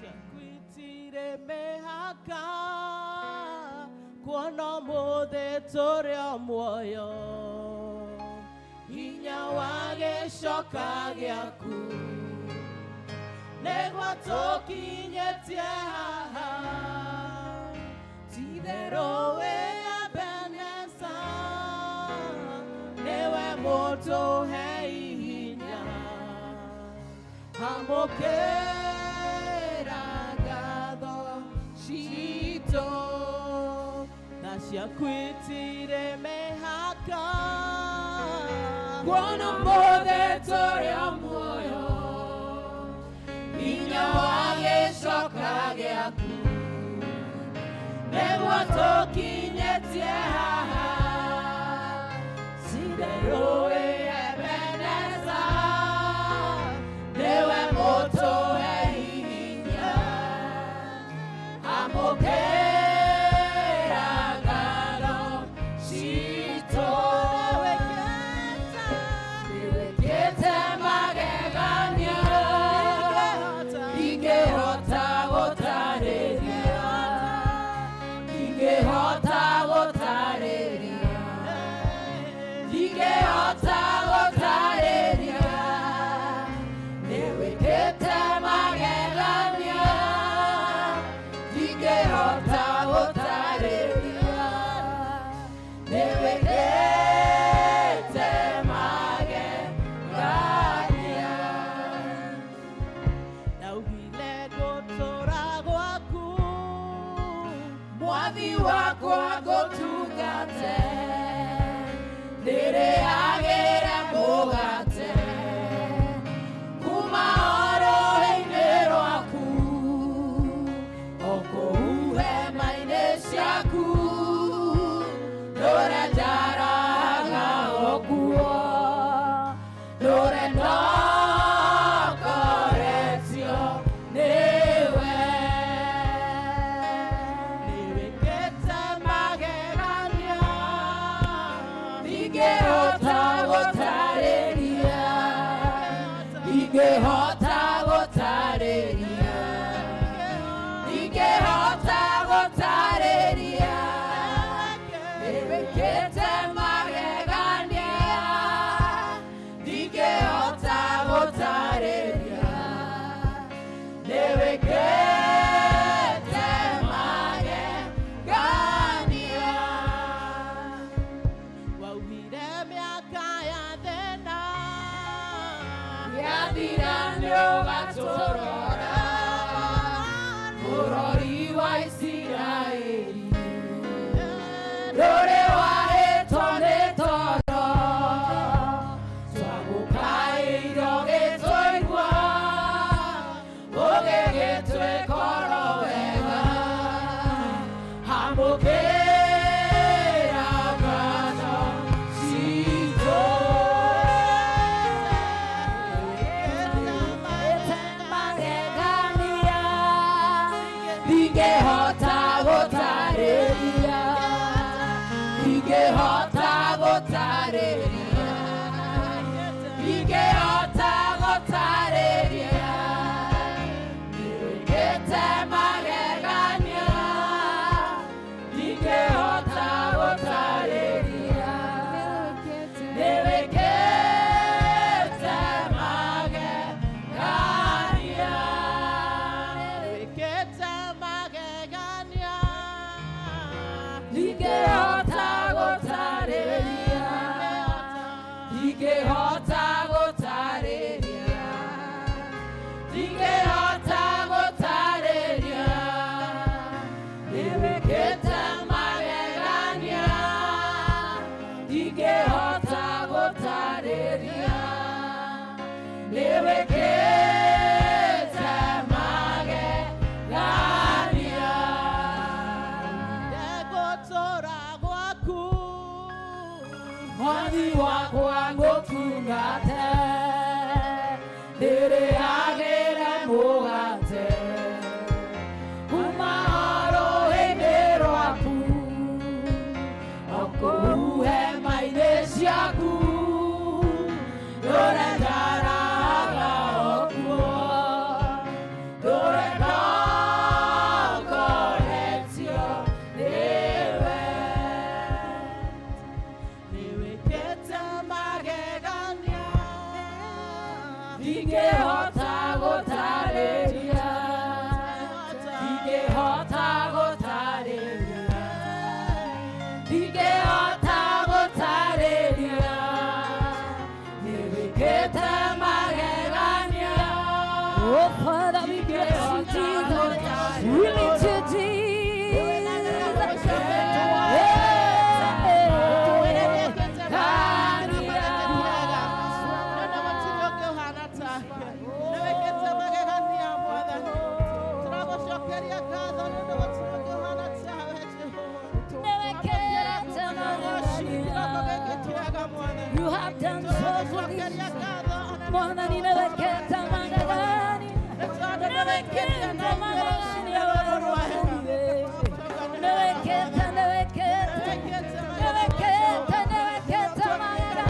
Ciaku itirĩ mĩhaka, kuona ũmũthĩ tũrĩ o muoyo. Hinya wa gĩcoka gĩaku nĩguo tũkinyĩtie haha. Ti-itherũ wĩ Ebeneza, nĩwe mũtũhei hinya. Amũkĩra ngatho citũ, tha ciaku itirĩ mĩhaka. Kuona ũmũthĩ tũrĩ o muoyo, hinya wa gĩcoka gĩaku nĩguo tũkinyĩtie haha. Ti-itherũ wĩ Ebeneza, nĩwe mũtũhei hinya. Amũkĩra ngatho citũ. Nĩwĩkĩte magegania, ingĩhota gũtarĩria, ingĩhota gũtarĩria, ingĩhota gũtarĩria. Nĩwĩkĩte magegania, ingĩhota gũtarĩria. Nĩwĩkĩte magegania. Ndaugire ngũtũra gwaku. Mwathi wakwa, ngũtungate, ndĩrĩagĩre mũgate kuma o rũhĩ-inĩ rwaku, o kũu hema-inĩ ciaku, ndũre njaraga o kuo, ndũre ndongoretio nĩwe. Nĩwĩkĩte magegania. Ndingĩhota gũtarĩria, ndingĩhota gũtarĩria, ndingĩhota gũtarĩria. Nĩwĩkĩte magegania, ndingĩhota gũtarĩria. Nĩwĩkĩte magegania. Waugire mĩaka ya thĩna yathira nĩũgatũrora, mũrori wa Isiraeli. Ndũrĩ wahĩtwo nĩ toro, twagũkaĩire ũgĩtũigua, ũgĩgĩtwĩka oro wega. Amũkĩra ngatho citũ. Magegania, ndingĩhota gũtarĩria, ndingĩhota gũtarĩria, ndingĩhota gũtarĩria. Nĩwĩkĩte magegania, ndingĩhota gũtarĩria. Nĩwĩkĩte magegania. Nĩwĩkĩte magegania. Ndingĩhota gũtarĩria, ndingĩhota gũtarĩria, ndingĩhota gũtarĩria. Nĩwĩkĩte magegania, ndingĩhota gũtarĩria. Nĩwĩkĩte magegania. Ngũtũra gwaku. Mwathi wakwa, ngũtungate, ndĩrĩagĩre mũgate kuma rũhĩ-inĩ rwaku, o kũu hema-inĩ ciaku, ndũre njaraga o kuo, ndũre. You have done so good. Mwathani nĩwĩkĩte magegania. Nĩwĩkĩte magegania nĩwĩkĩte, nĩwĩkĩte, nĩwĩkĩte, nĩwĩkĩte magegania.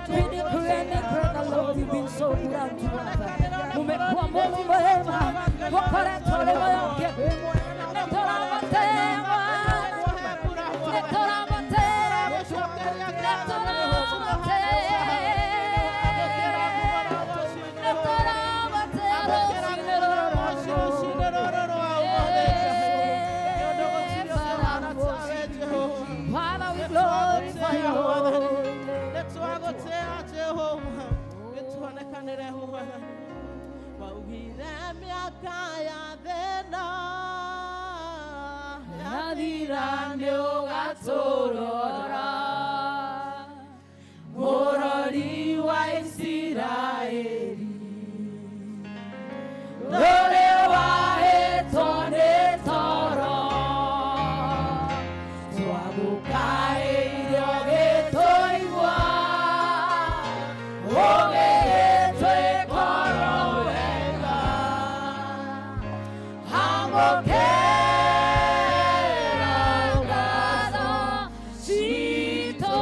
We decree and declare the Lord, you've been so good unto us. Umekuwa Mungu mwema, ũkoretwo ũrĩ mwĩhokeku. Nĩtũragũtĩĩa Bwana, nĩtũragũtĩĩa, nĩtũragũtĩĩa, nĩtũragũtĩĩa rũciinĩ rũrũ. Father, we glorify your holy name. Waugire mĩaka ya thĩna Yathira nĩũgatũrora, Mũrori wa Isiraeli, ndũrĩ wahĩtwo nĩ toro, twagũkaĩire ũgĩtũigua, ũgĩgĩtwĩkora wega. Amũkĩra ngatho citũ.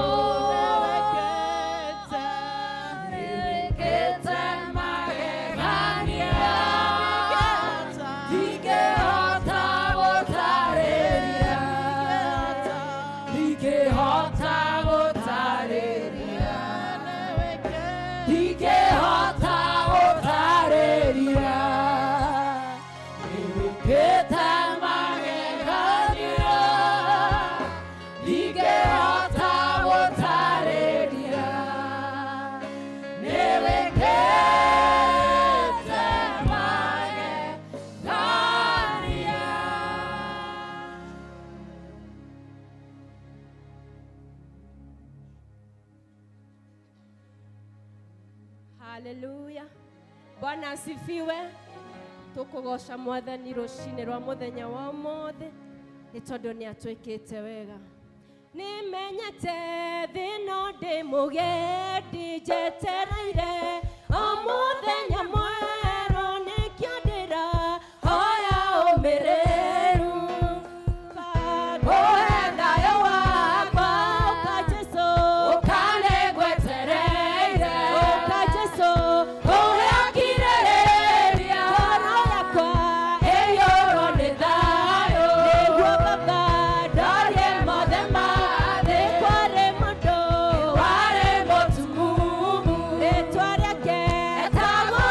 Nĩwĩkĩte magegania, ndingĩhota gũtarĩria, ndingĩhota gũtarĩria, ndingĩhota gũtarĩria. Nĩwĩkĩte magegania, ndingĩhota gũtarĩria. Nĩwĩkĩte magegania. Haleluya, Bwana asifiwe. Tukugoca Mwathani rucini rwa muthenya wa umuthi ni tondu ni atwikite wega. Nimenyete thĩna ndĩ mũgendi njetereire o mũthenya mwerũ nĩkĩo ndĩrahoya ũmĩrĩru. Ũhe thayũ wakwa, Ũka Jesũ, ũkanĩgwetereire. Ũka Jesũ, Ũrĩa ngirĩrĩria, ngoro yakwa ĩiyũrwo nĩ thayũ. Nĩguo Baba Ndorie mothe ma thĩ, nĩ kwarĩ mũndũ warĩ mũtumumu, rĩtwa rĩake etagwo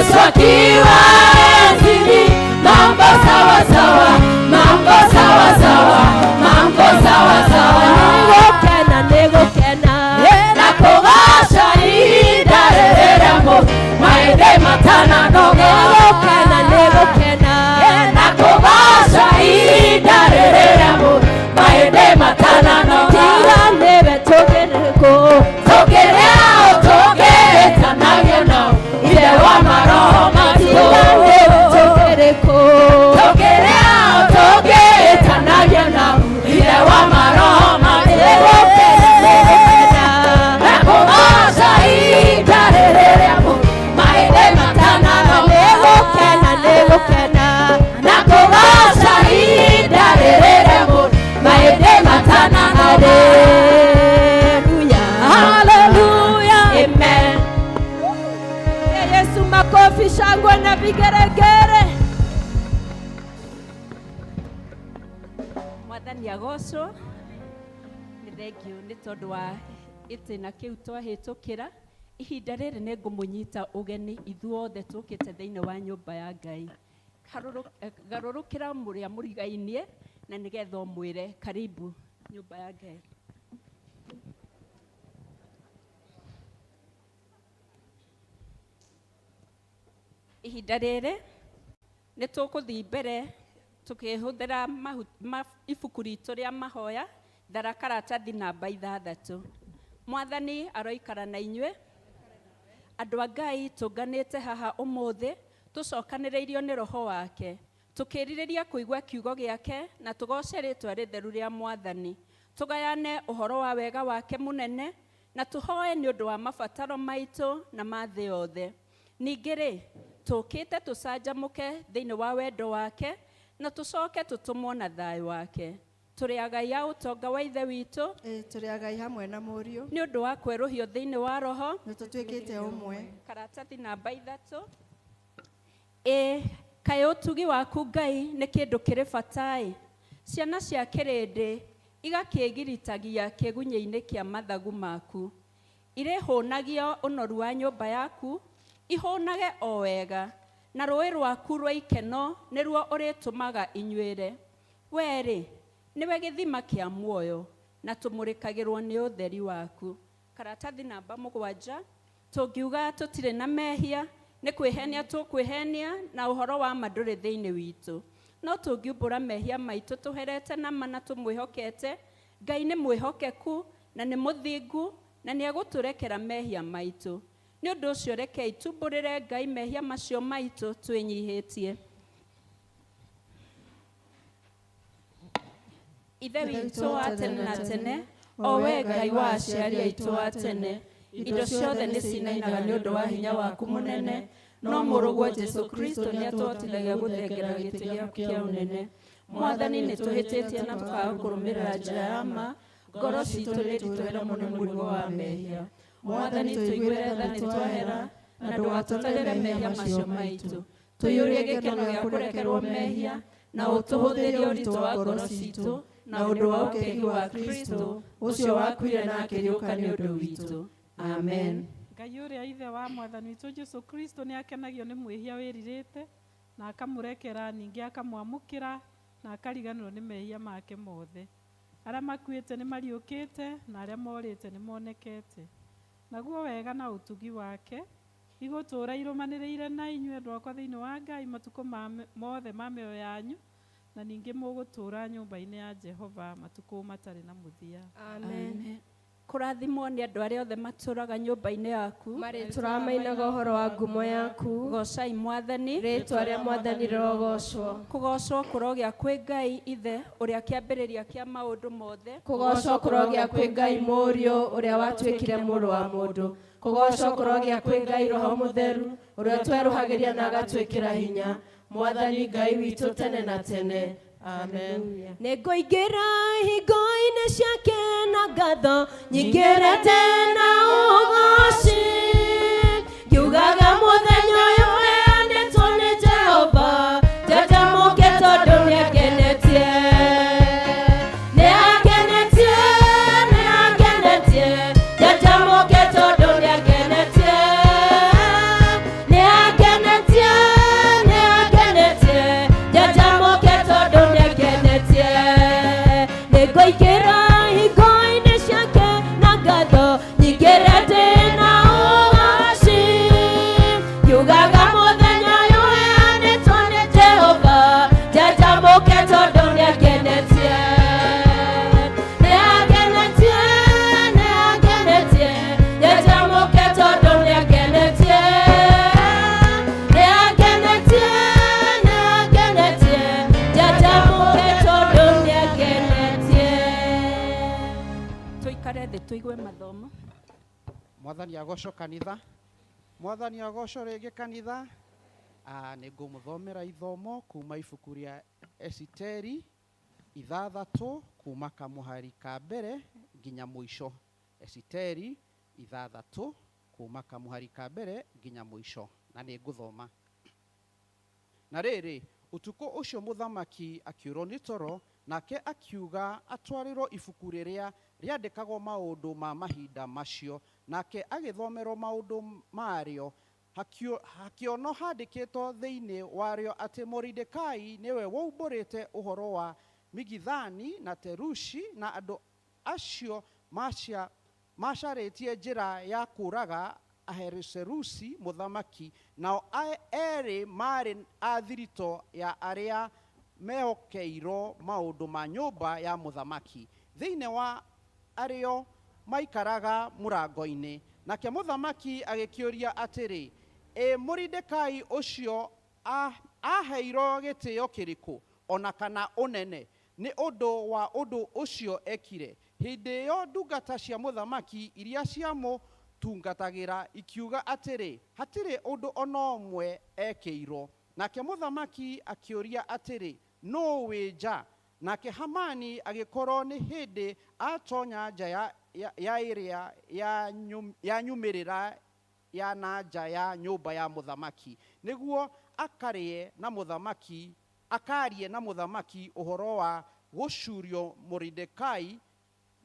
Yesu akiwa enzini, mambo sawa sawa, mambo sawa sawa, mambo sawa sawa. Nĩgũkena, nĩgũkena. Na kũgoca ihinda rĩrĩa maithe matananoga. Nĩgũkena, nĩgũkena. Na kũgoca ihinda rĩrĩa maithe matananoga. Tiga nĩwe tũngĩrĩkũ. Tũngĩrĩa tũngĩtanagia nao Ithe wa maroho maitũ. Tiga nĩwe tũngĩrĩkũ. Tũngĩrĩa tũngĩtanagia nao Ithe wa maroho maitũ. Nĩgũkena, nĩgũkena. Na kũgoca ihinda rĩrĩa maithe matananoga. Nĩgũkena, nĩgũkena. Na kũgoca ihinda rĩrĩa maithe matananoga. Hallelujah. Hallelujah. Amen. Yesu, makofi, shangwe na vigeregere. Mwathani agocwo. Nĩ thengiũ nĩ tondũ wa gĩtĩna kĩu twahĩtũkĩra. Ihinda rĩrĩ nĩ ngũmũnyita ũgeni ithuothe tũkĩte thĩinĩ wa nyũmba ya Ngai. Garũrũkĩra mũrĩa mũrigainie na nĩgetha ũmwĩre karibu nyũmba ya Ngai. Ihinda rĩrĩ nĩ tũkũthiĩ mbere tũkĩhũthĩra ibuku ritũ rĩa mahoya thara karatathi namba 6. Mwathani aroikara na inyuĩ. Andũ a Ngai tũnganĩte haha ũmũthĩ tũcokanĩrĩirio nĩ roho wake, tũkĩrirĩria kũigua kiugo gĩake na tũgoce rĩtwa rĩtheru rĩa Mwathani, tũgayane ũhoro wa wega wake mũnene na tũhoe nĩ ũndũ wa mabataro maitũ na ma thĩ yothe. Ningĩ rĩ, tũkĩte tũcanjamũke thĩinĩ wa wendo wake na tũcoke tũtũmwo na thayũ wake. Tũrĩ agai a ũtonga wa Ithe witũ. Tũrĩ agai hamwe na Mũriũ. Nĩ ũndũ wa kwerũhio thĩinĩ wa roho. Nĩ tũtuĩkĩte ũmwe. Karatathi namba 3. Ĩ kaĩ ũtugi waku Ngai nĩ kĩndũ kĩrĩ bata-ĩ. Ciana cia kĩrĩndĩ igakĩgiritagia kĩgunyĩ-inĩ kĩa mathagu maku. Irĩhũnagio ũnoru wa nyũmba yaku, ihũnage o wega, na rũĩ rwaku rwa ikeno nĩruo ũrĩtũmaga inyuĩre. Wee-rĩ, nĩwe gĩthima kĩa muoyo, na tũmũrĩkagĩrwo nĩ ũtheri waku. Karatathi namba 7. Tũngiuga tũtirĩ na mehia, nĩ kwĩhenia tũkwĩhenia, na ũhoro wa ma ndũrĩ thĩinĩ witũ. No tũngiumbũra mehia maitũ tũherete na ma na tũmwĩhokete, Ngai nĩ mwĩhokeku na nĩ mũthingu na nĩ egũtũrekera mehia maitũ. Nĩ ũndũ ũcio rekei tumbũrĩre Ngai mehia macio maitũ twĩnyihĩtie. Ithe witũ wa tene na tene, o we Ngai wa aciari aitũ a tene, indo ciothe nĩ cinainaga nĩ ũndũ wa hinya waku mũnene, no mũrũguo Jesũ Kristo nĩ atũhotithagia gũthengera gĩtĩ gĩaku kĩa ũnene. Mwathani, nĩ tũhĩtĩtie na tũkaga kũrũmĩrĩra njĩra ya ma, ngoro citũ nĩ nditũhĩre mũno mũrigo wa mehia. Mwathani, tũiguĩre tha nĩ twahera, na ndũgatũtarĩre mehia macio maitũ. Tũiyũrie gĩkeno gĩa kũrekerwo mehia, na ũtũhũthĩrie ũritũ wa ngoro citũ, na ũndũ wa ũkegi wa Kristo, ũcio wakuire na akĩriũka nĩ ũndũ witũ. Amen. Ngai ũrĩa Ithe wa Mwathani witũ Jesũ Kristo nĩ akenagio nĩ mwĩhia wĩrirĩte, na akamũrekera, ningĩ akamwamũkĩra, na akariganĩrwo nĩ mehia make mothe. Arĩa makuĩte nĩ mariũkĩte, na arĩa morĩte nĩ monekete. Naguo wega na ũtugi wake igũtũũra irũmanĩrĩire na inyuĩ andũ akwa thĩinĩ wa Ngai matukũ mothe ma mĩoyo yanyu, na ningĩ mũgũtũũra nyũmba-inĩ ya Jehova matukũ matarĩ na mũthia. Amen. Kũrathimwo nĩ andũ arĩa othe matũũraga nyũmba-inĩ yaku. Marĩtũraga mainaga ũhoro wa ngumo yaku. Goocai Mwathani. Rĩĩtwa rĩa Mwathani rĩrogocwo. Kũgoocwo kũrogĩa kwĩ Ngai Ithe ũrĩa kĩambĩrĩria kĩa maũndũ mothe. Kũgoocwo kũrogĩa kwĩ Ngai Mũriũ ũrĩa watuĩkire mũrũ wa mũndũ. Kũgoocwo kũrogĩa kwĩ Ngai Roho Mũtheru ũrĩa twerũhagĩria na agatwĩkĩra hinya. Mwathani Ngai witũ tene na tene. Amen. Nĩngũingĩra ihingo-inĩ ciake na ngatho nyingĩrĩte na ũgooci, ngiugaga mũthenya ũyũ ũheanĩtwo nĩ Jehova, njanjamũke tondũ nĩangenetie. Nĩangenetie, nĩangenetie, njanjamũke tondũ nĩangenetie. Nĩangenetie, Tũigue mathomo. Mwathani agocwo kanitha. Mwathani agocwo rĩngĩ kanitha. Nĩ ngũmũthomera ithomo kuma ibuku rĩa Esiteri 6 kuma kamũhari ka mbere nginya mũico. Esiteri 6 kuma kamũhari ka mbere nginya mũico, na nĩ ngũthoma. Na rĩrĩ, ũtukũ ũcio mũthamaki akĩũrwo nĩ toro, nake akiuga atwarĩrwo ibuku rĩrĩa rĩandĩkagwo maũndũ ma mahinda macio, nake agĩthomerwo maũndũ marĩo. Hakĩonwo handĩkĩtwo thĩinĩ warĩo atĩ Moridekai nĩwe waumbũrĩte ũhoro wa Migithani na Terushi na andũ acio macarĩtie njĩra ya kũũraga Ahasuerusi mũthamaki, nao erĩ maarĩ a thiritũ ya arĩa mehokeirwo maũndũ ma nyũmba ya mũthamaki, thĩinĩ wa arĩo maikaraga mũrango-inĩ. Nake mũthamaki agĩkĩũria atĩrĩ, ĩ Moridekai ũcio aheirwo gĩtĩo kĩrĩkũ ona kana ũnene nĩ ũndũ wa ũndũ ũcio ekire? Hĩndĩ ĩyo ndungata cia mũthamaki iria ciamũtungatagĩra ikiuga atĩrĩ, hatirĩ ũndũ ona ũmwe ekĩirwo. Nake mũthamaki akĩũria atĩrĩ, nũũ wĩ nja? Nake Hamani agĩkorwo nĩ hĩndĩ atonya nja ya ĩrĩa ya nyumĩrĩra ya na nja ya nyũmba ya mũthamaki, nĩguo akarie na mũthamaki, akarie na mũthamaki ũhoro wa gũcurio Moridekai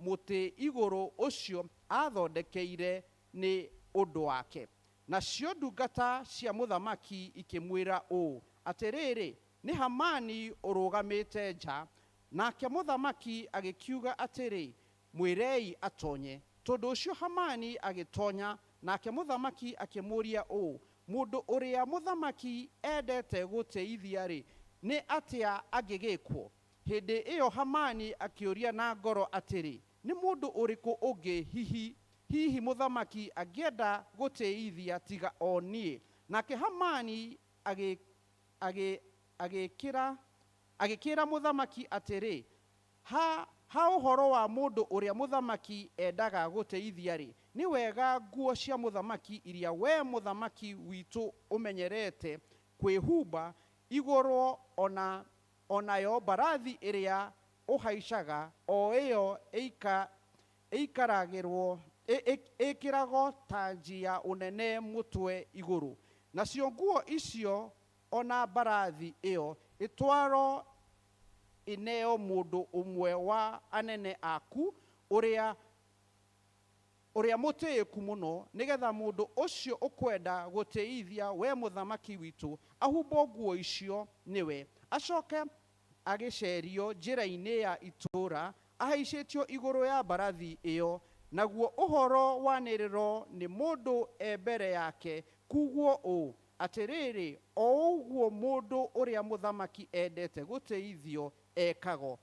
mũtĩ igũrũ ũcio athondekeire nĩ ũndũ wake. Nacio ndungata cia mũthamaki ikĩmwĩra ũũ, atĩrĩrĩ, nĩ Hamani ũrũgamĩte nja. Nake mũthamaki agĩkiuga atĩrĩ, mwĩrei atonye. Tondũ ũcio Hamani agĩtonya, nake mũthamaki akĩmũũria ũũ, mũndũ ũrĩa mũthamaki endete gũtĩithia-rĩ, nĩ atĩa angĩgĩkwo? Hĩndĩ ĩyo Hamani akĩũria na ngoro atĩrĩ, nĩ mũndũ ũrĩkũ ũngĩ hihi mũthamaki angĩenda gũtĩithia tiga o niĩ? Nake Hamani agĩkĩra mũthamaki atĩrĩ, ha ũhoro wa mũndũ ũrĩa mũthamaki endaga gũtĩithia-rĩ, nĩ wega nguo cia mũthamaki iria we mũthamaki witũ ũmenyerete kwĩhumba igũrwo onayo mbarathi ĩrĩa ũhaicaga o ĩyo ĩikaragĩrwo ĩkĩragwo tanji ya ũnene mũtwe igũrũ. Nacio nguo icio ona mbarathi ĩyo ĩtwarwo ĩneo mũndũ ũmwe wa anene aku ũrĩa mũtĩĩku mũno, nĩgetha mũndũ ũcio ũkwenda gũtĩithia we mũthamaki witũ ahumbwo nguo icio nĩwe, acoke agĩcerio njĩra-inĩ ya itũũra ahaicĩtio igũrũ ya mbarathi ĩyo, naguo ũhoro wanĩrĩrwo nĩ mũndũ e mbere yake kuugwo ũũ, atĩrĩrĩ, o ũguo mũndũ ũrĩa mũthamaki endete gũtĩithio ekagwo.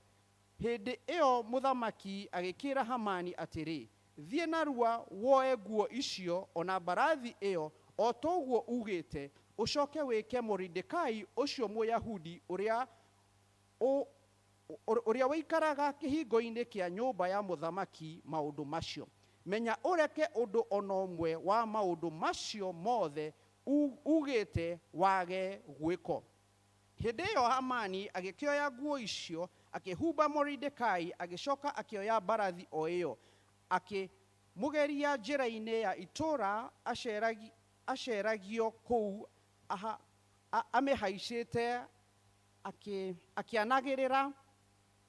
Hĩndĩ ĩyo mũthamaki agĩkĩra Hamani atĩrĩ, thiĩ narua woe nguo icio ona mbarathi ĩyo o toguo ugĩte, ũcoke wĩke Moridekai ũcio Mũyahudi ũrĩa ũrĩa wĩikaraga kĩhingo-inĩ kĩa nyũmba ya mũthamaki maũndũ macio. Menya ũreke ũndũ ona ũmwe wa maũndũ macio mothe ugĩte wage gwĩko. Hĩndĩ ĩyo Hamani agĩkĩoya nguo icio akĩhumba Moridekai, agĩcoka akĩoya mbarathi o ĩyo akĩmũgeria njĩra-inĩ ya itũũra aceragio kũu amĩhaicĩte akĩanagĩrĩra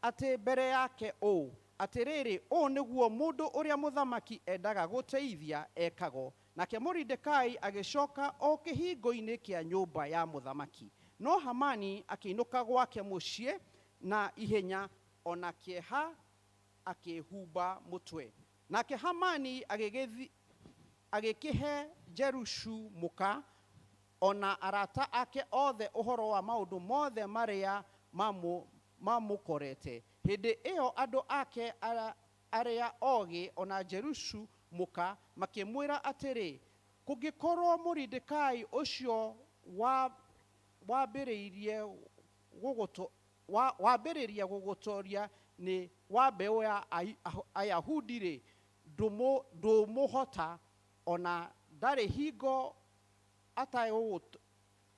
atĩ mbere yake ũũ, atĩrĩrĩ, ũũ nĩguo mũndũ ũrĩa mũthamaki endaga gũteithia ekagwo. Nake Moridekai agĩcoka o kĩhingo-inĩ kĩa nyũmba ya mũthamaki. No Hamani akĩinũka gwake mũciĩ na ihenya ona kĩeha akĩhumba mũtwe. Nake Hamani agĩkĩhe Jerushu mũka ona arata ake othe ũhoro wa maũndũ mothe marĩa mamũkorete. Hĩndĩ ĩyo andũ ake arĩa ogĩ ona Jerushu mũka makĩmwĩra atĩrĩ, kũngĩkorwo Moridekai ũcio wambĩrĩria gũgũtoria nĩ wa mbeũ ya Ayahudi-rĩ, Ndũmũhota ona ndarĩ hingo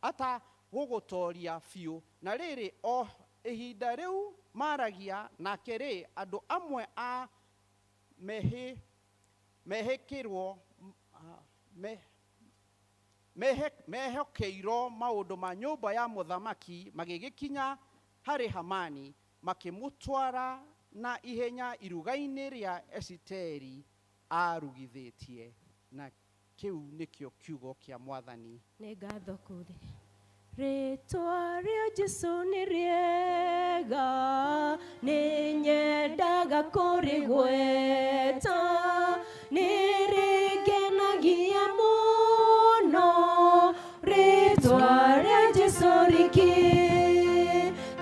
atagũgũtoria biũ. Na rĩrĩ, o ihinda rĩu maragia nake rĩ, andũ amwe a mehi mehĩkĩrwo mehokeirwo maũndũ ma nyũmba ya mũthamaki magĩgĩkinya harĩ Hamani, makĩmũtwara na ihenya iruga-inĩ rĩa Esiteri arugithĩtie. Na kĩu nĩkĩo kiugo kĩa Mwathani. Nĩ ngatho kũrĩ rĩtwa rĩa Jesũ nĩ rĩega, nĩ nyendaga kũrĩgweta, nĩ rĩngenagia mũno, rĩtwa rĩa Jesũ riki.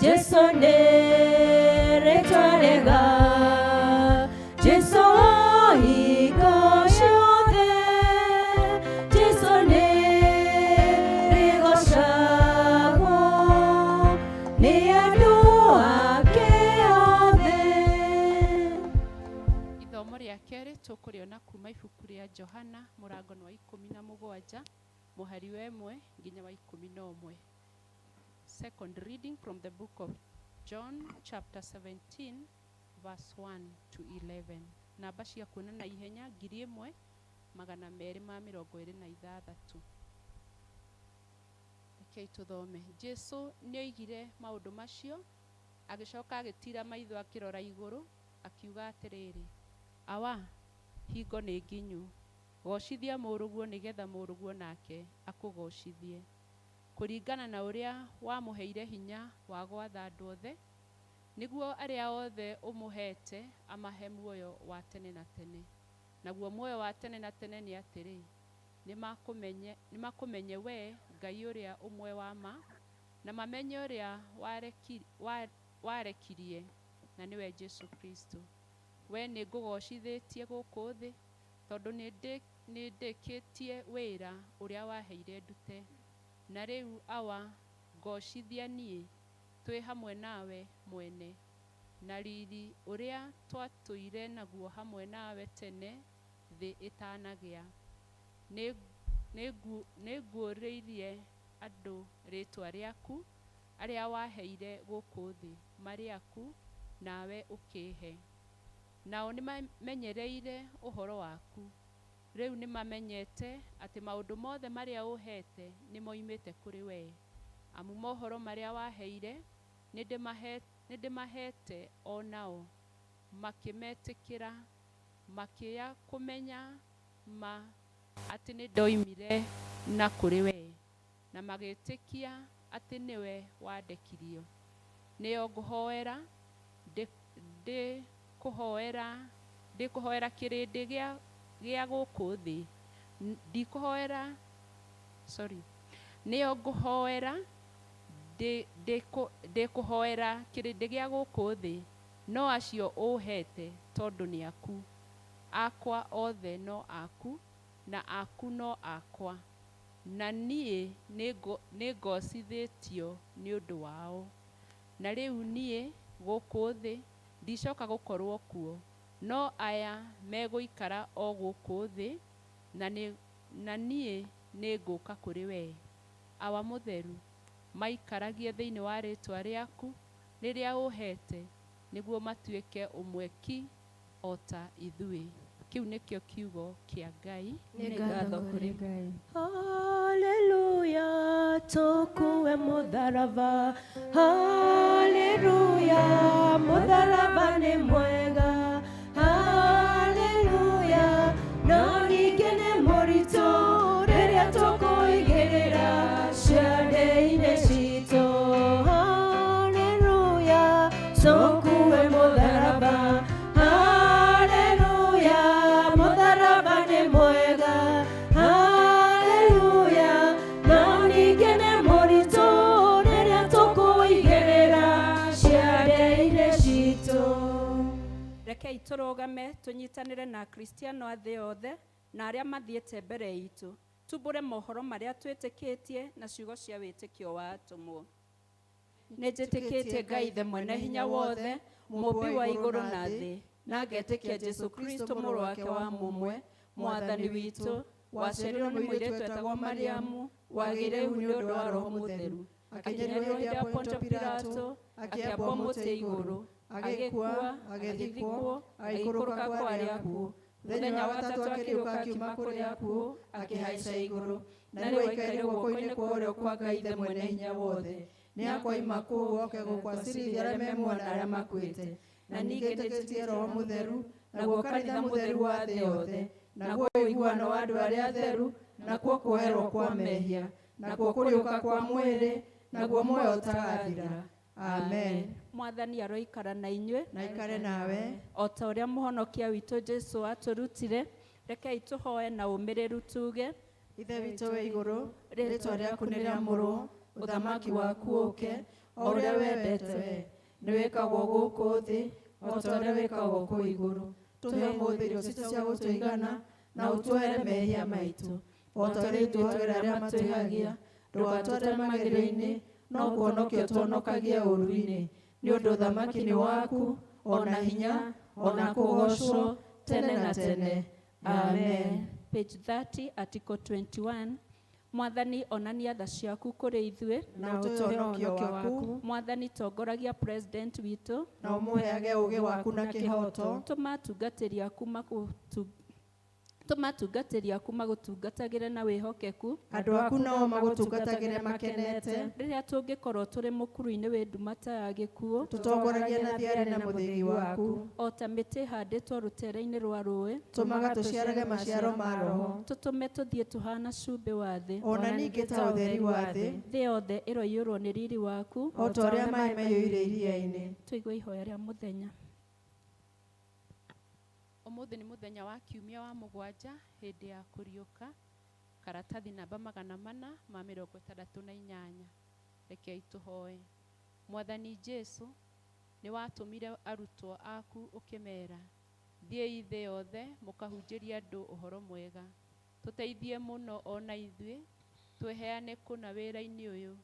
Jesũ nĩ rĩtwa rĩega, Jesũ hingo ciothe, Jesũ nĩ rĩgocagwo nĩ andũ ake othe. Ithomo rĩa kerĩ tũkũrĩona kuma ibuku rĩa Johana mũrango wa 17 mũhari wa 1 nginya wa 11. Second reading from the book of John chapter 17 verse 1 to 11. Namba cia kuona na ihenya 1226. Rekei tũthome. Jesu nĩoigire maũndũ macio, agĩcoka agĩtiira maitho akĩrora igũrũ, akiuga atĩrĩrĩ, Awa, hingo nĩ nginyu, gocithia mũrũguo nĩgetha mũrũguo nake akũgocithie, kũringana na ũrĩa wamũheire hinya wa gwatha andũ othe, nĩguo arĩa othe ũmũheete amahe muoyo wa tene na tene. Naguo muoyo wa tene na tene nĩ atĩrĩ, nĩmakũmenye we Ngai ũrĩa ũmwe wa ma, na mamenye ũrĩa warekirie, na nĩwe Jesu Kristo. We nĩ ngũgocithĩtie gũkũ thĩ, tondũ nĩndĩkĩtie wĩra ũrĩa waheire ndute. Na rĩu Awa, ngocithia niĩ twĩ hamwe nawe mwene, na riri ũrĩa twatũire naguo hamwe nawe tene thĩ ĩtanagĩa. Nĩnguũrĩirie andũ rĩĩtwa rĩaku, arĩa waheire gũkũ thĩ, marĩ aku, nawe ũkĩĩhe. Nao nĩmamenyereire ũhoro waku. Rĩu nĩmamenyete atĩ maũndũ mothe marĩa ũũheete nĩmoimĩte kũrĩ wee. Amu mohoro marĩa waheire nĩndĩmaheete o nao, makĩmetĩkĩra, makĩya kũmenya ma atĩ nĩndoimire na kũrĩ wee, na magĩtĩkia atĩ nĩwe wandekirio. Nĩo ngũhoera, ndĩkũhoera kĩrĩndĩ gĩa gũkũ thĩ, ndikũhoera, sorry, nĩo ngũhoera, ndĩkũhoera kĩrĩndĩ gĩa gũkũ thĩ, no acio ũũheete tondũ nĩ aku. Akwa othe no aku, na aku no akwa, na niĩ nĩngocithĩtio nĩ ũndũ wao. Na rĩu niĩ gũkũ thĩ ndicoka gũkorwo kuo, no aya megũikara o gũkũ thĩ, na niĩ nĩngũka kũrĩ wee. Awa mũtheru, maikaragie thĩinĩ wa rĩĩtwa rĩaku rĩrĩa ũũheete, nĩguo matuĩke ũmwe ki o ta ithuĩ. Kĩu nĩkĩo kiugo kĩa Ngai. Nĩ ngatho kũrĩ Ngai. Haleluya, tũkuue mũtharaba. Haleluya, mũtharaba nĩ mwega. Haleluya, no ningĩ nĩ mũritũ rĩrĩa tũkũigĩrĩra ciande-inĩ citũ. Haleluya, tũkuue mũtharaba. Haleluya, mũtharaba nĩ mwega. Haleluya, no ningĩ nĩ mũritũ rĩrĩa tũkũigĩrĩra ciande-inĩ citũ. Rekei tũrũgame tũnyitanĩre na Akristiano a thĩ yothe na arĩa mathiĩte mbere itũ, tumbũre mohoro marĩa twĩtĩkĩtie na ciugo cia wĩtĩkio wa atũmwo. Nĩ njĩtĩkĩtie Ngai Ithe mwene hinya wothe, mũmbi wa igũrũ na thĩ. Na ngetĩkia Jesu Kristo mũrũ wake wa mũmwe, Mwathani witũ, waciarirwo nĩ mũirĩtu wetagwo Mariamu, wagĩire ihu nĩ ũndũ wa Roho Mũtheru, akĩnyarirwo hĩndĩ ya Pontio Pilato, akĩambwo mũtĩ igũrũ, agĩkua, agĩthikwo, agĩikũrũka kwa arĩa akuũ. Mũthenya wa gatatũ akĩriũka akiuma kũrĩa akuũ, akĩhaica igũrũ, na rĩu aikaire guoko-inĩ kwa ũrĩo kwa Ngai Ithe Mwene-Hinya-Wothe. Nĩakoima kũu oke gũkũ acirithie arĩa me muoyo na arĩa makuĩte. Na ningĩ njĩtĩkĩtie Roho Mũtheru, naguo kanitha mũtheru wa thĩ yothe, naguo ũiguano wa andũ arĩa atheru, nakuo kuoherwo kwa mehia, nakuo kũriũka kwa mwĩrĩ, naguo muoyo ũtagathira. Amen. Mwathani aroikara na inyuĩ. Na ikare nawe. O ta ũrĩa mũhonokia witũ Jesu atũrutire, rekei tũhoe na ũmĩrĩru tuge. Ithe witũ wĩ igũrũ, rĩĩtwa rĩaku nĩ rĩamũrwo, ũthamaki waku ũũke, o ũrĩa wendete we, nĩ wĩkagwo gũkũ thĩ o ta ũrĩa wĩkagwo kũu igũrũ. Tũhe ũmũthĩ irio citũ cia gũtũigana, na ũtuohere mehia maitũ, o ta ũrĩa ithuĩ tuohagĩra arĩa matwĩhagia. Ndũgatware magerio-inĩ, no kũhonokia ũtũhonokagie ũũru-inĩ. Nĩ ũndũ ũthamaki nĩ waku, o na hinya, o na kũgoocwo, tene na tene. Amen. Page 30, article 21. Mwathani onania tha ciaku kũrĩ ithuĩ. Na ũtũhe ũhonokio waku. Mwathani tongoragia president witũ. Na ũmũheage ũũgĩ waku na kĩhooto. Tũma atungatĩri aku magũtu tũma atungatĩri aku magũtungatagĩre na wĩhokeku. Andũ aku nao magũtungatagĩre makenete. Rĩrĩa tũngĩkorwo tũrĩ mũkuru-inĩ wĩ nduma ta ya gĩkuũ, Tũtongoragie na thiarĩ na mũthĩgi waku. O ta mĩtĩ ĩhandĩtwo rũtere-inĩ rwa rũĩ, Tũmaga tũciarage maciaro ma Roho. Tũtũme tũthiĩ tũhaana cumbĩ wa thĩ. O na ningĩ ta ũtheri wa thĩ. Thĩ yothe ĩroiyũrwo nĩ riri waku. O ta ũrĩa maaĩ maiyũire iria-inĩ. Tũigue ihoya rĩa mũthenya. Ũmũthĩ nĩ mũthenya wa kiumia wa mũgwanja hĩndĩ ya kũriũka, karatathi namba 468. Rekei tũhoe. Mwathani Jesu, nĩ watũmire arutwo aku ũkĩmera, thiĩi thĩ yothe mũkahunjĩrie andũ ũhoro mwega. Tũteithie mũno o na ithuĩ, twĩheane kũna wĩra-inĩ ũyũ.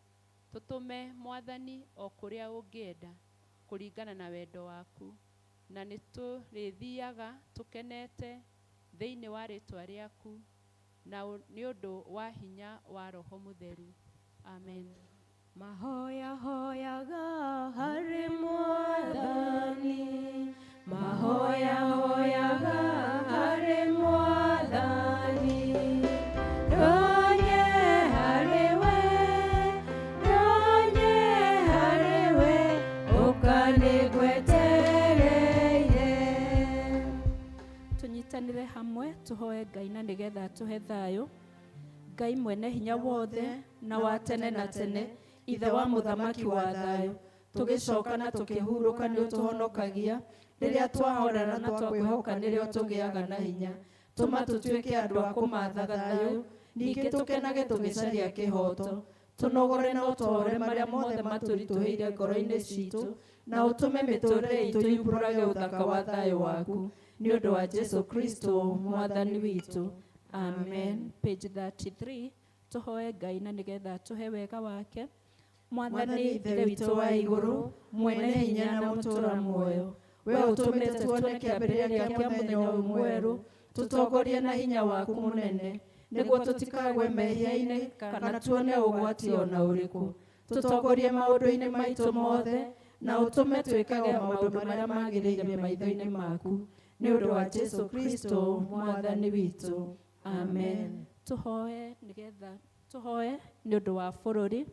Tũtũme Mwathani o kũrĩa ũngĩenda, kũringana na wendo waku. Na nĩ tũrĩthiaga tũkenete thĩinĩ wa rĩtwa rĩaku, na nĩ ũndũ wa hinya wa Roho Mũtheru. Amen. Mahoya hoyaga harĩ Mwathani, mahoya hoyaga harĩ Mwathani, ndonye harĩ we, ndonye harĩ we, ũkanĩgwetereire. Tũnyitanĩre hamwe tũhoe Ngai na nĩgetha atũhe thayũ. Ngai mwene hinya wothe na wa tene na tene, Ithe wa mũthamaki wa thayũ, tũgĩcoka na tũkĩhurũka nĩ ũtũhonokagia. Rĩrĩa twahorera na twakwĩhoka nĩrĩo tũgĩaga na hinya. Tũma tũtuĩke andũ a kũmathaga thayũ, ningĩ tũkenage tũgĩcaria kĩhooto. Tũnogore na ũtũhore marĩa mothe matũritũhĩire ngoro-inĩ citũ, na ũtũme mĩtũũrĩre itũ yumbũrage ũthaka wa thayũ waku. Nĩ ũndũ wa Jesu Kristo Mwathani witũ. Amen. Page 33, tũhoe Ngai na nĩgetha atũhe wega wake. Mwathani Ithe witũ wa igũrũ, mwene hinya na mũtũũra muoyo, we ũtũmĩte tuone kĩambĩrĩria kĩa mũthenya ũyũ mwerũ, tũtongorie na hinya waku mũnene, nĩguo tũtikagwe mehia-inĩ kana tuone ũgwati o na ũrĩkũ. Tũtongorie maũndũ-inĩ maitũ mothe, na ũtũme twĩkage maũndũ marĩa magĩrĩire maitho-inĩ maku. Nĩ ũndũ wa Jesu Kristo Mwathani witũ. Amen. Tũhoe nĩgetha tũhoe nĩ ũndũ wa bũrũri.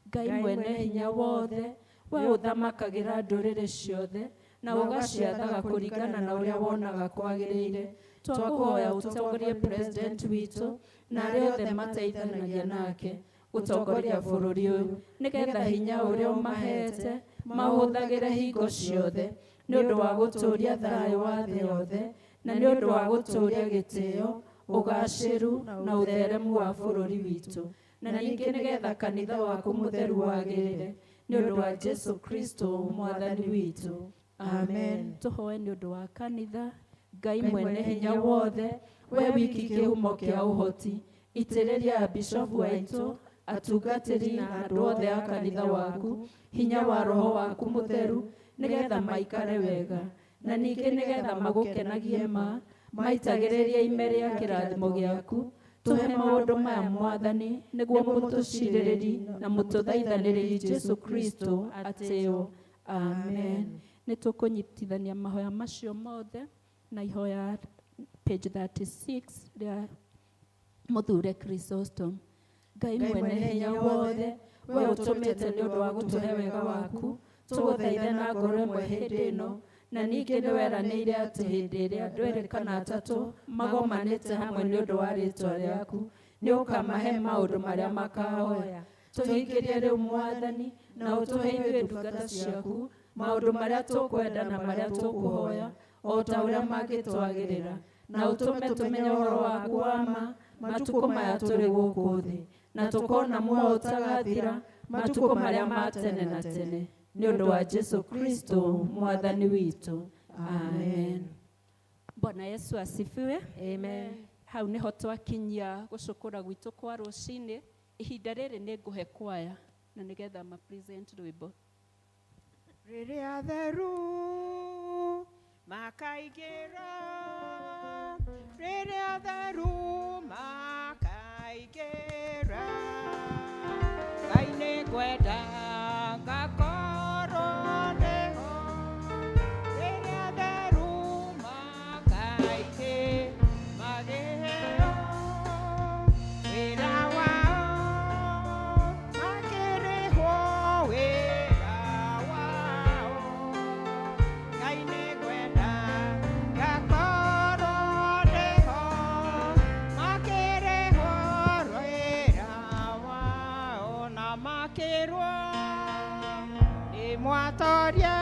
Ngai mwene hinya wothe, we ũthamakagĩra ndũrĩrĩ ciothe na ũgaciathaga kũringana na ũrĩa wonaga kwagĩrĩire. Twakũhoya ũtongorie president witũ na arĩa othe mateithanagia nake gũtongoria bũrũri ũyũ, nĩgetha hinya ũrĩa ũmahete maũhũthagĩre hingo ciothe, nĩ ũndũ wa gũtũũria thayũ wa thĩ yothe, na nĩ ũndũ wa gũtũũria gĩtĩo, ũgacĩru na ũtheremu wa bũrũri witũ, na ningĩ nĩgetha kanitha waku mũtheru wagĩrĩre, nĩ ũndũ wa Jesu Kristo Mwathani witũ. Amen. Tũhoe nĩ ũndũ wa kanitha. Ngai mwene hinya wothe, we wiki kĩhumo kĩa ũhoti, itĩrĩria bishofu aitũ, atungatĩri na andũ othe a kanitha waku hinya wa Roho waku mũtheru, nĩgetha maikare wega, Na ningĩ nĩgetha magũkenagie ma, maitagĩrĩrie ime rĩa kĩrathimo gĩaku. Tũhe maũndũ maya Mwathani, nĩguo mũtũcirĩrĩri na mũtũthaithanĩrĩri Jesu Kristo atĩo. Amen. Nĩ tũkũnyitithania mahoya macio mothe na ihoya page 36 rĩa mũthure Chrysostom. Ngai mwene hinya wothe, we ũtũmĩte nĩ ũndũ wa gũtũhe wega waku, tũgũthaithe na ngoro ĩmwe hĩndĩ ĩno, na ningĩ nĩ weranĩire atĩ hĩndĩ ĩrĩa andũ erĩ kana atatũ magomanĩte hamwe nĩ ũndũ wa rĩĩtwa rĩaku, nĩ ũkamahe maũndũ marĩa makahoya. Tũhingĩrie rĩu Mwathani, na ũtũhe ithuĩ ndungata ciaku maũndũ marĩa tũkwenda na marĩa tũkũhoya, o ta ũrĩa mangĩtwagĩrĩra, na ũtũme tũmenye ũhoro waku wa ma matukũ maya tũrĩ gũkũ thĩ, na tũkona muoyo ũtagathira matukũ marĩa ma tene na tene, nĩ ũndũ wa Jesu Kristo Mwathani witũ. Amen. Bwana Yesu asifiwe. Amen. Hau niho twakinyia gũcũkũra gwitũ kwa rũcinĩ. Ihinda rĩrĩ nĩ ngũhe kwaya na nĩgetha ma present rwĩmbo. Rĩrĩa theru makaingĩra, rĩrĩa theru makaingĩra, Ngai nĩ ngwenda ngakorwo ndĩho. Rĩrĩa theru makaingĩ magĩheo wĩra wao, makĩrĩhwo wĩra wao. Ngai nĩ ngwenda ngakorwo ndĩho, makĩrĩhwo wĩra wao, na makĩrwo nĩ mwatoria.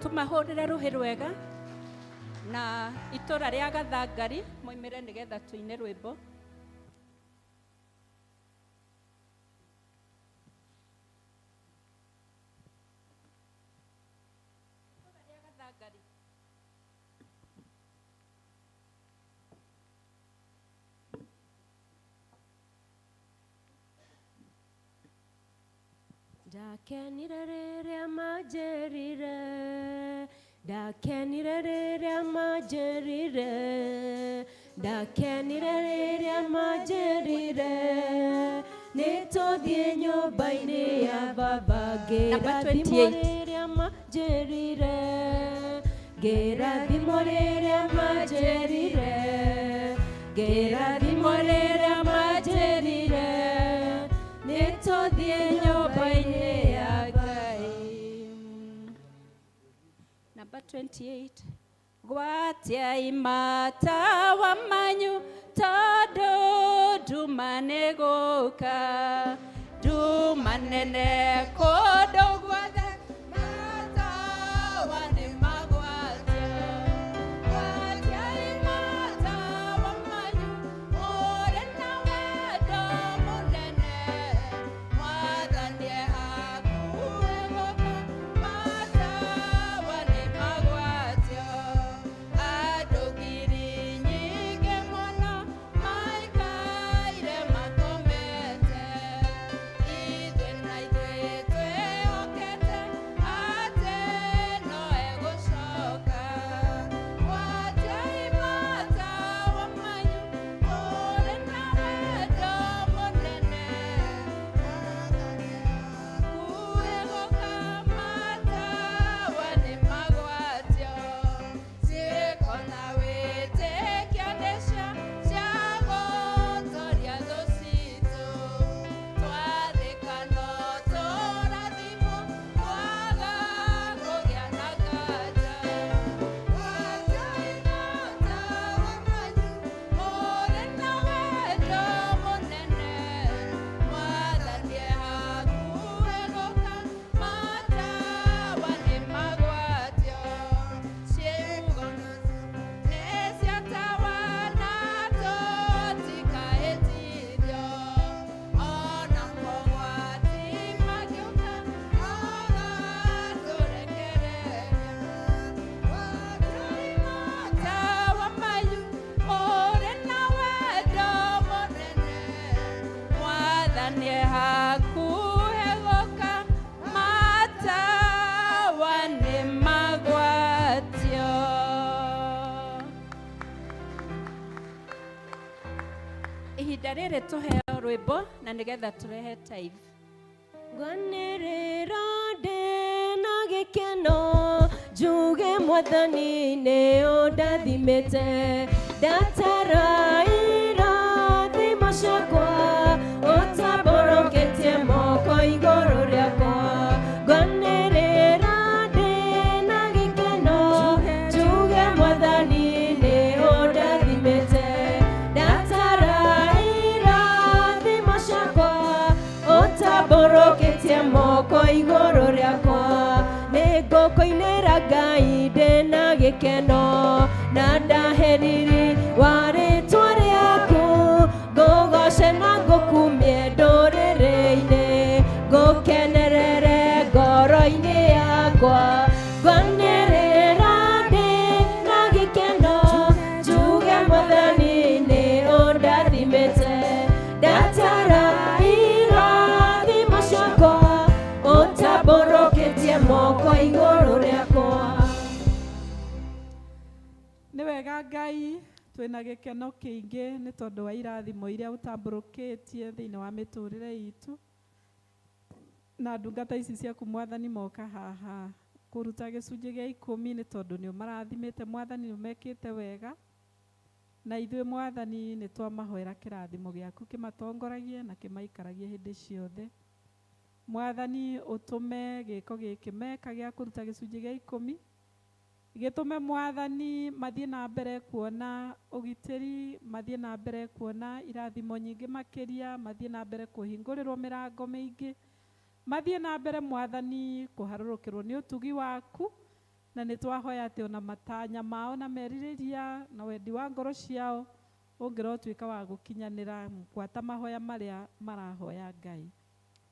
Tũmahũrĩre rũhĩ rwega na itũra rĩa Gathangari moimĩre nĩgetha tũine rwĩmbo. Itũra rĩa Gathangari. Ndakenire rĩrĩa manjĩrire, ndakenire rĩrĩa manjĩrire, ndakenire rĩrĩa manjĩrire, nĩtũthiĩ nyũmba-inĩ ya baba. Number Ngĩrathimwo 28. rĩrĩa manjĩrire, ngĩrathimwo rĩrĩa manjĩrire, ngĩrathimwo rĩrĩa manjĩrire, nĩtũthiĩ nyũmba-inĩ ya Ngai. Number 28. Gwatiai matawa manyu tondũ nduma nĩ gũka, nduma nene kũndũ guothe, matawa nĩ magwatio. Gwatiai matawa manyu mũrĩ na wendo mũnene, Mwathani e hakuhĩ gũka, matawa nĩ magwatio. Andũ ngiri nyingĩ mũno maikaire makomete, ithuĩ na ithuĩ twĩhokete atĩ no egũcoka. Gwatiai matawa manyu mũrĩ na wendo mũnene, hakuhĩ gũka, matawa nĩ magwatio. Ciĩko na wĩtĩkio nĩcio cia gũtooria thũ citũ, twathĩka no tũrathimwo, twaga kũgĩa na nganja. Gwatiai matawa manyu mũrĩ na wendo mũnene, Mwathani e hakuhĩ gũka, matawa nĩ magwatio. Ciĩko nĩ cia tawa na tũtikahĩtithio, ona mogwati mangĩũka agatũrekereria. Gwatiai matawa manyu mũrĩ na wendo mũnene, Mwathani e hakuhĩ gũka, matawa nĩ magwatio. Ihinda rĩrĩ tũheo rwĩmbo na nĩgetha tũrehe tithe. Ngwanĩrĩra ndĩna gĩkeno, njuge Mwathani nĩ ũndathimĩte, ndatara irathimo ciakwa, ũtambũrũkĩtie moko igũrũ rĩakwa. Ngwanĩrĩra ndĩna gĩkeno, njuge Mwathani nĩ ũndathimĩte, ndatara irathimo ciakwa, ũtambũrũkĩtie moko igũrũ rĩakwa. Nĩngũkũinĩra Ngai ndĩna gĩkeno, na ndahe riri wa rĩtwa rĩaku, ngũgoce na ngũkumie ndũrĩrĩ-inĩ, ngũkenerere ngoro-inĩ yakwa. Ngwanĩrĩra ndĩna gĩkeno, njuge Mwathani nĩ ũndathimĩte, ndatara irathimo ciakwa, ũtambũrũkĩtie moko igũrũ rĩakwa. Nĩ wega Ngai, twĩna gĩkeno kĩingĩ nĩ tondũ wa irathimo iria ũtambũrũkĩtie thĩinĩ wa mĩtũrĩre itũ, na ndungata ici ciaku Mwathani moka haha kũruta gĩcunjĩ gĩa ikũmi nĩ tondũ nĩ ũmarathimĩte Mwathani, nĩ ũmekĩte wega, na ithuĩ Mwathani nĩ twamahoera kĩrathimo gĩaku kĩmatongoragie na kĩmaikaragie hĩndĩ ciothe. Mwathani ũtũme gĩko gĩkĩ meka gĩa kũruta gĩcunjĩ gĩa ikũmi gĩtũme Mwathani mathiĩ na mbere kuona ũgitĩri, mathiĩ na mbere kuona irathimo nyingĩ makĩria, mathiĩ na mbere kũhingũrĩrwo mĩrango mĩingĩ, mathiĩ na mbere Mwathani kũharũrũkĩrwo nĩ ũtugi waku, Na nĩ twahoya atĩ ona matanya mao na merirĩria na wendi wa ngoro ciao ũngĩrotuĩka wa gũkinyanĩra gwata mahoya marĩa marahoya Ngai.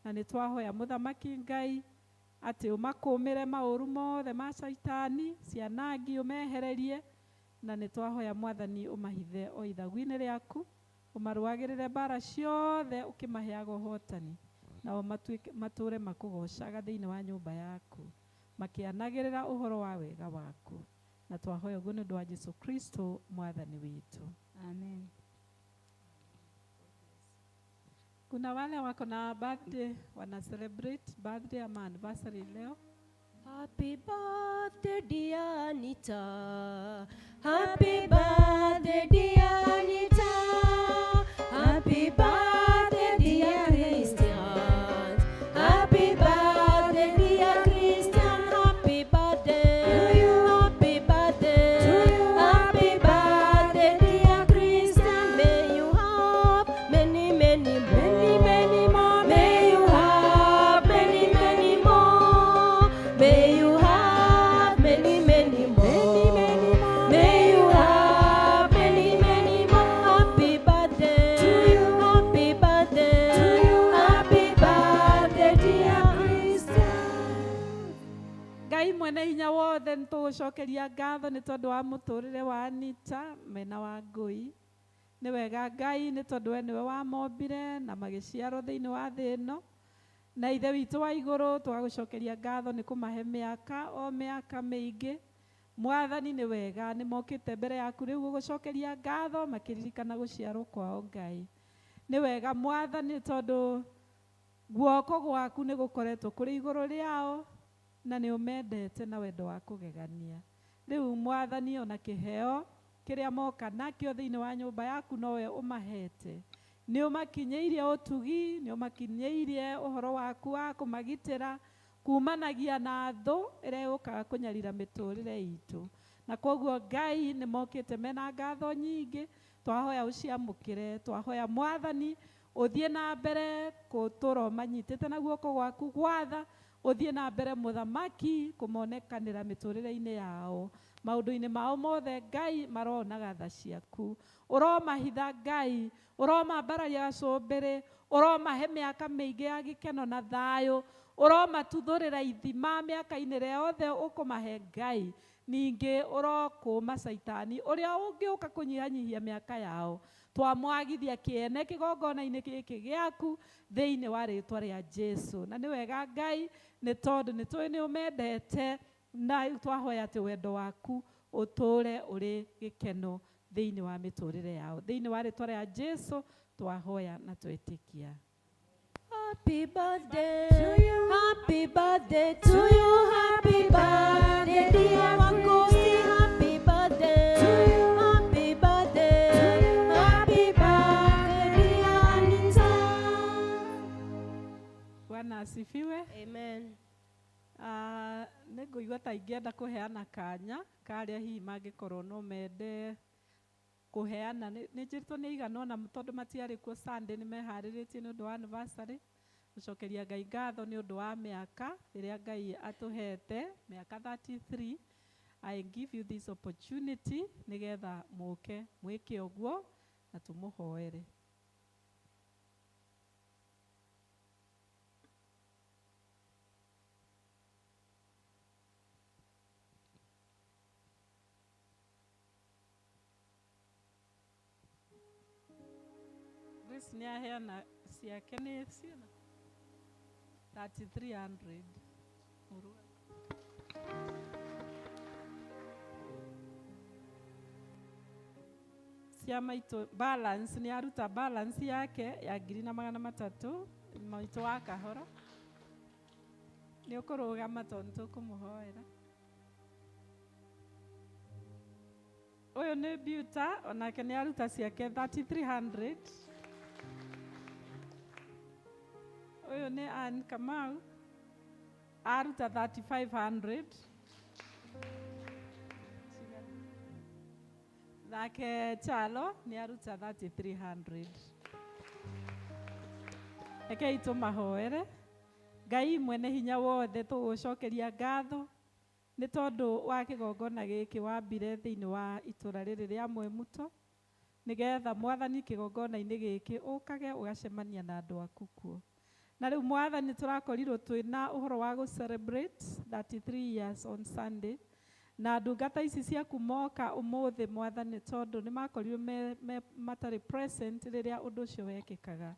Na nĩ twahoya mũthamaki Ngai atĩ ũmakũmĩre maũru mothe ma caitani cianangi ũmehererie na nĩ twahoya mwathani ũmahithe o ithagu-inĩ rĩaku ũmarũagĩrĩre mbara ciothe ũkĩmaheaga ũhotani nao matũre makũgocaga thĩinĩ wa nyũmba yaku makĩanagĩrĩra ũhoro wa wega waku na twahoya ũguo nĩ ũndũ wa Jesu Kristo mwathani witũ. Amen. Kuna wale wako na birthday wana celebrate birthday ama anniversary leo. Happy birthday dear Anita. Happy birthday dear Anita. Happy birthday dear Christian. Happy birthday dear Christian. Happy birthday to you. Happy birthday to you. Happy birthday dear Christian. May you have many many more. Many many more. May you have many many more. May you have many many more. Many many more. May you have many many more. Happy birthday to you. Happy birthday to you. Happy birthday dear Christian. Ngai mwene hinya wothe nĩ tũgũcokeria ngatho nĩ tondũ wa mũtũrĩre wa Anita mena wa Ngũi. Nĩ wega Ngai nĩ tondũ we nĩwe wamombire na magĩciarwo thĩinĩ wa thĩ ĩno. Na ithe witũ wa igũrũ tũgagũcokeria ngatho nĩ kũmahe mĩaka o mĩaka mĩingĩ. Mwathani nĩ wega nĩ mokĩte mbere yaku rĩu gũgũcokeria ngatho makĩririkana gũciarwo kwao Ngai. Nĩ wega Mwathani tondũ guoko gwaku nĩ gũkoretwo kũrĩ igũrũ rĩao na nĩ ũmendete na wendo wa kũgegania. Rĩu Mwathani ona kĩheo kĩrĩa moka nakĩo thĩinĩ wa nyũmba yaku nowe ũmahete. Nĩ ũmakinyĩirie ũtugi, nĩ ũmakinyĩirie ũhoro waku wa kũmagitĩra kumanagia na thũ ĩrĩa yũkaga kũnyarira mĩtũrĩre itũ. Na koguo Ngai nĩ mokĩte mena ngatho nyingĩ, twahoya ũciamũkĩre, twahoya Mwathani ũthiĩ na mbere gũtũra ũmanyitĩte na guoko gwaku gwatha, ũthiĩ na mbere mũthamaki kũmonekanĩra mĩtũrĩre-inĩ yao maũndũ-inĩ mao mothe Ngai maronaga tha ciaku ũromahitha Ngai ũromambararia gacũmbĩrĩ ũromahe mĩaka mĩingĩ ya gĩkeno na thayũ ũromatuthũrĩra ithima mĩaka-inĩ ĩrĩa yothe ũkũmahe Ngai ningĩ ũrokũma caitani ũrĩa ũngĩũka kũnyihanyihia mĩaka yao twamwagithia kĩene kĩgongona-inĩ gĩkĩ gĩaku thĩinĩ wa rĩtwa rĩa Jesu. Na nĩ wega Ngai nĩ tondũ nĩ tũĩ nĩ ũmendete na twahoya atĩ wendo waku ũtũre ũrĩ gĩkeno thĩinĩ wa mĩtũrĩre yao. Thĩinĩ wa rĩtwa rĩa Jesu twahoya na twĩtĩkia. Happy birthday to you. Happy birthday to you. Happy birthday dear Wangusi. Happy birthday to you. Happy birthday to you. Happy birthday dear Anita. Bwana asifiwe. Amen. Nĩ ngũigua ta ingĩenda kũheana kanya karĩa hihi mangĩkorwo no mende kũheana. Nĩ njĩrĩtwo nĩ igana ũna tondũ matiarĩ kuo Sunday, nĩ meharĩrĩtie nĩ ũndũ wa anniversary. Gũcokeria Ngai ngatho nĩ ũndũ wa mĩaka ĩrĩa Ngai atũhete, mĩaka 33. I give you this opportunity nĩgetha mũke mwĩke ũguo na tũmũhoere. Grace nĩ aheana ciake nĩ ciana 3300. Mũrũ. Cia maitũ balance nĩ aruta balance yake ya 1300 maitũ wa kahoro. Nĩ ũkũrũgama tondũ nĩ tũkũmũhoera. Ũyũ nĩ Beauta onake nĩ aruta ciake 3300. Ũyũ nĩ Ann Kamau aruta 3500. Nake Chalo nĩ aruta 3300. Rekei tũmahoere. Ngai mwene hinya wothe tũgũcokeria ngatho Nĩ tondũ wa kĩgongona gĩkĩ wambire thĩinĩ wa itũra rĩrĩ rĩa Mwemuto, nĩgetha mwathani kĩgongona-inĩ gĩkĩ ũkage ũgacemania na andũ aku kuo. Na rĩu mwathani tũrakorirwo twĩna ũhoro wa gũ celebrate 33 years on Sunday, na ndungata ici ciaku moka ũmũthĩ mwathani tondũ nĩ makorirwo me matarĩ present rĩrĩa ũndũ ũcio wekĩkaga.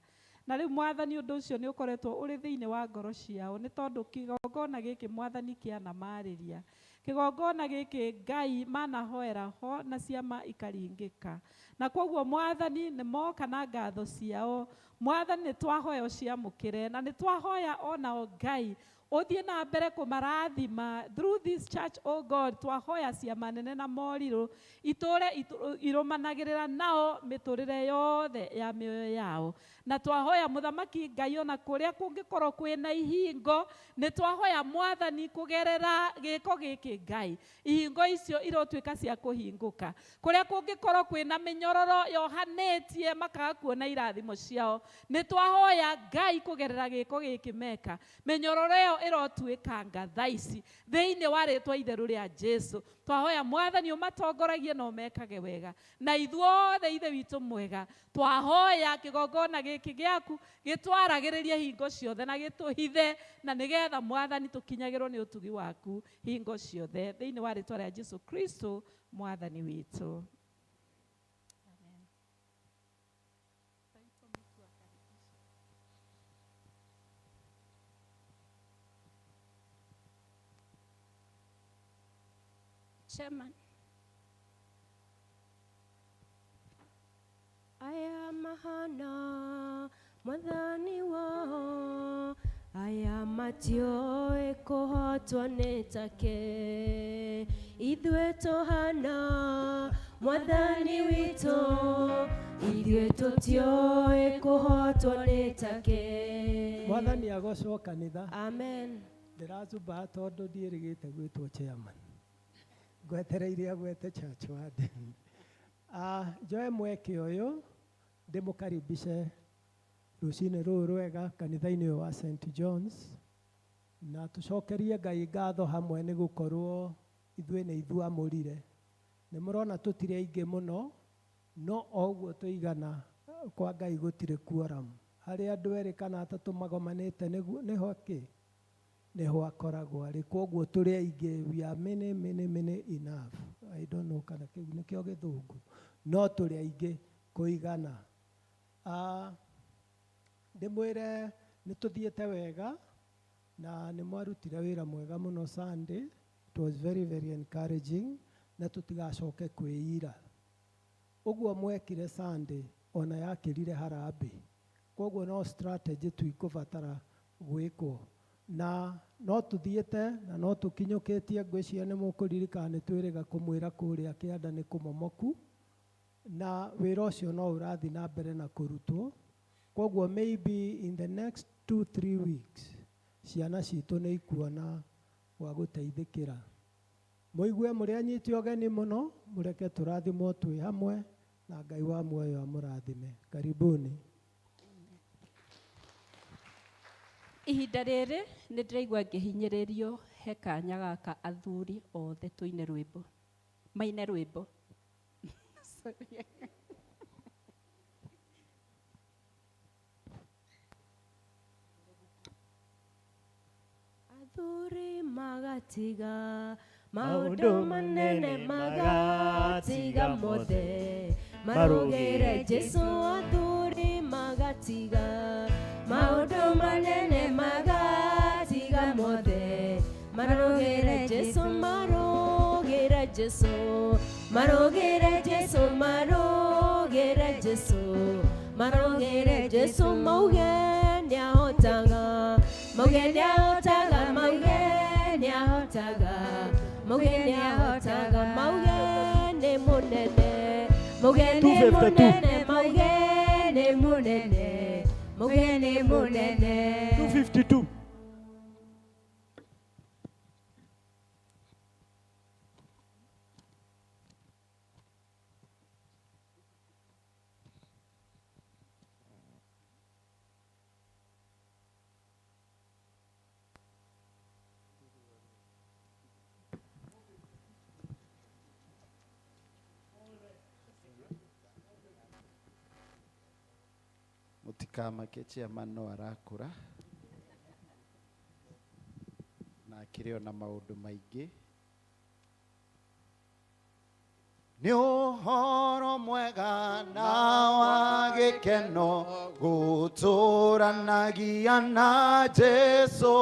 Na rĩu mwathani ũndũ ũcio nĩ ũkoretwo ũrĩ thĩinĩ wa ngoro ciao, nĩ tondũ kĩgongona gĩkĩ mwathani kĩanamarĩria. Kĩgongona gĩkĩ Ngai manahoera ho na ciama ikaringĩka. Na koguo mwathani nĩ moka na ngatho ciao, mwathani nĩ twahoya ũciamũkĩre, na nĩ twahoya onao Ngai ũthiĩ na mbere kũmarathima through this church, oh God. Twahoya ciama nene na morirũ itũre irũmanagĩrĩra nao mĩtũrĩre yothe ya mĩoyo yao. Na twahoya mũthamaki Ngai ona kũrĩa kũngĩkorwo kwĩna ihingo, nĩ twahoya mwathani kũgerera gĩko gĩkĩ Ngai ihingo icio irotuĩka cia kũhingũka. Kũrĩa kũngĩkorwo kwĩna mĩnyororo yohanĩtie makaga kuona irathimo ciao, nĩ twahoya Ngai kũgerera gĩko gĩkĩ meka mĩnyororo ĩyo ĩrotuĩkanga thaa ici thĩinĩ wa rĩtwa itheru rĩa Jesu. Twahoya mwathani ũmatongoragie na ũmekage wega, na ithuothe ithe witũ mwega twahoya kĩgongona gĩkĩ gĩaku gĩtwaragĩrĩrie hingo ciothe na gĩtũhithe, na nĩgetha mwathani tũkinyagĩrwo nĩ ũtugi waku hingo ciothe thĩinĩ wa rĩtwa rĩa Jesu Kristo mwathani witũ. Amen. Chairman. Aya mahana mwathani wao, aya matioĩ kũhotwo nĩ take. Ithuĩ tũhana mwathani witũ, ithuĩ tũtioĩ kũhotwo nĩ take. Mwathani agocwo kanitha. Amen. Ndĩracumbaa tondũ ndiĩrĩgĩte gwĩtwo chairman, ngwetereire agwete church warden. Njoe mweke ũyũ ndĩmũkaribishe rũcinĩ rũrũ rwega kanitha-inĩ ũyũ wa St John's, na tũcokerie Ngai ngatho hamwe nĩ gũkorwo ithuĩ nĩ ithuamũrire. Nĩ mũrona tũtirĩ aingĩ mũno, no o ũguo tũigana kwa Ngai gũtirĩ quorum. Harĩ andũ erĩ kana atatũ magomanĩte nĩho kĩ nĩho akoragwo arĩ. Koguo tũrĩ aingĩ, we are many many many enough. I don't know kana kĩu nĩkĩo gĩthũngũ, no tũrĩ aingĩ kũigana. Ndĩmwĩre nĩ tũthiĩte wega na nĩ mwarutire wĩra mwega mũno Sunday. It was very very encouraging, na tũtigacoke kwĩira. Ũguo mwekire Sunday ona yakĩrire harambee, koguo no strategy tu ikũbatara gwĩkwo, na no tũthiĩte na no tũkinyũkĩtie. Ngwĩciria nĩ mũkũririkana nĩ twĩrĩga kũmwĩra kũrĩa kĩanda nĩ kũmomoku, na wĩra ũcio no ũrathiĩ na mbere na kũrutwo. Koguo maybe in the next 2-3 weeks ciana citũ nĩ ikuona gwa gũteithĩkĩra. Mũigue mũrĩ anyiti ũgeni mũno, mũreke tũrathimwo twĩ hamwe, na Ngai wa muoyo amũrathime. Karibuni. Ihinda rĩrĩ nĩ ndĩraigua ngĩhinyĩrĩrio he kanya gaka athuri othe tũine rwĩmbo, maine rwĩmbo. Sorry. Athuri magatiga maũndũ manene, magatiga mothe marũgĩre Jesu. Athuri magatiga maũndũ manene, magatiga mothe marũgĩre Jesu, marũgĩre Jesu, marũgĩre Jesu, marũgĩre Jesu, marũgĩre Jesu. Mauge nĩahotaga, mauge nĩahotaga, mauge nĩahotaga, mauge nĩahotaga, mauge nĩ mũnene, mauge nĩ 252. mũnene, mauge nĩ mũnene, mauge nĩ mũnene. 252. Mũtikamake, chairman no arakũra na akĩrĩ ona maũndũ maingĩ. Nĩ ũhoro mwega na wa gĩkeno gũtũranagia na Jesũ,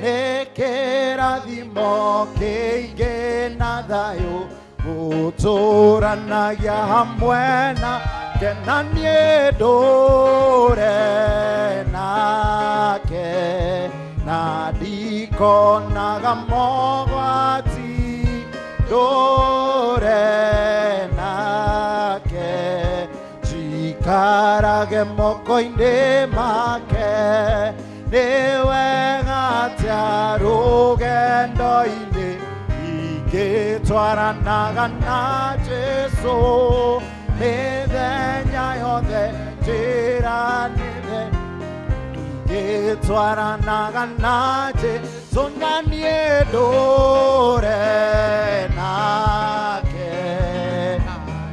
nĩ kĩrathimo kĩingĩ na thayũ gũtũranagia hamwe nake, na niĩ ndũre nake, na ndikonaga mogwati, ndũre nake, njikarage moko-inĩ make. Nĩ wega atĩa rũgendo-inĩ ingĩtwaranaga na Jesũ, mĩthenya yothe njĩra nĩthe ingĩtwaranaga na Jesũ, na niĩ ndũre nake,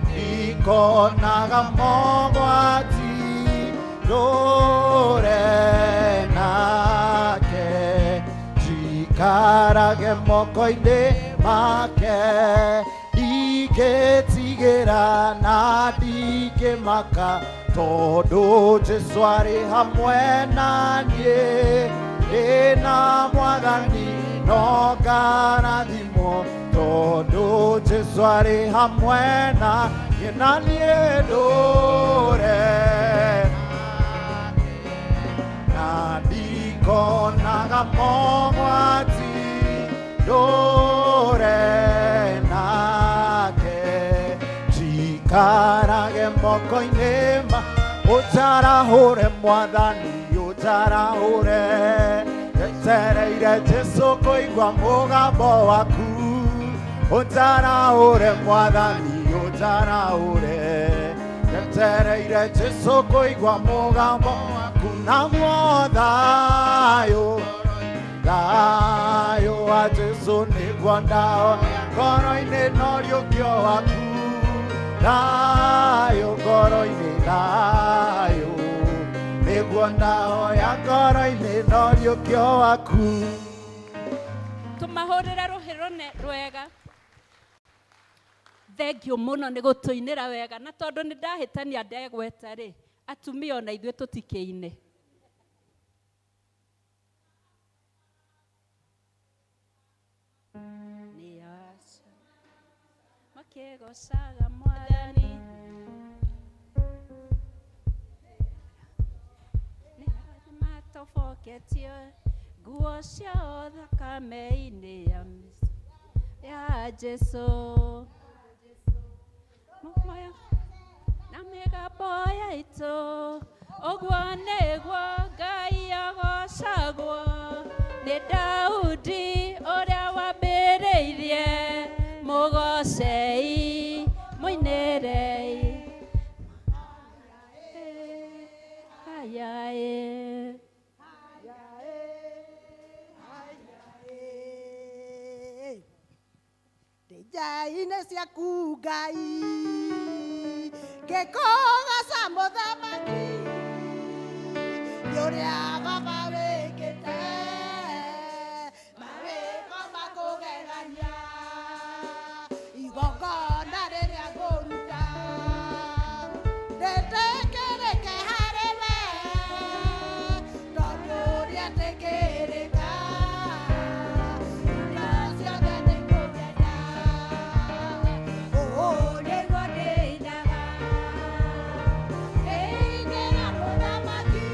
ndikonaga mogwati, ndũre nake, njikarage moko-inĩ make. Ndingĩtigĩra na ndingĩmaka, tondũ Jesũ arĩ hamwe na niĩ. Ndĩna Mwathani no ngarathimwo, tondũ Jesũ arĩ hamwe na niĩ, na niĩ ndũre na ndikonaga mogwati, ndũre nake, njikarage moko-inĩ ma. Ũnjarahũre Mwathani, ũnjarahũre, njetereire Jesũ kũigua mũgambo waku. Ũnjarahũre Mwathani, ũnjarahũre, njetereire Jesũ kũigua mũgambo waku. Naguo thayũ, thayũ wa Jesũ nĩguo ndahoya ngoro-inĩ, no riũkio waku. Thayũ ngoro-inĩ, thayũ nĩguo ndahoya ngoro-inĩ, no riũkio waku. Tũmahũrĩre rũhĩ rũne rwega. Thengiũ mũno nĩ gũtũinĩra wega, na tondũ nĩ ndahĩtania ndegweta rĩ, atumia ona ithuĩ tũtikĩine. Nĩ aca makĩgocaga Mwathani, nĩ arĩa matoboketie nguo ciao thakame-inĩ ya ya Jesũ. Mũmoyo na mĩgambo yaitũ, ũguo nĩguo Ngai agocagwo. Nĩ Daudi ũrĩa wambĩrĩirie, mũgocei, mũinĩrei. Ayae. Ndĩ ciaku Ngai, ngĩkũgoca mũthamaki, nĩ ũrĩa baba wĩkĩte, mawĩko makũgegania, igongona rĩrĩa ngũruta, rĩtĩkĩrĩke harĩ we, tondũ rĩetĩkĩrĩka, indo ciothe nĩikũgena. Ũũ nĩguo ndĩinaga, ndĩinĩra mũthamaki.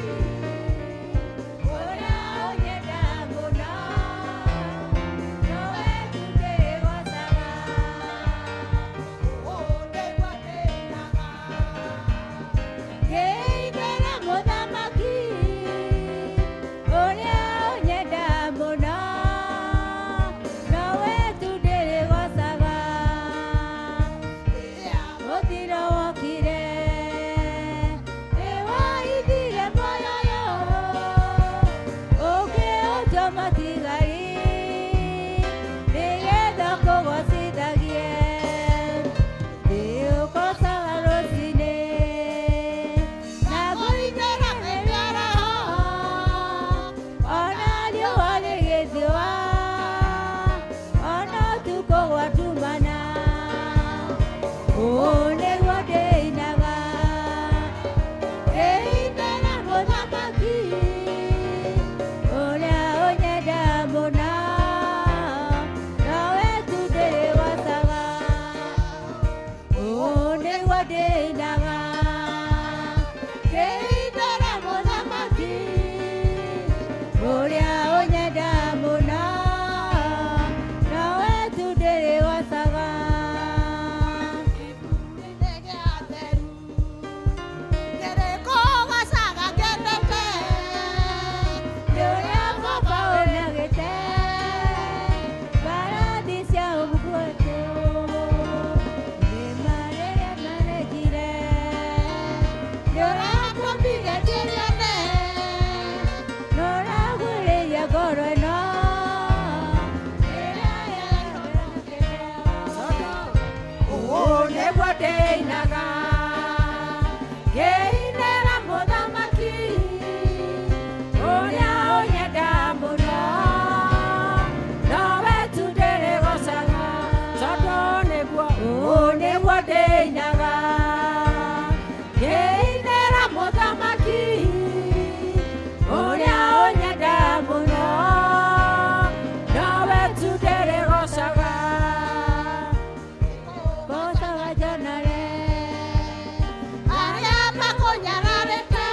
makũnyararĩte,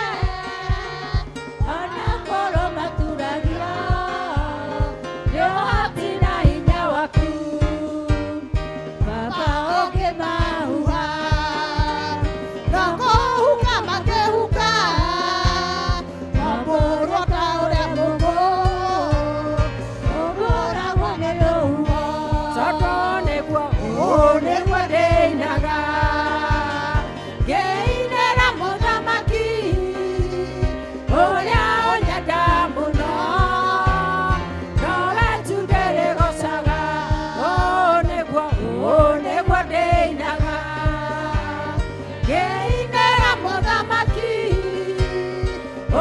ona korwo maturagio nĩ ũhoti na hinya waku. Baba ũngĩmahuha no kũhuka makĩhuka, mambũrwo ta ũrĩa mũkũ ũhũragwo nĩ rũhuho. Tondũ nĩguo ũũ nĩguo ndĩinaga, ngĩinĩra mũthamaki ũrĩa ũnyenda mũno, nowe tu ndĩrĩgocaga. Ũũ nĩguo ũũ nĩguo ndĩinaga, ngĩinĩra mũthamaki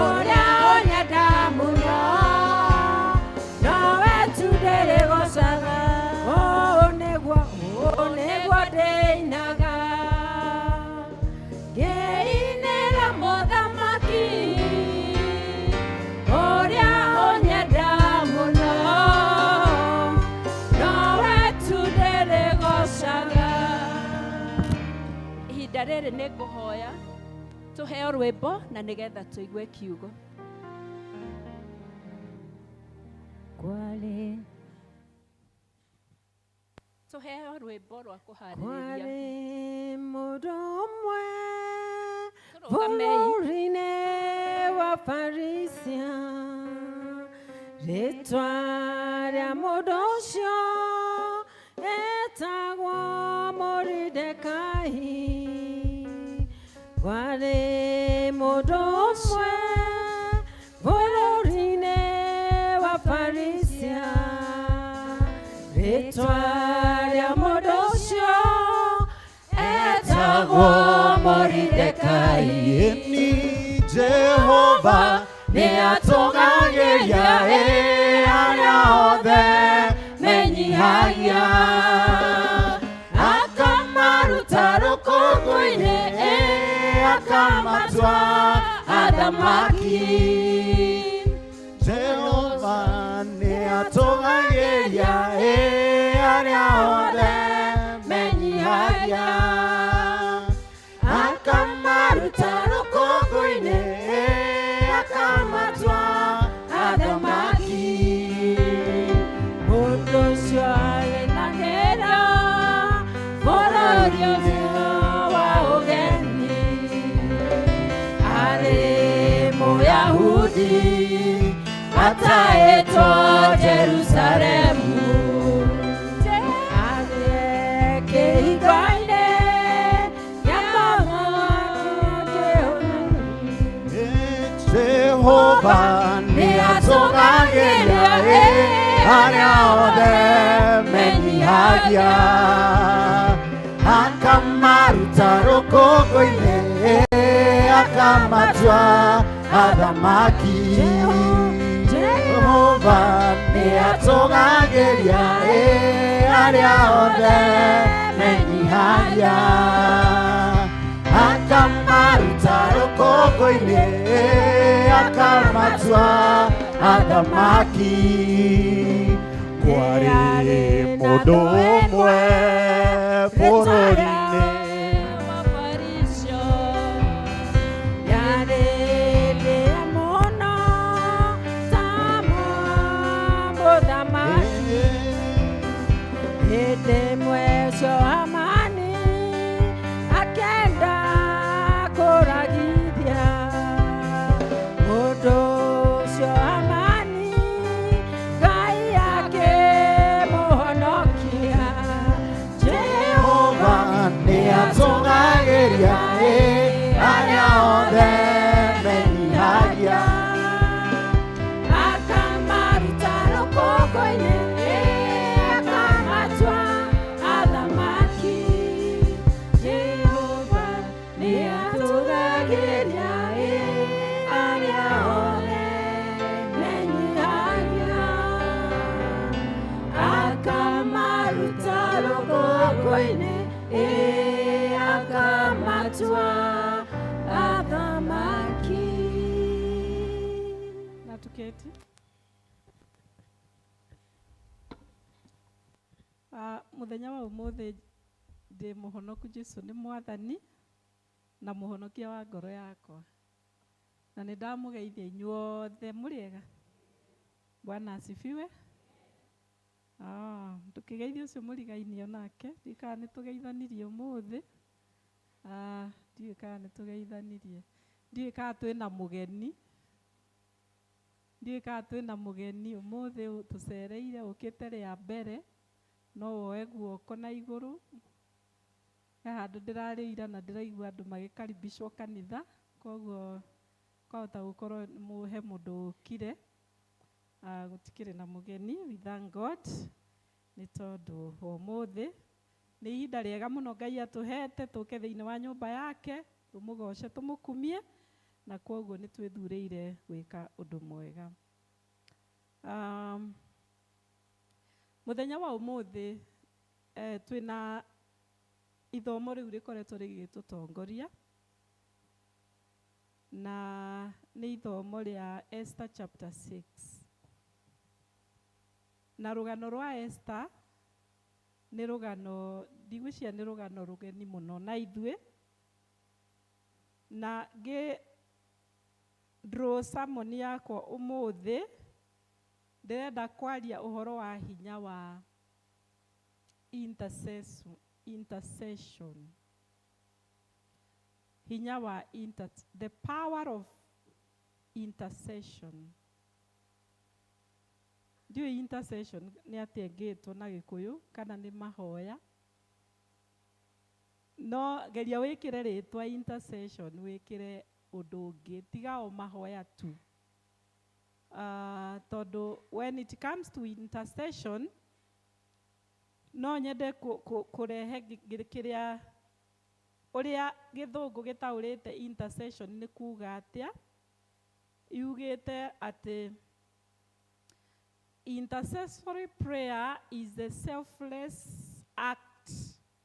ũrĩa ũnyenda mũno, nowe tu ndĩrĩgocaga. Ũũ nĩguo ũũ nĩguo ndĩinaga, ngĩinĩra mũthamaki ũrĩa ũnyenda mũno, nowe tu ndĩrĩgocaga. Ihinda rĩrĩ nĩ ngũhoya tũheo rwĩmbo na nĩgetha tũigue kiugo. Kwale Tũheo rwĩmbo rwa kũharĩrĩria. Kwarĩ mũndũ ũmwe Tũrũgamei. bũrũri-inĩ wa Farisia, rĩtwa rĩa mũndũ ũcio etagwo Moridekai. Kwarĩ mũndũ ũmwe bũrũri-inĩ wa Farisia, rĩtwa rĩa mũndũ ũcio etagwo Moridekai. Ni Jehova nĩatũgagĩria arĩa othe menyihagia, akamaruta rũkũngũ-inĩ, akamatua athamaki. Jehova nĩatũgagĩria arĩa othe menyihagia, akamaruta rũkũngũ-inĩ, akamatua athamaki. Mũndũ ũcio arĩ na kĩro bũrũri ũcio wa ũgeni, arĩ Mũyahudi ataĩtwo Jerusalemu. Arĩ kĩhingo-inĩ kĩa mũthamaki. Jehova nĩatũgagĩria arĩa othe menyihagia, akamaruta rũkũngũ-inĩ, akamatua athamaki. Jehova nĩatũgagĩria arĩa othe menyihagia, akamaruta rũkũngũ-inĩ, akamatua athamaki. Kwarĩ mũndũ ũmwe bũrũri-inĩ Yarĩrĩra mũno ta mũthamaki. Hĩndĩ ĩmwe ũcio Hamani akĩenda kũragithia mũndũ ũcio Hamani, Ngai akĩmũhonokia. Jehova nĩatũgagĩria arĩa othe menyihagia, akamaruta rũkũngũ-inĩ, akamatua athamaki. Jehova nĩatũgagĩria arĩa othe menyihagia, akamaruta rũkũngũ-inĩ, akamatua athamaki. Na tuketi. Muthenya wa umuthi ndi muhonoku. Jesu ni Mwathani. Na mũhonokia wa ngoro yakwa. Na nĩ ndamũgeithia inyuothe mũrĩ ega. Bwana asifiwe. Ah, ndũkĩgeithie ũcio mũrigainio nake, ndiũĩ kana nĩ tũgeithanirie ũmũthĩ. Ah, ndiũĩ kana nĩ tũgeithanirie. Ndiũĩ kana twĩna mũgeni. Ndiũĩ kana twĩna mũgeni ũmũthĩ tũcereire ũkĩte rĩa mbere, no woe guoko na igũrũ. He handũ ndĩrarĩ ira na ndĩraigua andũ magĩkaribishwo kanitha, koguo kwahota gũkorwo he mũndũ ũkire. Gũtikĩrĩ na mũgeni, we thank God nĩ tondũ wa ũmũthĩ. Nĩ ihinda rĩega mũno Ngai atũhete tũke thĩinĩ wa nyũmba yake, tũmũgoce tũmũkumie, na kwoguo nĩ twĩthurĩire gwĩka ũndũ mwega. Mũthenya wa ũmũthĩ twĩna ithomo rĩu rĩkoretwo rĩgĩtũtongoria, na nĩ ithomo rĩa Esther chapter 6. Na rũgano rwa Esther nĩ rũgano, ndigwĩciria nĩ rũgano rũgeni mũno na ithuĩ, na ngĩ draw sermon yakwa ũmũthĩ ndĩrenda kwaria ũhoro wa hinya wa intercession. Hinya wa the power of intercession. Ndiũĩ intercession nĩ atĩa ĩngĩtwo na Gĩkũyũ kana nĩ mahoya. No geria wĩkĩre rĩtwa intercession, wĩkĩre ũndũ ũngĩ, tiga o mahoya tu. Tondũ when it comes to intercession, no nyende kũrehe kĩrĩa ũrĩa gĩthũngũ gĩtaũrĩte intercession nĩ kuga atĩa. Yugĩte atĩ intercessory prayer is the selfless act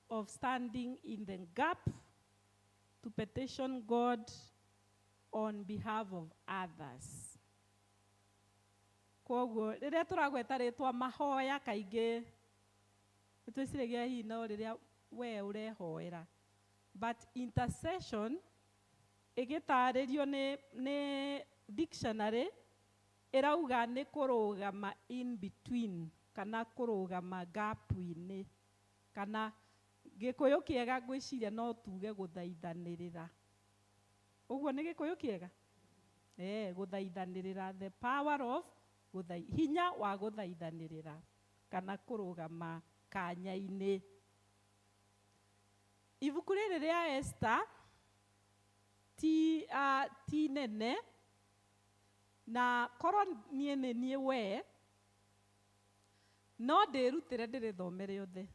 of standing in the gap to petition God on behalf of others. Kwoguo rĩrĩa tũragweta rĩtwa mahoya kaingĩ nĩtwĩciragia hihi no rĩrĩa we ũrehoera, but intercession ĩgĩtarĩrio nĩ dictionary ĩrauga nĩ kũrũgama in between kana kũrũgama gap-inĩ, kana Gĩkũyũ kĩega ngwĩciria no tuge gũthaithanĩrĩra. Ũguo nĩ Gĩkũyũ kĩega? Gũthaithanĩrĩra, the power of hinya wa gũthaithanĩrĩra kana kũrũgama kanya-inĩ. Ibuku rĩrĩ rĩa Esther ti nene, na korwo niĩ nĩ niĩ we no ndĩrutĩre ndĩrĩthome rĩothe,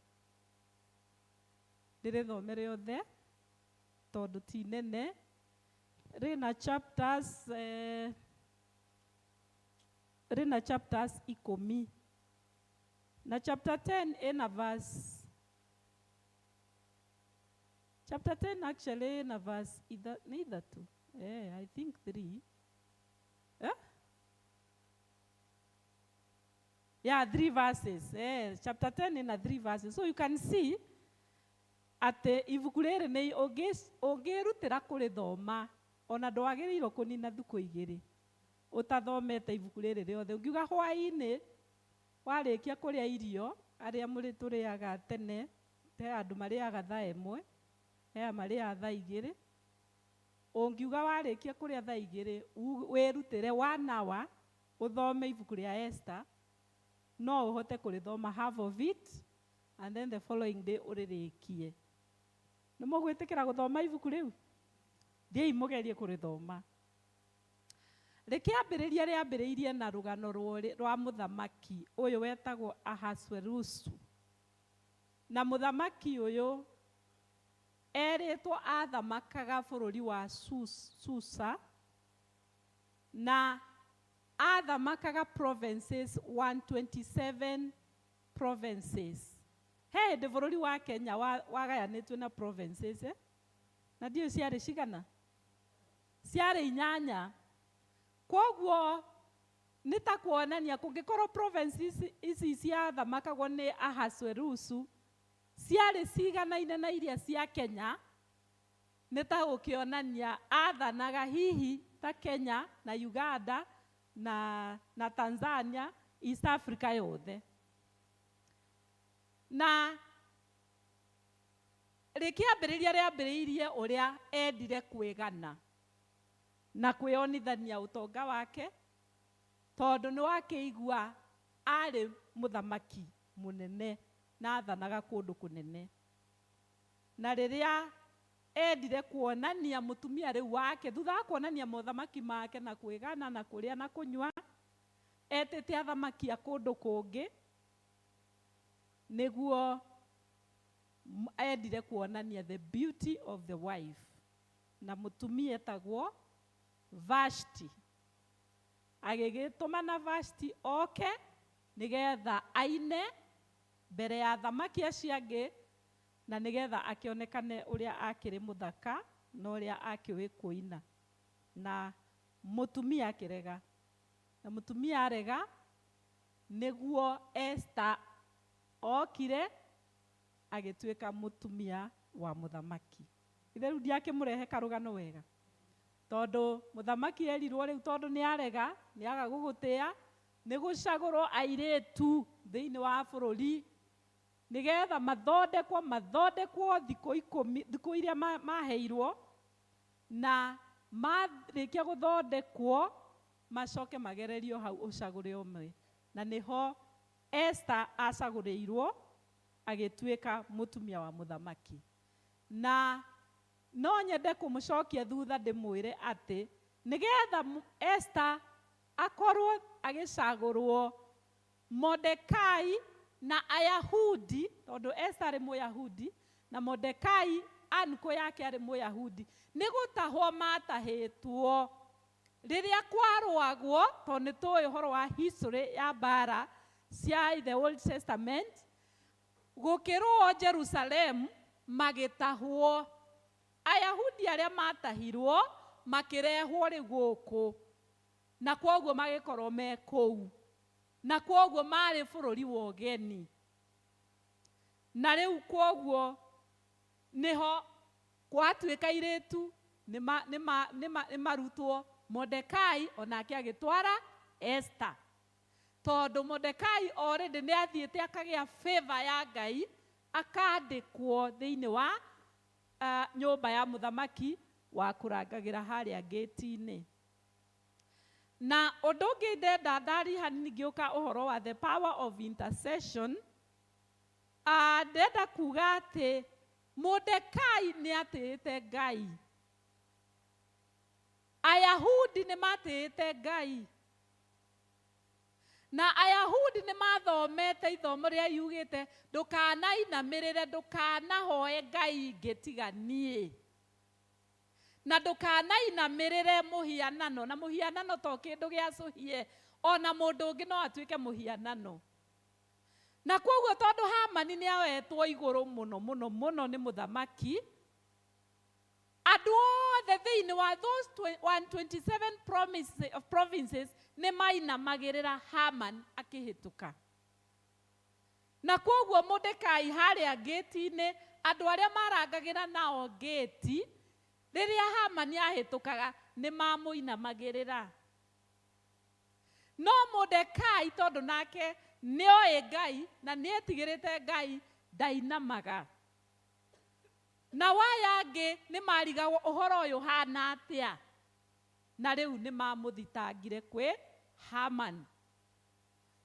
ndĩrĩthome rĩothe tondũ ti nene. Rĩna chapters, rĩna chapters 10, na chapter 10 ĩna verse, chapter 10 actually ĩna verse nĩ ithatũ, I think 3. Yeah, 3 verses. Chapter 10 ĩna 3 verses. So you can see atĩ ibuku rĩrĩ nĩ ũngĩrutĩra kũrĩthoma ona ndwagĩrĩirwo kũnina thikũ igĩrĩ ũtathomete ibuku rĩrĩ rĩothe. Ũngiuga hwaĩ-inĩ warĩkia kũrĩa irio, arĩa mũrĩ tũrĩaga tene, he andũ marĩaga thaa 1, he marĩaga thaa 2. Ũngiuga warĩkia kũrĩa thaa 2, wĩrutĩre 1 hour ũthome ibuku rĩa Esther, no ũhote kũrĩthoma half of it and then the following day ũrĩrĩkie. Nĩ mũgwĩtĩkĩra gũthoma ibuku rĩu? Thiĩi mũgerie kũrĩthoma. Rĩkĩambĩrĩria rĩambĩrĩirie na rũgano rwa mũthamaki ũyũ wetagwo Ahasuerusu. Na mũthamaki ũyũ erĩtwo athamakaga bũrũri wa Susa, na athamakaga provinces 127 provinces. He hĩndĩ bũrũri wa Kenya wagayanĩtio na provinces, Na ndiũĩ ciarĩ cigana? Ciarĩ 8. Kwoguo nĩ ta kuonania kũngĩkorwo provinces ici ciathamakagwo nĩ Ahasuerusu ciarĩ ciganaine na iria cia Kenya, Nĩ ta gũkĩonania athanaga hihi ta Kenya na Uganda na Tanzania, East Africa yothe. Na rĩkĩambĩrĩria rĩambĩrĩirie ũrĩa endire kwĩgana na kwĩonithania ũtonga wake, tondũ nĩ wakĩigua arĩ mũthamaki mũnene na athanaga kũndũ kũnene. Na rĩrĩa endire kuonania mũtumia rĩu wake, thutha wa kuonania mothamaki make na kwĩgana na kũrĩa na kũnyua, etĩte athamaki a kũndũ kũngĩ, nĩguo endire kuonania the beauty of the wife. Na mũtumia etagwo Vashti. Agĩgĩtũmana Vashti oke nĩgetha aine mbere ya athamaki acio angĩ, na nĩgetha akĩonekane ũrĩa akĩrĩ mũthaka na ũrĩa akĩũĩ kũina. Na mũtumia akĩrega. Na mũtumia arega, nĩguo Esther okire agĩtuĩka mũtumia wa mũthamaki. Ithe rĩu ndiakĩmũrehe karũgano wega, tondũ mũthamaki erirwo rĩu tondũ nĩ arega, nĩ aga gũgũtĩa, nĩ gũcagũrwo airĩtu thĩinĩ wa bũrũri nĩgetha mathondekwo thikũ 10, thikũ iria maheirwo, na marĩkia gũthondekwo macoke magererio hau ũcagũre ũmwe. Na nĩho Esther acagũrĩirwo agĩtuĩka mũtumia wa mũthamaki. Na no nyende kũmũcokia thutha ndĩmwĩre atĩ nĩgetha Esther akorwo agĩcagũrwo, Mordekai na Ayahudi, tondũ Esther arĩ Mũyahudi na Mordekai ankũ yake arĩ Mũyahudi, nĩ gũtahwo matahĩtwo rĩrĩa kwarũagwo, tondũ nĩ tũĩ ũhoro wa history ya mbara cia the Old Testament, gũkĩrũo Jerusalem magĩtahwo. Ayahudi arĩa matahirwo makĩrehwo rĩu gũkũ, na kwoguo magĩkorwo me kũu, na kwoguo marĩ bũrũri wa ũgeni. Na rĩu kwoguo nĩho gwatuĩka airĩtu nĩ marutwo. Mordekai onake agĩtwara Esther, tondũ Mordekai already nĩ athiĩte akagĩa favor ya Ngai, akandĩkwo thĩinĩ wa nyũmba ya mũthamaki wa kũrangagĩra harĩa gate-inĩ. Na ũndũ ũngĩ ndenda ndari hanini ngĩũka ũhoro wa the power of intercession, ndĩrenda kuga atĩ Mordekai nĩ atĩĩte Ngai. Ayahudi nĩ matĩĩte Ngai. Na Ayahudi nĩ mathomete ithomo rĩrĩa yugĩte ndũkanainamĩrĩre, ndũkanahoe Ngai ingĩ tiga niĩ. Na ndũkanainamĩrĩre mũhianano, na mũhianano to kĩndũ gĩacũhie, ona mũndũ ũngĩ no atuĩke mũhianano. Na kwoguo tondũ Hamani nĩ oetwo igũrũ mũno mũno mũno nĩ mũthamaki, andũ othe thĩinĩ wa those 127 provinces nĩ mainamagĩrĩra Haman akĩhĩtũka. Na kwoguo Mordekai harĩa gate-inĩ, andũ arĩa marangagĩra nao gate, rĩrĩa Haman ahĩtũkaga nĩ mamũinamagĩrĩra. No Mordekai tondũ nake nĩoĩ Ngai na nĩetigĩrĩte Ngai, ndainamaga. Na waya angĩ nĩ marigagwo ũhoro ũyũ ũhana atĩa, na rĩu nĩ mamũthitangire kwĩ Haman.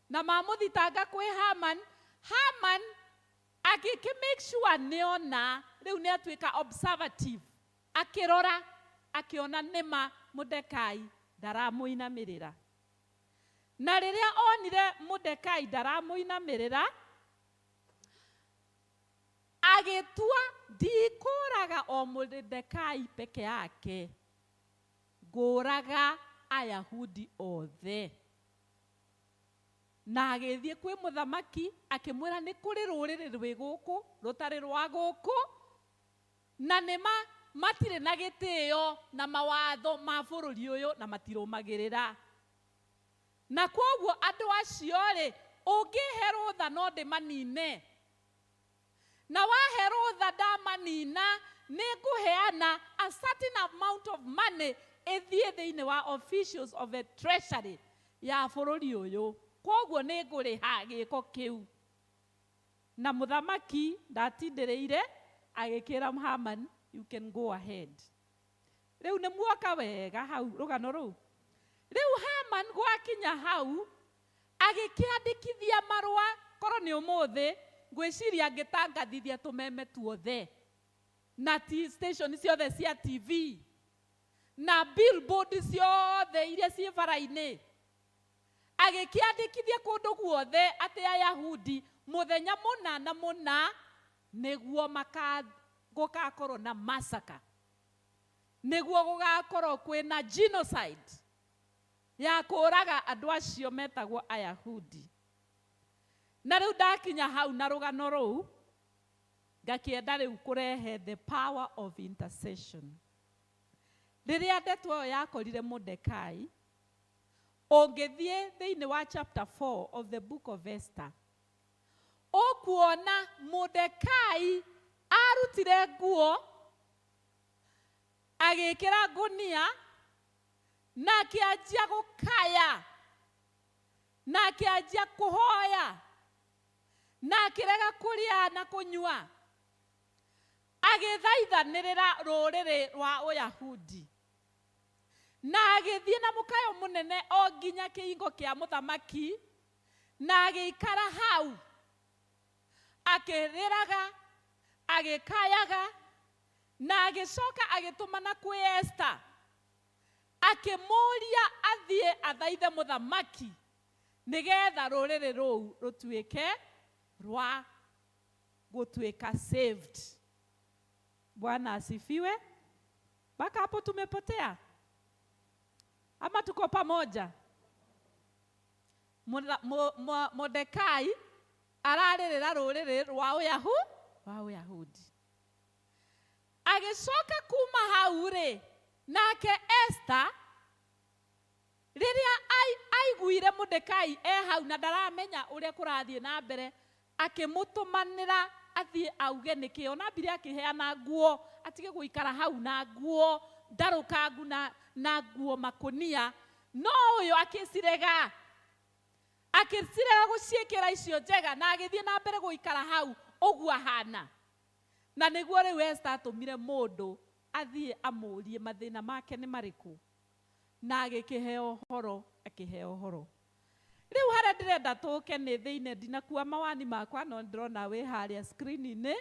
Na mamũthitanga kwĩ Haman, Haman agĩkĩ make sure nĩona rĩu nĩ atuĩka observative, akĩrora akĩona nĩma Mordekai ndaramũinamĩrĩra. Na rĩrĩa onire Mordekai ndaramũinamĩrĩra, agĩtua ndikũraga o Mordekai peke yake, ngũraga Ayahudi othe. Na agĩthiĩ kwĩ mũthamaki akĩmwĩra nĩ kũrĩ rũrĩrĩ rwĩ gũkũ rũtarĩ rwa gũkũ, na nĩma matirĩ na gĩtĩo na mawatho ma bũrũri ũyũ na matirũmagĩrĩra. Na kwoguo andũ acio rĩ, ũngĩhe rũtha no ndĩmanine, na wahe rũtha ndamanina, Nĩ ngũheana a certain amount of money ĩthiĩ thĩinĩ wa officials of the treasury ya bũrũri ũyũ. Kwoguo nĩ ngũrĩha gĩko kĩu. Na mũthamaki ndatindĩrĩire, agĩkĩra Haman, "You can go ahead." Rĩu nĩ muoka wega hau rũgano rũu. Rĩu Haman gwakinya hau agĩkĩandĩkithia marũa. Korwo nĩ ũmũthĩ, ngwĩciria angĩtangathithia tũmeme tuothe na station ciothe cia TV na billboard ciothe iria ciĩ bara-inĩ. Agĩkĩandĩkithia kũndũ guothe atĩ Ayahudi mũthenya mũna na mũna nĩguo gũgakorwo na massacre, nĩguo gũgakorwo kwĩna genocide ya kũraga andũ acio metagwo Ayahudi. Na rĩu ndakinya hau na rũgano rũu, ngakĩenda rĩu kũrehe the power of intercession. Rĩrĩa ndeto ĩyo yakorire Mordekai, ũngĩthiĩ thĩinĩ wa chapter 4 of the Book of Esther, ũkuona Mordekai arutire nguo, agĩkĩra ngũnia na akĩanjia gũkaya na akĩanjia kũhoya na akĩrega kũrĩa na kũnyua, agĩthaithanĩrĩra rũrĩrĩ rwa Ũyahudi, na agĩthiĩ na mũkayo mũnene o nginya kĩhingo kĩa mũthamaki, na agĩikara hau akĩrĩraga, agĩkayaga, na agĩcoka agĩtũmana kwĩ Esther akĩmũria athiĩ athaithe mũthamaki nĩgetha rũrĩrĩ rũu rũtuĩke rwa gũtuĩka saved. Bwana asifiwe. Mpaka hapo tumepotea ama tuko pamoja? Mordekai ararĩrĩra rũrĩrĩ rwa Ũyahudi. Agĩcoka kuma hau rĩ, nake Esther rĩrĩa aiguire Mordekai e hau na ndaramenya ũrĩa kũrathiĩ na mbere, akĩmũtũmanĩra athiĩ auge nĩkĩ. Ona ambire akĩheana nguo atige gũikara hau na nguo ndarũkangu na nguo makũnia, no ũyũ akĩcirega, akĩcirega gũciĩkĩra icio njega, na agĩthiĩ na mbere gũikara hau ũguo ahana. Na nĩguo rĩu Esther atũmire mũndũ athiĩ amũrie mathĩna make nĩ marĩkũ, na agĩkĩheo ũhoro, akĩheo ũhoro. Rĩu harĩa ndĩrenda tũke nĩ thĩinĩ, ndinakua mawani makwa, no ndĩrona wĩ harĩa screen-inĩ,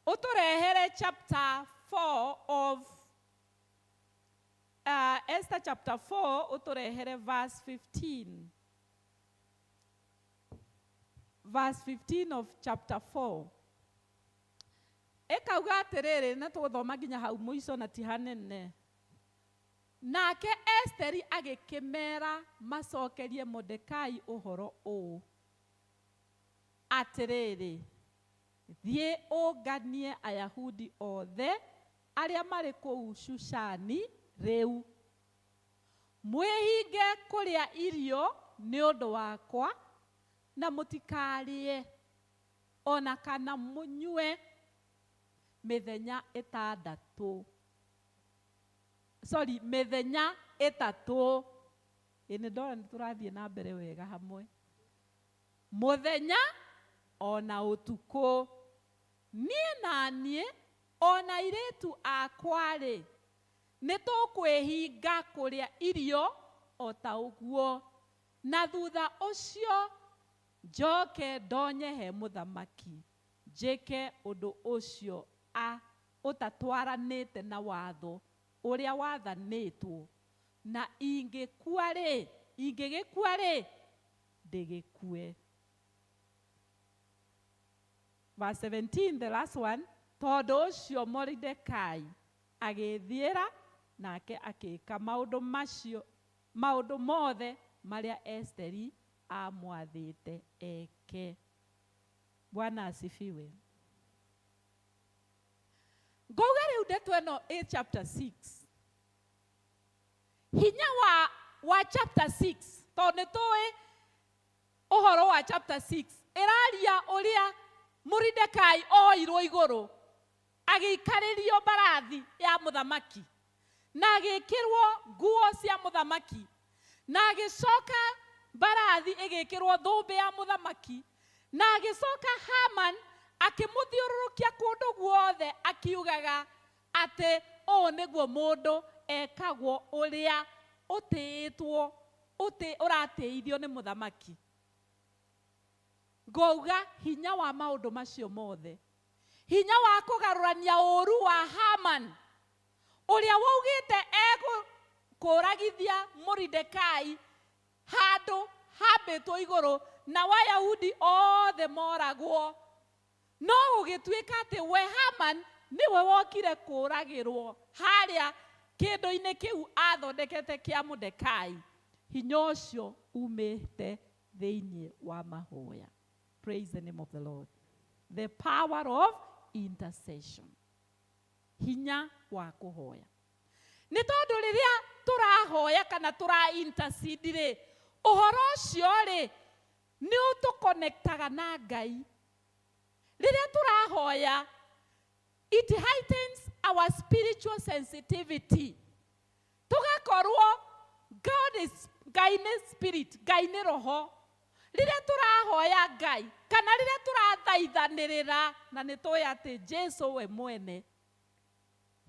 ũtũrehere chapter 4 of Esther chapter 4, ũtũrehere verse 15, verse 15 of chapter 4. Ĩkauga atĩrĩrĩ, na tũgũthoma nginya hau mũico na ti hanene. Nake Esteri agĩkĩmera macokerie Mordekai ũhoro ũũ atĩrĩrĩ, "Thiĩ ũnganie Ayahudi othe arĩa marĩ kũu Shushani rĩu, mwĩhinge kũrĩa irio nĩ ũndũ wakwa, na mũtikarĩe ona kana mũnyue mĩthenya 6, sorry, mĩthenya 3." Ĩ nĩ ndona nĩ tũrathiĩ na mbere wega hamwe. "Mũthenya ona ũtukũ. Niĩ na niĩ ona airĩtu akwa-rĩ, nĩ tũkwĩhinga kũrĩa irio o ta ũguo, na thutha ũcio njoke ndonye he mũthamaki njĩke ũndũ ũcio a ũtatwaranĩte na watho ũrĩa wathanĩtwo, na ingĩkua rĩ, ingĩgĩkua rĩ, ndĩgĩkue." Verse 17, the last one. Tondũ ũcio Moridekai agĩthiĩra nake akĩka maũndũ macio, maũndũ mothe marĩa Esteri amwathĩte eke. Bwana asifiwe. Ngauga rĩu ndeto ĩno ĩ chapter 6, hinya wa chapter 6, tondũ nĩ tũĩ ũhoro wa chapter 6 ĩraria ũrĩa Moridekai oirwo igũrũ. Agĩikarĩrio mbarathi ya mũthamaki na agĩkĩrwo nguo cia mũthamaki na agĩcoka mbarathi ĩgĩkĩrwo thũmbĩ ya mũthamaki na agĩcoka Haman akĩmũthiũrũrũkia kũndũ guothe akiugaga atĩ ũũ nĩguo mũndũ ekagwo ũrĩa ũtĩĩtwo ũratĩithio nĩ mũthamaki. Ngauga hinya wa maũndũ macio mothe, hinya wa kũgarũrania ũũru wa Haman ũrĩa waugĩte egũkũragithia Moridekai handũ hambĩtwo igũrũ na Wayahudi othe moragwo, no gũgĩtuĩka atĩ we Haman nĩwe wokire kũragĩrwo harĩa kĩndũ-inĩ kĩu athondekete kĩa Mordekai. Hinya ũcio umĩte thĩinĩ wa mahoya. Praise the name of the Lord. The power of intercession, hinya wa kũhoya. Nĩ tondũ rĩrĩa tũrahoya kana tũra intercede rĩ, ũhoro ũcio rĩ nĩ ũtũconnectaga na Ngai. Rĩrĩa tũrahoya, it heightens our spiritual sensitivity, tũgakorwo God is, Ngai nĩ spirit, Ngai nĩ roho. Rĩrĩa tũrahoya Ngai kana rĩrĩa tũrathaithanĩrĩra, na nĩ tũĩ atĩ Jesu we mwene,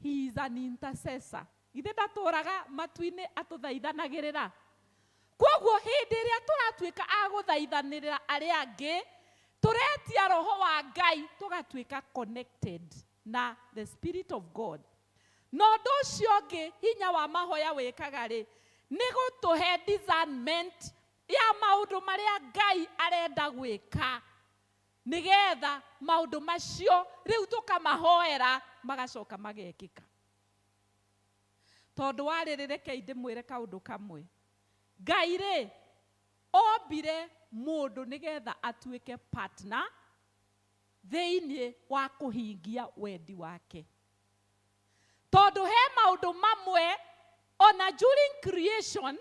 he is an intercessor, githĩ ndatũraga matu-inĩ atũthaithanagĩrĩra? Koguo hĩndĩ ĩrĩa tũratuĩka a gũthaithanĩrĩra arĩa angĩ, tũretia roho wa Ngai, tũgatuĩka connected na the spirit of God. Na ũndũ ũcio ũngĩ hinya wa mahoya wĩkaga rĩ, nĩ gũtũhe discernment ya maũndũ marĩa Ngai arenda gwĩka, nĩgetha maũndũ macio rĩu tũkamahoera magacoka magekĩka. Tondũ wa rĩrĩ, rekei ndĩmwĩre kaũndũ kamwe. Ngai rĩ ombire mũndũ nĩgetha atuĩke partner thĩinĩ wa kũhingia wendi wake, tondũ he maũndũ mamwe ona during creation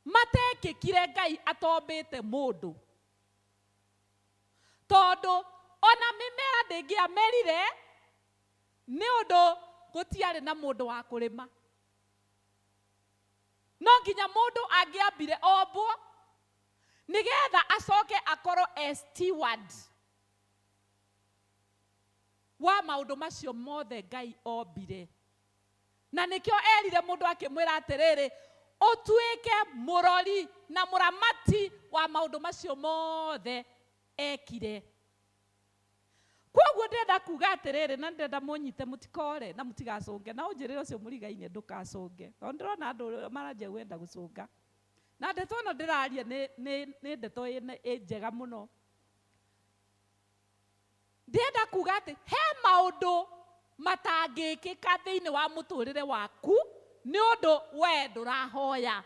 matekĩkire Ngai atombĩte mũndũ, tondũ ona mĩmera ndĩngĩamerire nĩ ũndũ gũtiarĩ na mũndũ wa kũrĩma. No nginya mũndũ angĩambire ombwo nĩgetha acoke akorwo e steward wa maũndũ macio mothe Ngai ombire. Na nĩkĩo erire mũndũ akĩmwĩra atĩrĩrĩ, ũtuĩke mũrori na mũramati wa maũndũ macio mothe ekire. Koguo ndĩrenda kuga atĩrĩrĩ, na ndĩrenda mũnyite, mũtikore na mũtigacũnge, na ũnjĩrĩre ũcio mũrigaine ndũkacũnge, tondũ ndĩrona andũ maranjia gwenda gũcũnga. Na ndeto ĩno ndĩraria nĩ ndeto ĩ njega mũno. Ndĩrenda kuga atĩ he maũndũ matangĩkĩka thĩinĩ wa mũtũrĩre waku nĩ ũndũ we ndũrahoya,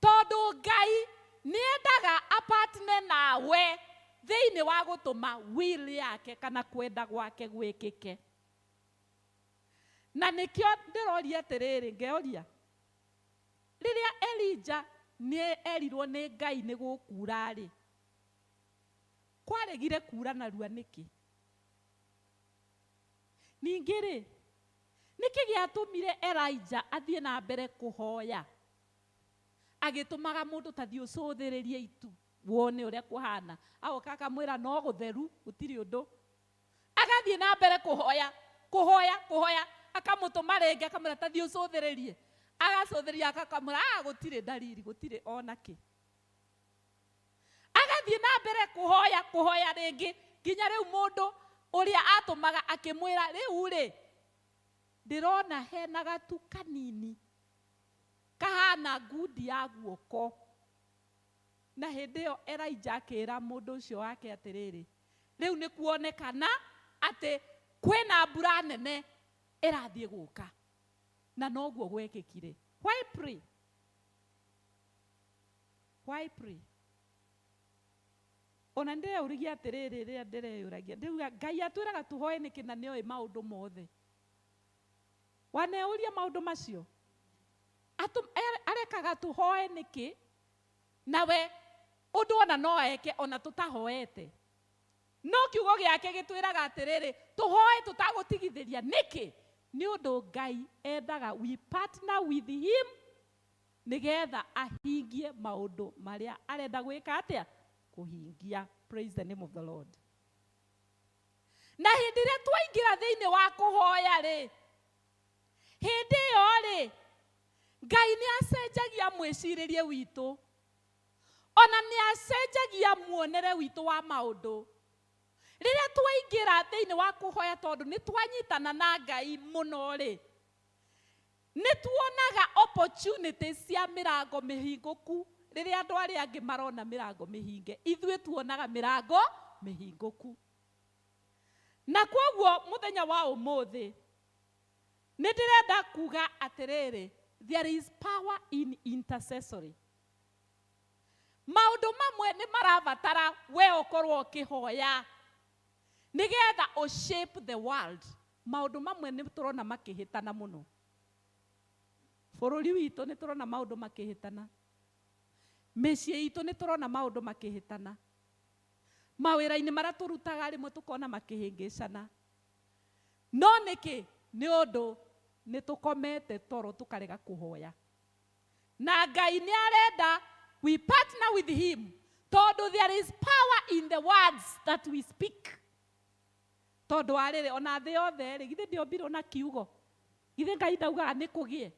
tondũ Ngai nĩendaga apartner nawe thĩinĩ wa gũtũma will yake kana kwenda gwake gwĩkĩke. Na nĩkĩo ndĩroria atĩrĩrĩ, ngeoria, rĩrĩa Elija nĩ erirwo nĩ Ngai nĩ gũkura rĩ, kwaregire kura narua nĩkĩ? Ningĩ rĩ, nĩkĩ gĩatũmire Elijah athiĩ na mbere kũhoya agĩtũmaga mũndũ ta thiĩ ũcũthĩrĩrie itu wone ũrĩa kũhana, agoka akamwĩra no gũtheru, gũtirĩ ũndũ? Agathiĩ na mbere kũhoya, kũhoya, kũhoya, akamũtũma rĩngĩ, akamwĩra ta thiĩ ũcũthĩrĩrie, agacũthĩrĩria, akamwĩra a gũtirĩ dalili, gũtirĩ ona kĩ. Agathiĩ na mbere kũhoya, kũhoya rĩngĩ, nginya rĩu mũndũ ũrĩa atũmaga akĩmwĩra, rĩu rĩ ndĩrona hena gatu kanini kahana ngundi ya guoko. Na hĩndĩ ĩyo Elijah akĩra mũndũ ũcio wake atĩrĩrĩ, rĩu nĩ kuonekana atĩ kwĩna mbura nene ĩrathiĩ gũka. Na noguo gwekĩkire. Why pray? Why pray? Ona ndĩreyũragia atĩrĩrĩ, rĩrĩa ndĩreyũragia ndĩruga, Ngai atwĩraga tũhoe nĩkĩ na nĩoĩ maũndũ mothe? Waneyũria maũndũ macio? Arekaga tũhoe nĩkĩ nawe ũndũ ona no eke ona tũtahoete? No kiugo gĩake gĩtwĩraga atĩrĩrĩ, tũhoe tũtagũtigithĩria. Nĩkĩ? Nĩ ũndũ Ngai endaga we partner with him nĩgetha ahingie maũndũ marĩa arenda gwĩka atĩa? Kũhingia. Praise the name of the Lord. Na hĩndĩ ĩrĩa twaingĩra thĩinĩ wa kũhoya rĩ, hĩndĩ ĩyo rĩ, Ngai nĩ acenjagia mwĩcirĩrie witũ, ona nĩ acenjagia muonere witũ wa maũndũ. Rĩrĩa twaingĩra thĩinĩ wa kũhoya, tondũ nĩ twanyitana na Ngai mũno rĩ, nĩ tuonaga opportunities cia mĩrango mĩhingũku. Rĩrĩa andũ arĩa angĩ marona mĩrango mĩhinge, ithuĩ tuonaga mĩrango mĩhingũku. Na kwoguo mũthenya wa ũmũthĩ nĩ ndĩrenda kuga atĩrĩrĩ, there is power in intercessory. Maũndũ mamwe nĩ marabatara we ũkorwo ũkĩhoya nĩgetha ũ shape the world. Maũndũ mamwe nĩ tũrona makĩhĩtana mũno bũrũri witũ, nĩ tũrona maũndũ makĩhĩtana mĩciĩ itũ, nĩ tũrona maũndũ makĩhĩtana mawĩra-inĩ marĩa tũrutaga, rĩmwe tũkona makĩhĩngĩcana. No nĩkĩ? Nĩ ũndũ nĩ tũkomete toro tũkarega kũhoya. Na Ngai nĩ arenda we partner with him, tondũ there is power in the words that we speak. Tondũ wa rĩrĩ, ona thĩ yothe rĩ, githĩ ndĩombirwo na kiugo? Githĩ Ngai ndaugaga nĩ kũgĩe?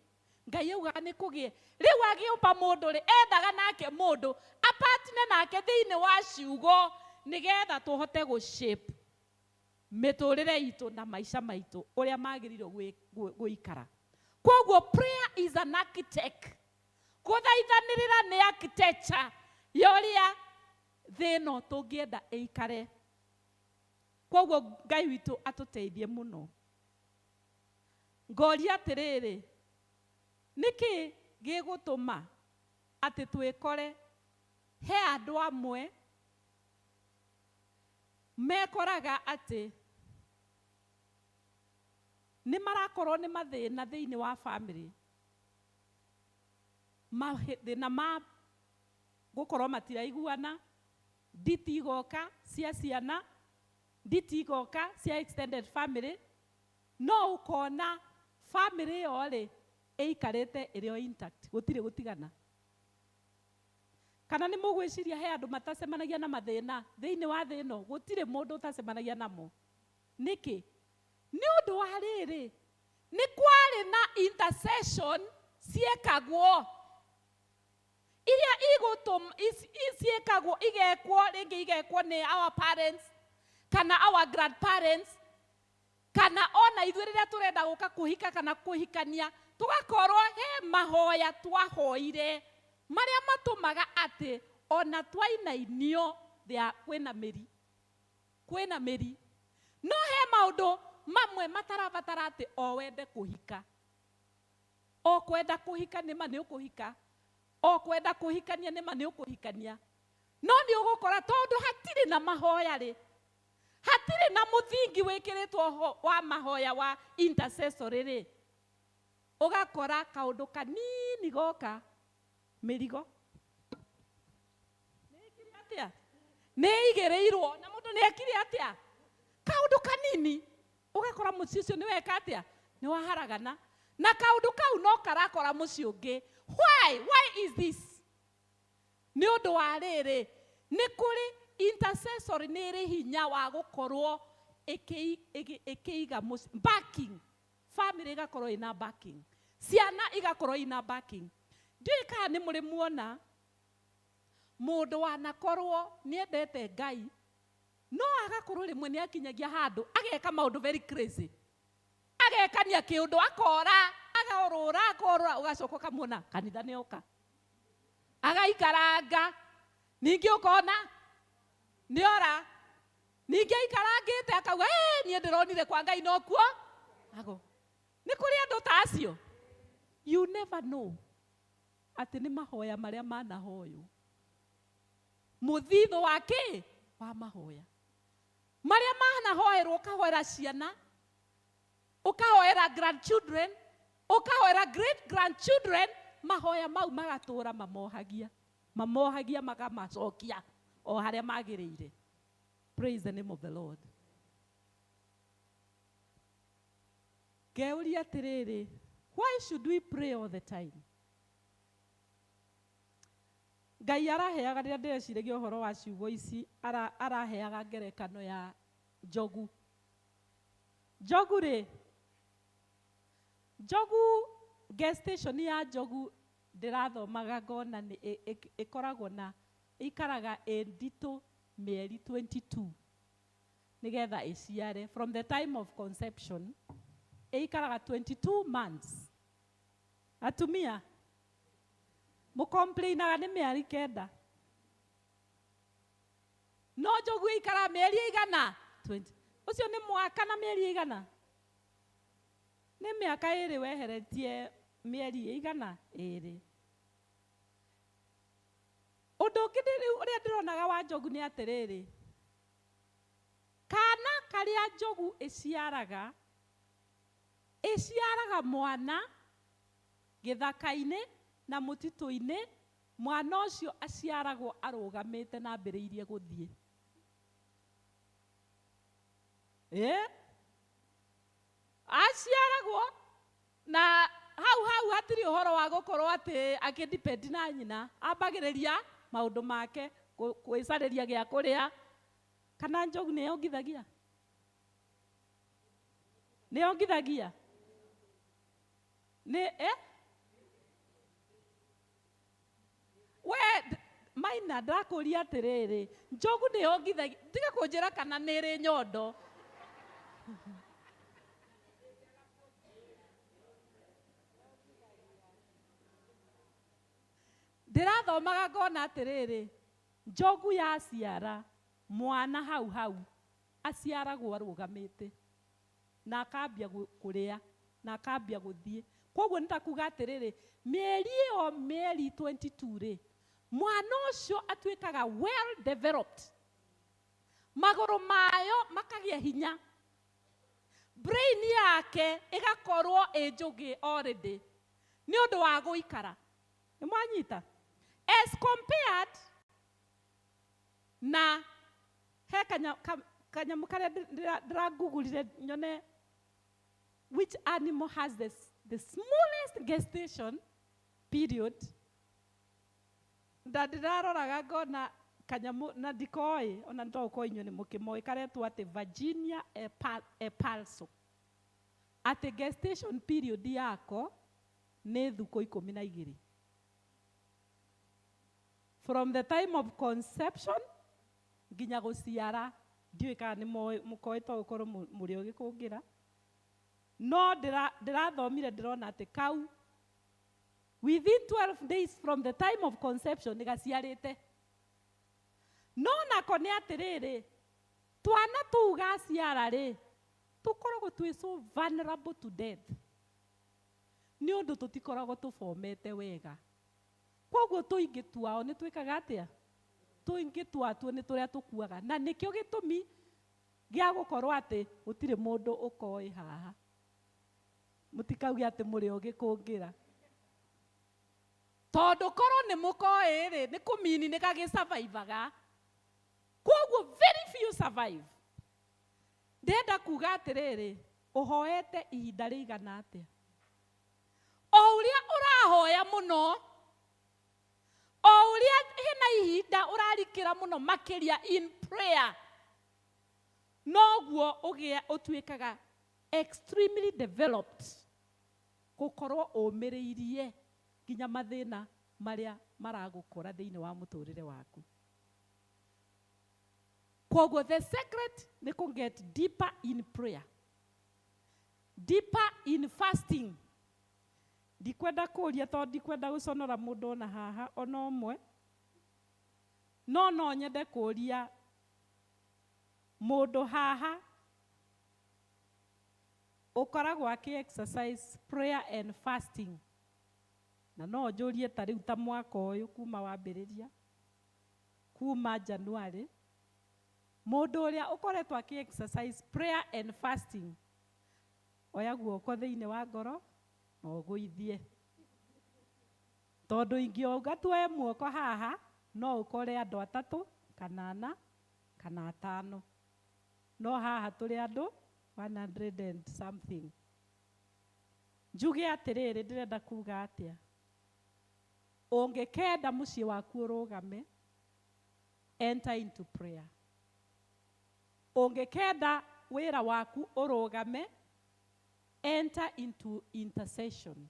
Ngai augaga nĩ kũgĩe. Rĩu agĩũmba mũndũ rĩ, endaga nake mũndũ apatine nake thĩinĩ wa ciugo, nĩgetha tũhote gũ shape mĩtũrĩre itũ na maica maitũ ũrĩa magĩrĩirwo gũikara. Koguo prayer is an architect. Kũthaithanĩrĩra nĩ architecture ya ũrĩa thĩ ĩno tũngĩenda ĩikare. Koguo Ngai witũ atũteithie mũno. Ngoria atĩrĩrĩ, nĩkĩ gĩgũtũma atĩ twĩkore he andũ amwe mekoraga atĩ nĩ marakorwo nĩ mathĩna thĩinĩ wa family, mathĩna ma gũkorwo matiraiguana, nditi igoka cia ciana, nditi igoka cia extended family, no ũkona family ĩyo rĩ, ĩikarĩte ĩrĩ o intact, gũtirĩ gũtigana? Kana nĩ mũgwĩciria he andũ matacemanagia na mathĩna thĩinĩ wa thĩ ĩno? Gũtirĩ mũndũ ũtacemanagia namo. Nĩkĩ? Nĩ ũndũ wa rĩrĩ, nĩ kwarĩ na intercession ciekagwo iria igũtũm ciĩkagwo, igekwo rĩngĩ, igekwo nĩ our parents kana our grandparents, kana ona ithuĩ rĩrĩa tũrenda gũka kũhika kana kũhikania, tũgakorwo he mahoya twahoire marĩa matũmaga atĩ ona twainainio thĩa kwĩna mĩri, kwĩna mĩri. No he maũndũ mamwe matarabatara atĩ o wende kũhika, o kwenda kũhika nĩma nĩ ũkũhika, o kwenda kũhikania nĩma nĩ ũkũhikania. No nĩ ũgũkora tondũ hatirĩ na mahoya rĩ, hatirĩ na mũthingi wĩkĩrĩtwo ho wa mahoya wa intercessory rĩ, ũgakora kaũndũ kanini goka, mĩrigo nĩ ĩkire atĩa? Nĩ ĩigĩrĩirwo na mũndũ nĩ ekire atĩa? Kaũndũ kanini, ũgakora mũciĩ ũcio nĩ weka atĩa? Nĩ waharagana. Na kaũndũ kau no karakora mũciĩ ũngĩ. Why is this? Nĩ ũndũ wa rĩrĩ, nĩ kũrĩ intercessory, nĩ ĩrĩ hinya wa gũkorwo ĩkĩiga backing, family ĩgakorwo ĩna backing, ciana igakorwo ina backing. Ndiũĩ kana nĩ mũrĩ muona mũndũ wanakorwo nĩ endete Ngai, no agakorwo rĩmwe nĩ akinyagia handũ ageka maũndũ very crazy, agekania kĩũndũ, akora, agaorũra, akorũra, ũgacoka ũkamuona kanitha nĩ oka agaikaranga, ningĩ ũkona nĩ ora, ningĩ aikarangĩte akauga, "Ĩ, niĩ ndĩronire kwa Ngai nokuo ago." Nĩ kũrĩ andũ ta acio. You never know atĩ nĩ mahoya marĩa manahoywo, mũthithũ wa kĩ wa mahoya marĩa manahoerwo, ũkahoera ciana, ũkahoera grandchildren, ũkahoera great grandchildren, mahoya mau magatũra mamohagia, mamohagia, makamacokia o harĩa magĩrĩire. Praise the name of the Lord. Ngeuria atĩrĩrĩ, why should we pray all the time? Ngai araheaga rĩrĩa ndĩreciragia ũhoro wa ciugo ici, araheaga ngerekano ya njogu. Njogu rĩ, njogu gestation ya njogu ndĩrathomaga ngona nĩ ĩkoragwo na ĩikaraga ĩ nditũ mĩeri 22 nĩgetha ĩciare. From the time of conception ĩikaraga 22 months. Atumia mũkomplainaga nĩ mĩeri 9, no njogu ĩikaraga mĩeri ĩigana 20. Ũcio nĩ mwaka na mĩeri ĩigana? Nĩ mĩaka 2 weheretie mĩeri ĩigana? 2. Ũndũ ũngĩ ũrĩa ndĩronaga wa njogu nĩ atĩrĩrĩ, kana karĩa njogu ĩciaraga, ĩciaraga mwana gĩthaka-inĩ na mũtitũ-inĩ, mwana ũcio aciaragwo arũgamĩte na ambĩrĩirie gũthiĩ. Aciaragwo na hau hau hatirĩ ũhoro wa gũkorwo atĩ akĩdepend na nyina, ambagĩrĩria maũndũ make gwĩcarĩria gĩa kũrĩa. Kana njogu nĩ yongithagia? Nĩ yongithagia? Nĩ, eh? We Maina, ndakũria atĩrĩrĩ, njogu nĩ yongithagia? Tiga kũnjĩra kana nĩ ĩrĩ nyondo. Ndĩrathomaga ngona atĩrĩrĩ, njogu yaciara mwana hau hau aciaragwo arũgamĩte na akambia kũrĩa na akambia gũthiĩ. Koguo nĩ ta kuga atĩrĩrĩ, mĩeri ĩyo mĩeri 22 rĩ, mwana ũcio atuĩkaga well developed, magũrũ mayo makagĩa hinya, brain yake ĩgakorwo ĩ njũgĩ already nĩ ũndũ wa gũikara. Nĩ mwanyita? As compared na he kanyamũ karĩa ndĩrangugurire nyone which animal has the smallest gestation period. Na ndĩraroraga ngona kanyamũ na ndikoĩ, ona nĩ tondũ inyuĩ nĩ mũkĩmoĩ, karetwo atĩ Virginia Epalso. Atĩ gestation period yako nĩ thukũ 12. From the time of conception nginya gũciara, ndiũĩ kana nĩ mũkoĩ to gũkorwo mũrĩ ũgĩ kũngĩra. No ndĩrathomire ndĩrona atĩ kau within 12 days from the time of conception nĩ gaciarĩte. No nako nĩ atĩrĩrĩ, twana tũu gaciara rĩ, tũkoragwo twĩ so vulnerable to death. Nĩ ũndũ tũtikoragwo tũbomete wega. Koguo tũingĩ twao nĩ twĩkaga atĩa? Tũingĩ twatuo nĩ tũrĩa tũkuaga. Na nĩkĩo gĩtũmi gĩa gũkorwo atĩ gũtirĩ mũndũ ũkoĩ haha. Mũtikauge atĩ mũrĩ ũgĩ kũngĩra. Tondũ korwo nĩ mũkoĩ rĩ, nĩ kũmini nĩ gagĩsurvivaga. Koguo very few survive. Ndĩrenda kuga atĩrĩrĩ, ũhoete ihinda rĩigana atĩa? O ũrĩa ũrahoya mũno, o ũrĩa hena ihinda ũrarikĩra mũno makĩria in prayer, noguo ũgĩa ũtuĩkaga extremely developed, gũkorwo ũmĩrĩirie nginya mathĩna marĩa maragũkora thĩinĩ wa mũtũrĩre waku. Koguo the secret nĩ kũ get deeper in prayer, deeper in fasting. Ndikwenda kũria tondũ ndikwenda gũconora mũndũ ona haha ona ũmwe, no no nyende kũria mũndũ haha ũkoragwo akĩ exercise prayer and fasting, na no njũrie ta rĩu ta mwaka ũyũ kuma wambĩrĩria, kuma January, mũndũ ũrĩa ũkoretwo akĩ exercise prayer and fasting, oya guoko thĩinĩ wa ngoro na ũgũithie, tondũ ingĩonga tuoe muoko haha no ũkore andũ 3 kana 4 kana atano no haha tũrĩ andũ 100 and something. Njuge atĩrĩrĩ, ndĩrenda kuga atĩa? Ũngĩkenda mũciĩ waku ũrũgame, enter into prayer. Ũngĩkenda wĩra waku ũrũgame, enter into intercession.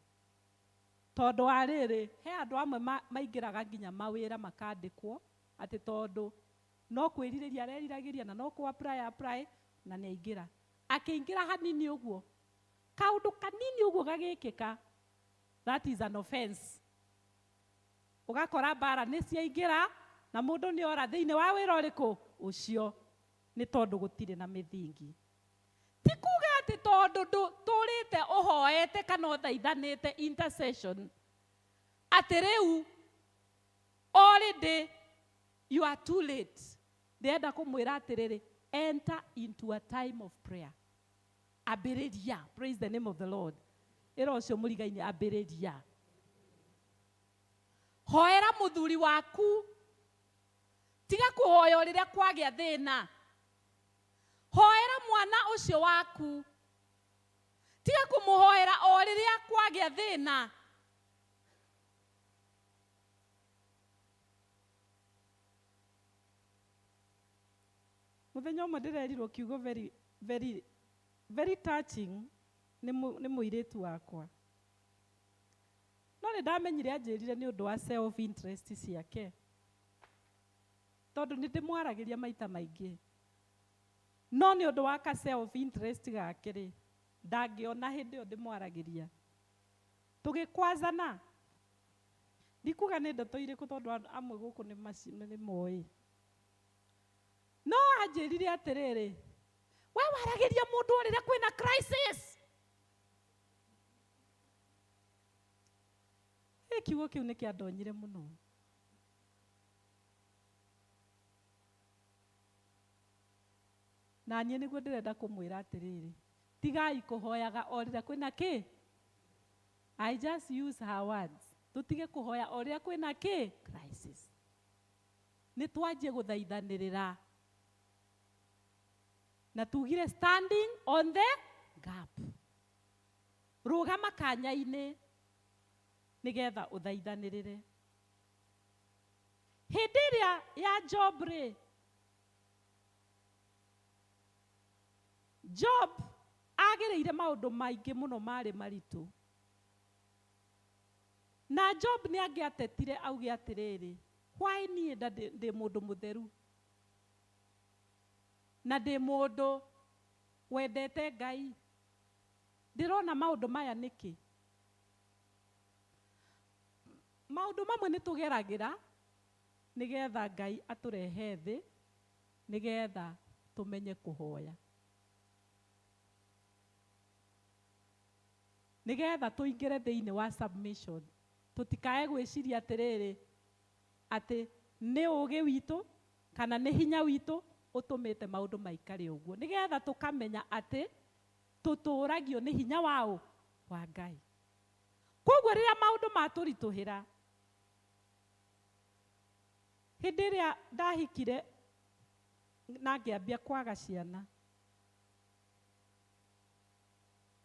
Tondũ wa rĩrĩ, he andũ amwe maingĩraga nginya mawĩra makandĩkwo atĩ tondũ no kwĩrirĩria areriragĩria na no kũ apply apply na nĩ aingĩra. Akĩingĩra hanini ũguo, kaũndũ kanini ũguo gagĩkĩka, that is an offense. Ũgakora mbara nĩ ciaingĩra na mũndũ nĩ ora thĩinĩ wa wĩra ũrĩkũ ũcio nĩ tondũ gũtirĩ na mĩthingi. Ti kuga atĩ tondũ ndũtũrĩte ũhoete kana ũthaithanĩte intercession atĩ rĩu already you are too late. Ndĩrenda kũmwĩra atĩrĩrĩ, enter into a time of prayer. Ambĩrĩria, praise the name of the Lord. Ĩra ũcio mũrigainĩ ambĩrĩria. Hoera mũthuri waku. Tiga kũhoya o rĩrĩa kwagĩa thĩna. Hoera mwana ũcio waku. Tiga kũmũhoera o rĩrĩa kwagĩa thĩna. Mũthenya ũmwe ndĩrerirwo kiugo very, very, very touching nĩ mũirĩtu wakwa. No nĩ ndamenyire anjĩrire nĩ ũndũ wa self interest ciake. Tondũ nĩ ndĩmwaragĩria maita maingĩ. No nĩ ũndũ wa ka self interest gake rĩ, ndangĩona hĩndĩ ĩyo ndĩmwaragĩria. Tũgĩkwazana. Ndikuga nĩ ndeto irĩkũ tondũ amwe gũkũ nĩ moĩ. No anjĩrire atĩrĩrĩ, we waragĩria mũndũ o rĩrĩa kwĩna crisis. Ĩ kiugo kĩu nĩ kĩandonyire mũno. Na niĩ nĩguo ndĩrenda kũmwĩra atĩrĩrĩ, tigai kũhoyaga o rĩrĩa kwĩna kĩ? I just use her words. Tũtige kũhoya o rĩrĩa kwĩna kĩ? Crisis. Nĩ twanjie gũthaithanĩrĩra. Na tugire standing on the gap. Rũgama kanya-inĩ nĩgetha ũthaithanĩrĩre. Hĩndĩ ĩrĩa ya Job rĩ, Job agereire maũndũ maingĩ mũno marĩ maritũ. Na Job nĩ angĩatetire auge atĩrĩrĩ, why niĩ ndĩ mũndũ mũtheru na ndĩ mũndũ wendete Ngai, ndĩrona maũndũ maya nĩkĩ? Maũndũ mamwe nĩ tũgeragĩra nĩgetha Ngai atũrehe thĩ, nĩgetha tũmenye kũhoya. Nĩgetha tũingĩre thĩinĩ wa submission, tũtikae gwĩciria atĩrĩrĩ, atĩ nĩ ũgĩ witũ kana nĩ hinya witũ ũtũmĩte maũndũ maikare ũguo. Nĩgetha tũkamenya atĩ tũtũragio nĩ hinya waũ? Wa Ngai. Koguo rĩrĩa maũndũ matũritũhĩra, hĩndĩ ĩrĩa ndahikire na ngĩambia kwaga ciana,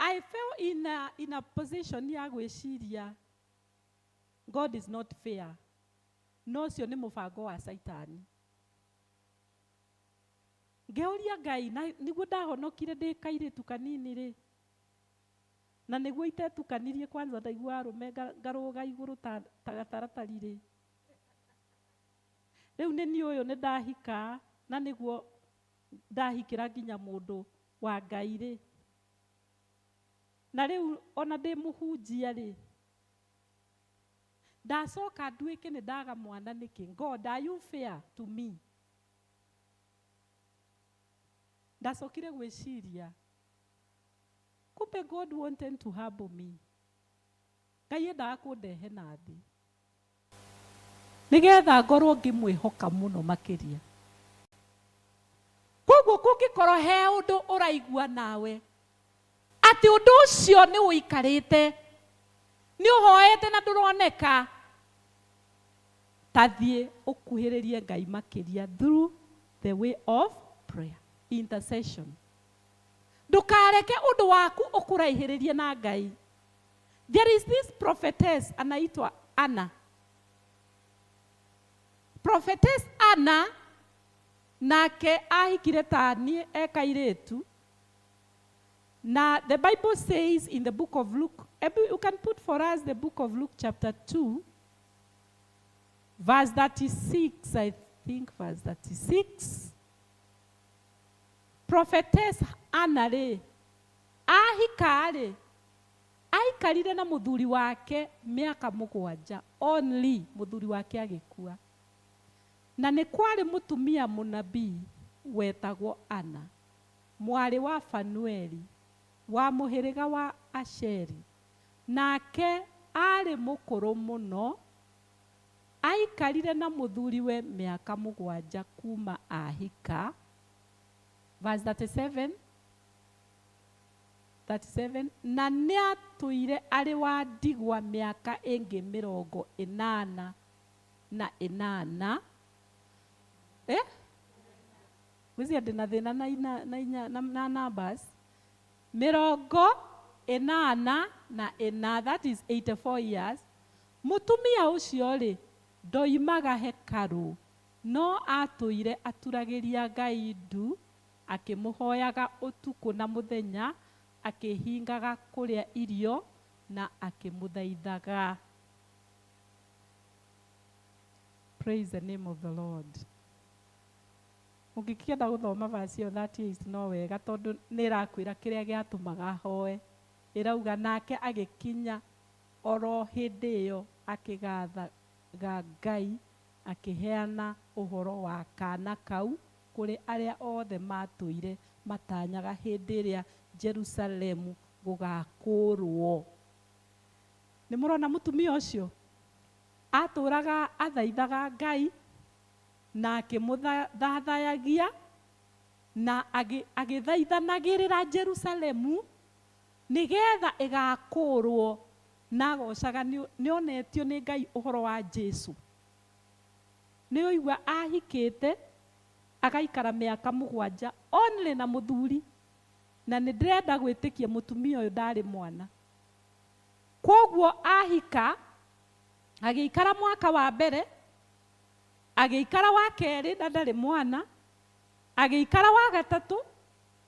I fell in a position ya gwĩciria God is not fair. No ũcio nĩ mũbango wa Caitani. Ngĩũria Ngai, na nĩguo ndahonokire ndĩ kairĩtu kanini rĩ, na nĩguo itetukanirie kwanza ndaigua arũme ngarũga igũrũ ta gataratari rĩ. Rĩu nĩ niĩ ũyũ nĩ ndahika na nĩguo ndahikĩra nginya mũndũ wa Ngai rĩ. Na rĩu ona ndĩ mũhunjia rĩ, ndacoka nduĩke nĩ ndaga mwana nĩkĩ? God, are you fair to me? Ndacokire gwĩciria, kumbe God wanted to humble me. Ngai endaga kũndehe na thĩ nĩgetha ngorwo ngĩmwĩhoka mũno makĩria. Koguo kũngĩkorwo he ũndũ ũraigua nawe atĩ ũndũ ũcio nĩ ũikarĩte, nĩ ũhoete na ndũroneka, ta thiĩ ũkuhĩrĩrie Ngai makĩria through The way of prayer, intercession. Ndũkareke ũndũ waku ũkũraihĩrĩrie na Ngai. There is this prophetess anaitwa Anna. Prophetess Anna nake ahikire ta niĩ e kairĩtu. Na the Bible says in the book of Luke, you can put for us the book of Luke chapter 2, verse 36, I think verse 36. Prophetess Anna rĩ, ahika rĩ, aikarire na mũthuri wake mĩaka mũgwanja only, mũthuri wake agĩkua. Na nĩ kwarĩ mũtumia mũnabii wetagwo Anna, mwarĩ wa Fanueli, wa mũhĩrĩga wa Asheri. Nake aarĩ mũkũrũ mũno, aikarire na mũthuriwe mĩaka mũgwanja kuma ahika. Verse 37, 37, na nĩatũire arĩ wa ndigwa mĩaka ĩngĩ mĩrongo ĩnana na ĩnana. Eh? Gwĩciria ndĩna thĩna na ina, na inya, na, na numbers. Mĩrongo ĩnana na ĩna, that is 84 years. Mũtumia ũcio rĩ, ndoimaga hekarũ, no atũire aturagĩria Ngai ndu, akĩmũhoyaga ũtukũ na mũthenya, akĩhingaga kũrĩa irio na akĩmũthaithaga. Praise the name of the Lord. Ũngĩkĩenda gũthoma verse ĩyo 38 no wega, tondũ nĩ ĩrakwĩra kĩrĩa gĩatũmaga hoe. Ĩrauga nake agĩkinya oro hĩndĩ ĩyo akĩgathaga Ngai, akĩheana ũhoro wa kana kau kũrĩ arĩa othe matũire matanyaga hĩndĩ ĩrĩa Jerusalemu gũgakũrwo. Nĩ mũrona mũtumia ũcio atũraga athaithaga Ngai na akĩmũthathayagia na agĩthaithanagĩrĩra Jerusalemu nĩgetha ĩgakũrwo, na agocaga nĩonetio nĩ Ngai ũhoro wa Jesu. Nĩ ũigua ahikĩte agaikara mĩaka mũgwanja only na mũthuri, na nĩ ndĩrenda gwĩtĩkia mũtumia ũyũ ndarĩ mwana. Kwoguo ahika agĩikara mwaka wa mbere, agĩikara wa kerĩ na ndarĩ mwana, agĩikara wa gatatũ,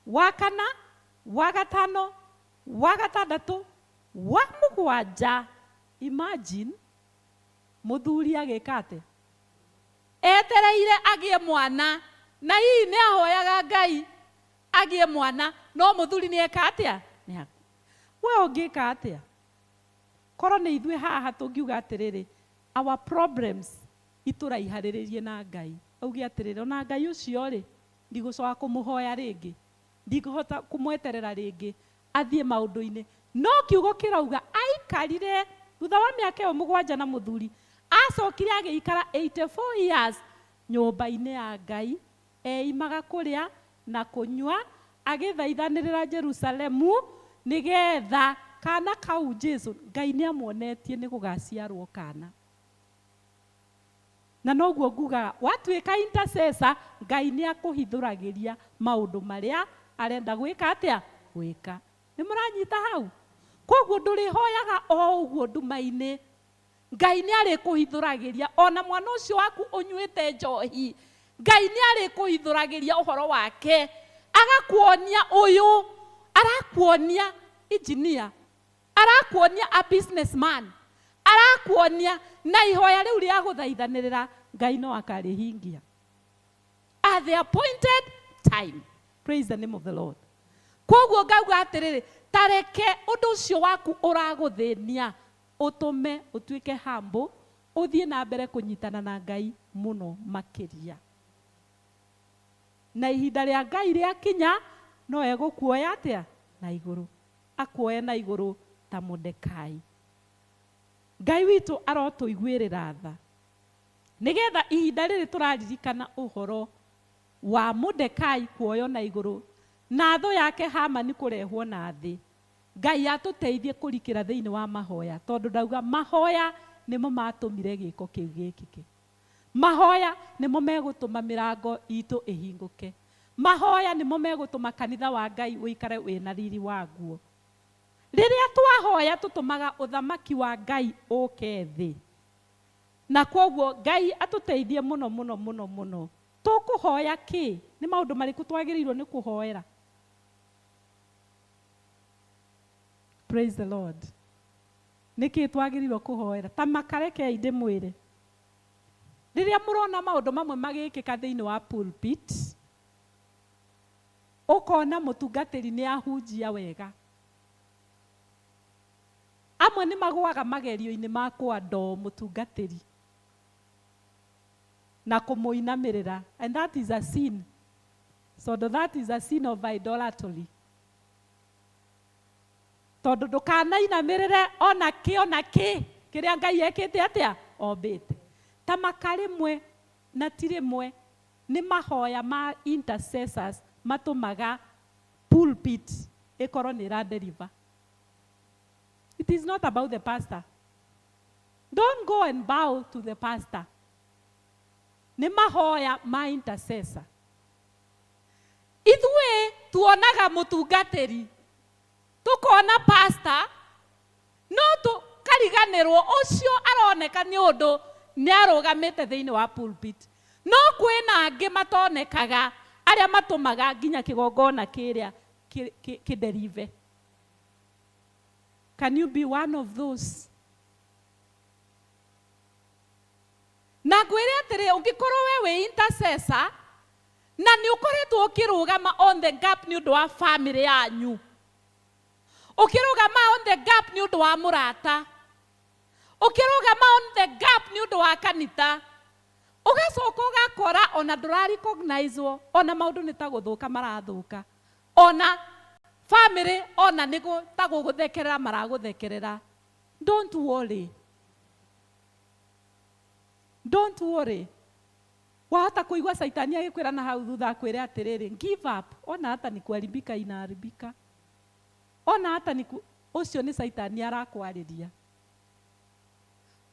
wa kana, wa gatano, wa gatandatũ, wa mũgwanja. Imagine mũthuri agĩka atĩa? Etereire agĩe mwana, na hihi nĩ ahoyaga Ngai agĩe mwana, no mũthuri nĩ eka atĩa? We ũngĩka atĩa? Korwo nĩ ithuĩ haha tũngiuga atĩrĩrĩ, our problems itũraiharĩrĩrie na Ngai. Auge atĩrĩrĩ, ona Ngai ũcio rĩ, ndigũcoka kũmũhoya rĩngĩ, ndikũhota kũmweterera rĩngĩ athiĩ maũndũ-inĩ. No kiugo kĩrauga aikarire thutha wa mĩaka ĩyo mũgwanja na mũthuri, acokire agĩikara 84 years nyũmba-inĩ ya Ngai, eimaga kũrĩa na kũnyua, agĩthaithanĩrĩra Jerusalemu nĩgetha kana kau Jesu Ngai nĩamuonetie nĩ gũgaciarwo kana. Na noguo ngugaga watuĩka intercessor, Ngai nĩakũhithũragĩria maũndũ marĩa arenda gwĩka atĩa? Gwĩka. Nĩ mũranyita hau? Koguo ndũrĩhoyaga o ũguo nduma-inĩ. Ngai nĩarĩkũhithũragĩria ona mwana ũcio waku ũnyuĩte njohi, Ngai nĩarĩkũhithũragĩria ũhoro wake, agakuonia ũyũ, arakuonia engineer, arakuonia a businessman, arakuonia na ihoya rĩu rĩa gũthaithanĩrĩra Ngai no akarĩhingia at the appointed time. Praise the name of the Lord. Koguo ngauga atĩrĩrĩ, tareke ũndũ ũcio waku ũragũthĩnia ũtũme ũtuĩke humble, ũthiĩ na mbere kũnyitana na Ngai mũno makĩria. Na ihinda rĩa Ngai rĩakinya no egũkuoya atĩa? Na igũrũ. Akuoe na igũrũ ta Mordekai. Ngai witũ arotũiguĩrĩra tha, nĩgetha ihinda rĩrĩ tũraririkana ũhoro wa Mordekai kuoywo na igũrũ na thũ yake Hamani kũrehwo na thĩ, Ngai atũteithie kũrikĩra thĩinĩ wa mahoya, tondũ ndauga mahoya nĩmo matũmire gĩko kĩu gĩkĩke. Mahoya nĩmo megũtũma mĩrango itũ ĩhingũke. Mahoya nĩmo megũtũma kanitha wa Ngai ũikare wĩna riri waguo. Rĩrĩa twahoya tũtũmaga ũthamaki wa Ngai ũke thĩ. Na kwoguo Ngai atũteithie mũno mũno mũno mũno. Tũkũhoya kĩ? Nĩ maũndũ marĩkũ twagĩrĩirwo nĩ kũhoera? Praise the Lord. Nĩkĩ twagĩrĩirwo kũhoera? Ta makarekei ndĩmwĩre. Rĩrĩa mũrona maũndũ mamwe magĩkĩka thĩinĩ wa pulpit, ũkona mũtungatĩri nĩ ahunjia wega. Amwe nĩ magũaga magerio-inĩ ma kũ-adore mũtungatĩri na kũmũinamĩrĩra, and that is a sin. Tondũ that is a sin of idolatry. Tondũ ndũkanainamĩrĩre ona kĩ ona kĩ kĩrĩa Ngai ekĩte atĩa? Ombĩte. Ta maka rĩmwe na ti rĩmwe nĩ mahoya ma intercessors matũmaga pulpit ĩkorwo nĩ ĩra deliver. It is not about the pastor. Don't go and bow to the pastor. Nĩ mahoya ma intercessor. Ithuĩ tuonaga mũtungatĩri, tũkona pastor, no tũkariganĩrwo ũcio aroneka nĩ ũndũ nĩ arũgamĩte thĩinĩ wa pulpit. No kwĩna angĩ matonekaga arĩa matũmaga nginya kĩgongona kĩrĩa kĩ deliver. Can you be one of those? Na ngwĩre atĩrĩ, ũngĩkorwo we wĩ intercessor na nĩ ũkoretwo ũkĩrũgama on the gap nĩ ũndũ wa family yanyu, ũkĩrũgama on the gap nĩ ũndũ wa mũrata, ũkĩrũgama on the gap nĩ ũndũ wa kanitha, ũgacoka ũgakora ona ndũra recognize ona maũndũ nĩ ta gũthũka marathũka, ona family ona nĩ ta gũgũthekerera maragũthekerera. Don't worry. Don't worry. Wahota kũigua Caitani agĩkwĩra na hau thutha akwĩre atĩrĩrĩ, give up, ona hata ni kuharibika inaharibika. Ona hata ni ku... ũcio nĩ Caitani arakwarĩria.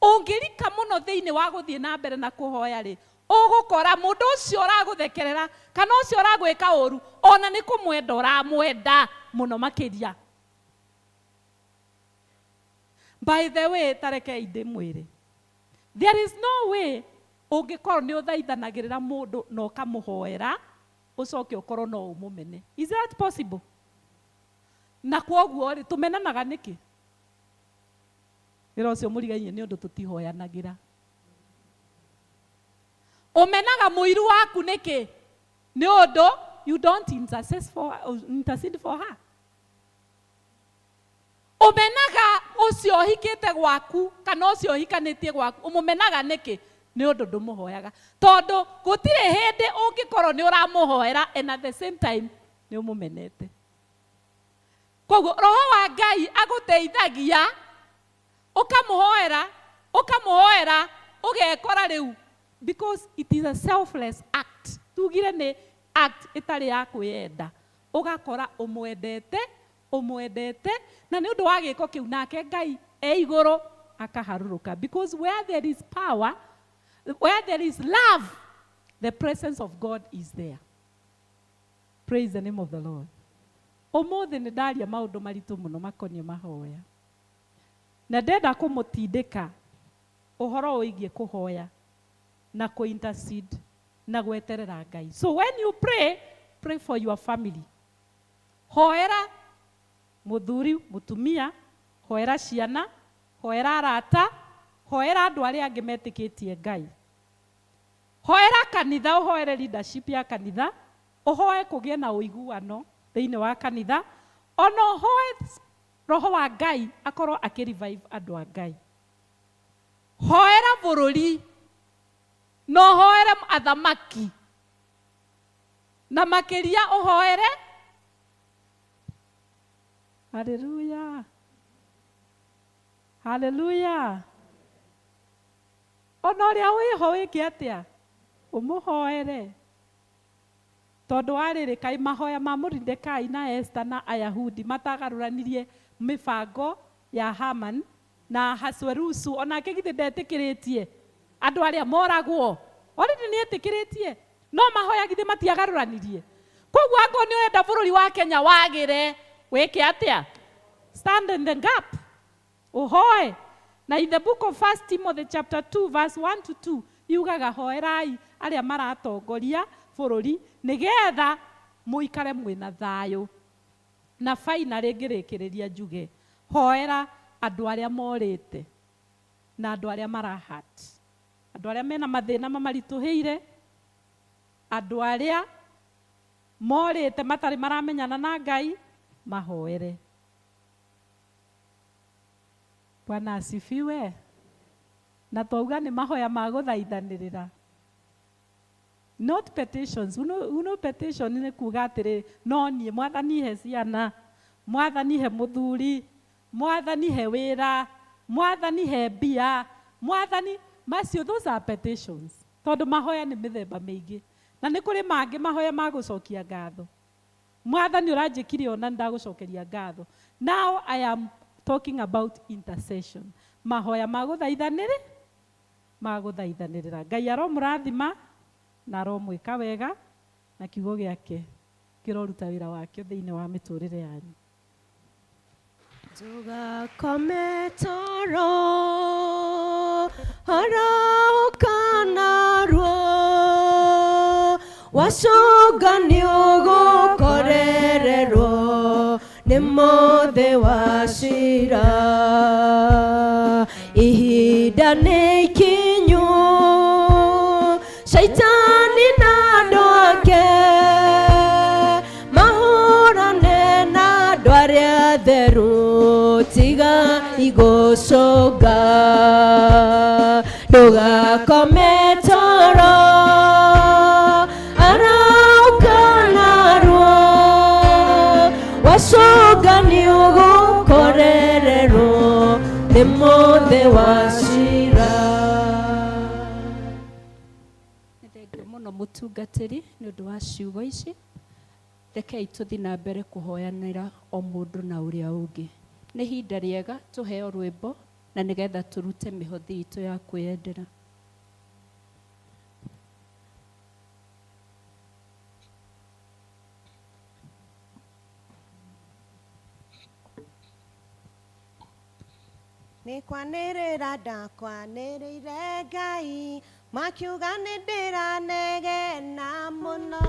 Ũngĩrika mũno thĩinĩ wa gũthiĩ na mbere na kũhoya rĩ, ũgũkora mũndũ ũcio ũragũthekerera kana ũcio ũragwĩka ũru ona nĩ kũmwenda ũramwenda mũno makĩria. By the way, ta rekei ndĩmwĩre, there is no way ũngĩkorwo nĩ ũthaithanagĩrĩra mũndũ na ũkamũhoera ũcoke ũkorwo no ũmũmene. Is that possible? Na kwoguo rĩ, tũmenanaga nĩkĩ? Wĩra ũcio mũrigainie nĩ ũndũ tũtihoyanagĩra. Ũmenaga mũiru waku nĩkĩ? Nĩ ũndũ you don't intercede for her. Ũmenaga ũcio ũhikĩte gwaku kana ũcio ũhikanĩtie gwaku, ũmũmenaga nĩkĩ? Nĩ ũndũ ndũmũhoyaga. Tondũ gũtirĩ hĩndĩ ũngĩkorwo nĩ ũramũhoera and at the same time nĩ ũmũmenete. Koguo roho wa Ngai agũteithagia ũkamũhoera, ũkamũhoera, ũgekora rĩu, because it is a selfless act. Tugire nĩ act ĩtarĩ ya kwĩyenda. Ũgakora ũmwendete, ũmwendete, na nĩ ũndũ wa gĩko kĩu nake Ngai e igũrũ akaharũrũka. Because where there is power, where there is love, the presence of God is there. Praise the name of the Lord. Ũmũthĩ nĩ ndaria maũndũ maritũ mũno makoniĩ mahoya. Na ndenda kũmũtindĩka ũhoro wĩgiĩ kũhoya na kũ intercede na gweterera Ngai. So when you pray, pray for your family. Hoera mũthuri, mũtumia, hoera ciana, hoera arata, hoera andũ arĩa angĩ metĩkĩtie Ngai. Hoera kanitha, ũhoere leadership ya kanitha, ũhoe kũgĩe na ũiguano thĩinĩ wa kanitha, ona ũhoe roho wa Ngai akorwo akĩ revive andũ a Ngai. Hoera bũrũri, na ũhoere athamaki, na makĩria ũhoere Haleluya, haleluya. Ona ũrĩa wĩho wĩke atĩa? Ũmũhoere. Tondũ wa rĩrĩ, kaĩ mahoya ma Moridekai na Esther na Ayahudi matagarũranirie mĩbango ya Haman na Ahasuerusu, onake githĩ ndetĩkĩrĩtie andũ arĩa moragwo? Already nĩ etĩkĩrĩtie no mahoya githĩ matiagarũranirie. Koguo angorwo nĩ ũrenda bũrũri wa Kenya wagĩre, wĩke atĩa? Stand in the gap, ũhoe. Na in the book of First Timothy chapter 2 verse 1 to 2 yugaga hoerai arĩa maratongoria bũrũri nĩgetha mũikare mwĩna thayũ. Na finally ngĩrĩkĩrĩria njuge, hoera andũ arĩa morĩte na andũ arĩa marahat, andũ arĩa mena mathĩna mamaritũhĩire, andũ arĩa morĩte matarĩ maramenyana na Ngai, mahoere. Bwana asifiwe. Na twauga nĩ mahoya ma gũthaithanĩrĩra, not petitions. Uno petition nĩ kuga atĩrĩ, no niĩ Mwathani he ciana, Mwathani he mũthuri, Mwathani he wĩra, Mwathani he mbia, Mwathani macio, those are petitions. Tondũ mahoya nĩ mĩthemba mĩingĩ, na nĩ kũrĩ mangĩ mahoya ma gũcokia ngatho. Mwathani ũranjĩkire ona nĩndagũcokeria ngatho. Now I am talking about intercession, mahoya ma gũthaithanĩrĩ, ma gũthaithanĩrĩra. Ngai aromũrathima na aromwĩka wega, na kiugo gĩake kĩroruta wĩra wakĩo thĩinĩ wa mĩtũrĩre yanyu. Ndũgakome toro, harauka naruo, wacũnga nĩũgũkorererwo nĩ mũthĩ wa cira. Ihinda nĩ ikinyu, Shaitani na andũ ake mahũrane na andũ arĩa atheru, tiga igũcũnga. Ndũgakome toro, arauka naruo, wacũnga nĩũgũkorererwo nĩ mũthĩ wa cira. Nĩ thengio mũno mũtungatĩri nĩ ũndũ wa ciugo ici. Rekei tũthiĩ na mbere kũhoyanĩra o mũndũ na ũrĩa ũngĩ. Nĩ ihinda rĩega tũheo rwĩmbo na nĩgetha tũrute mĩhothi itũ ya kwĩyendera. Nĩ kwanĩrĩra ndakwanĩrĩire Ngai, makiuga nĩ ndĩranegena mũno.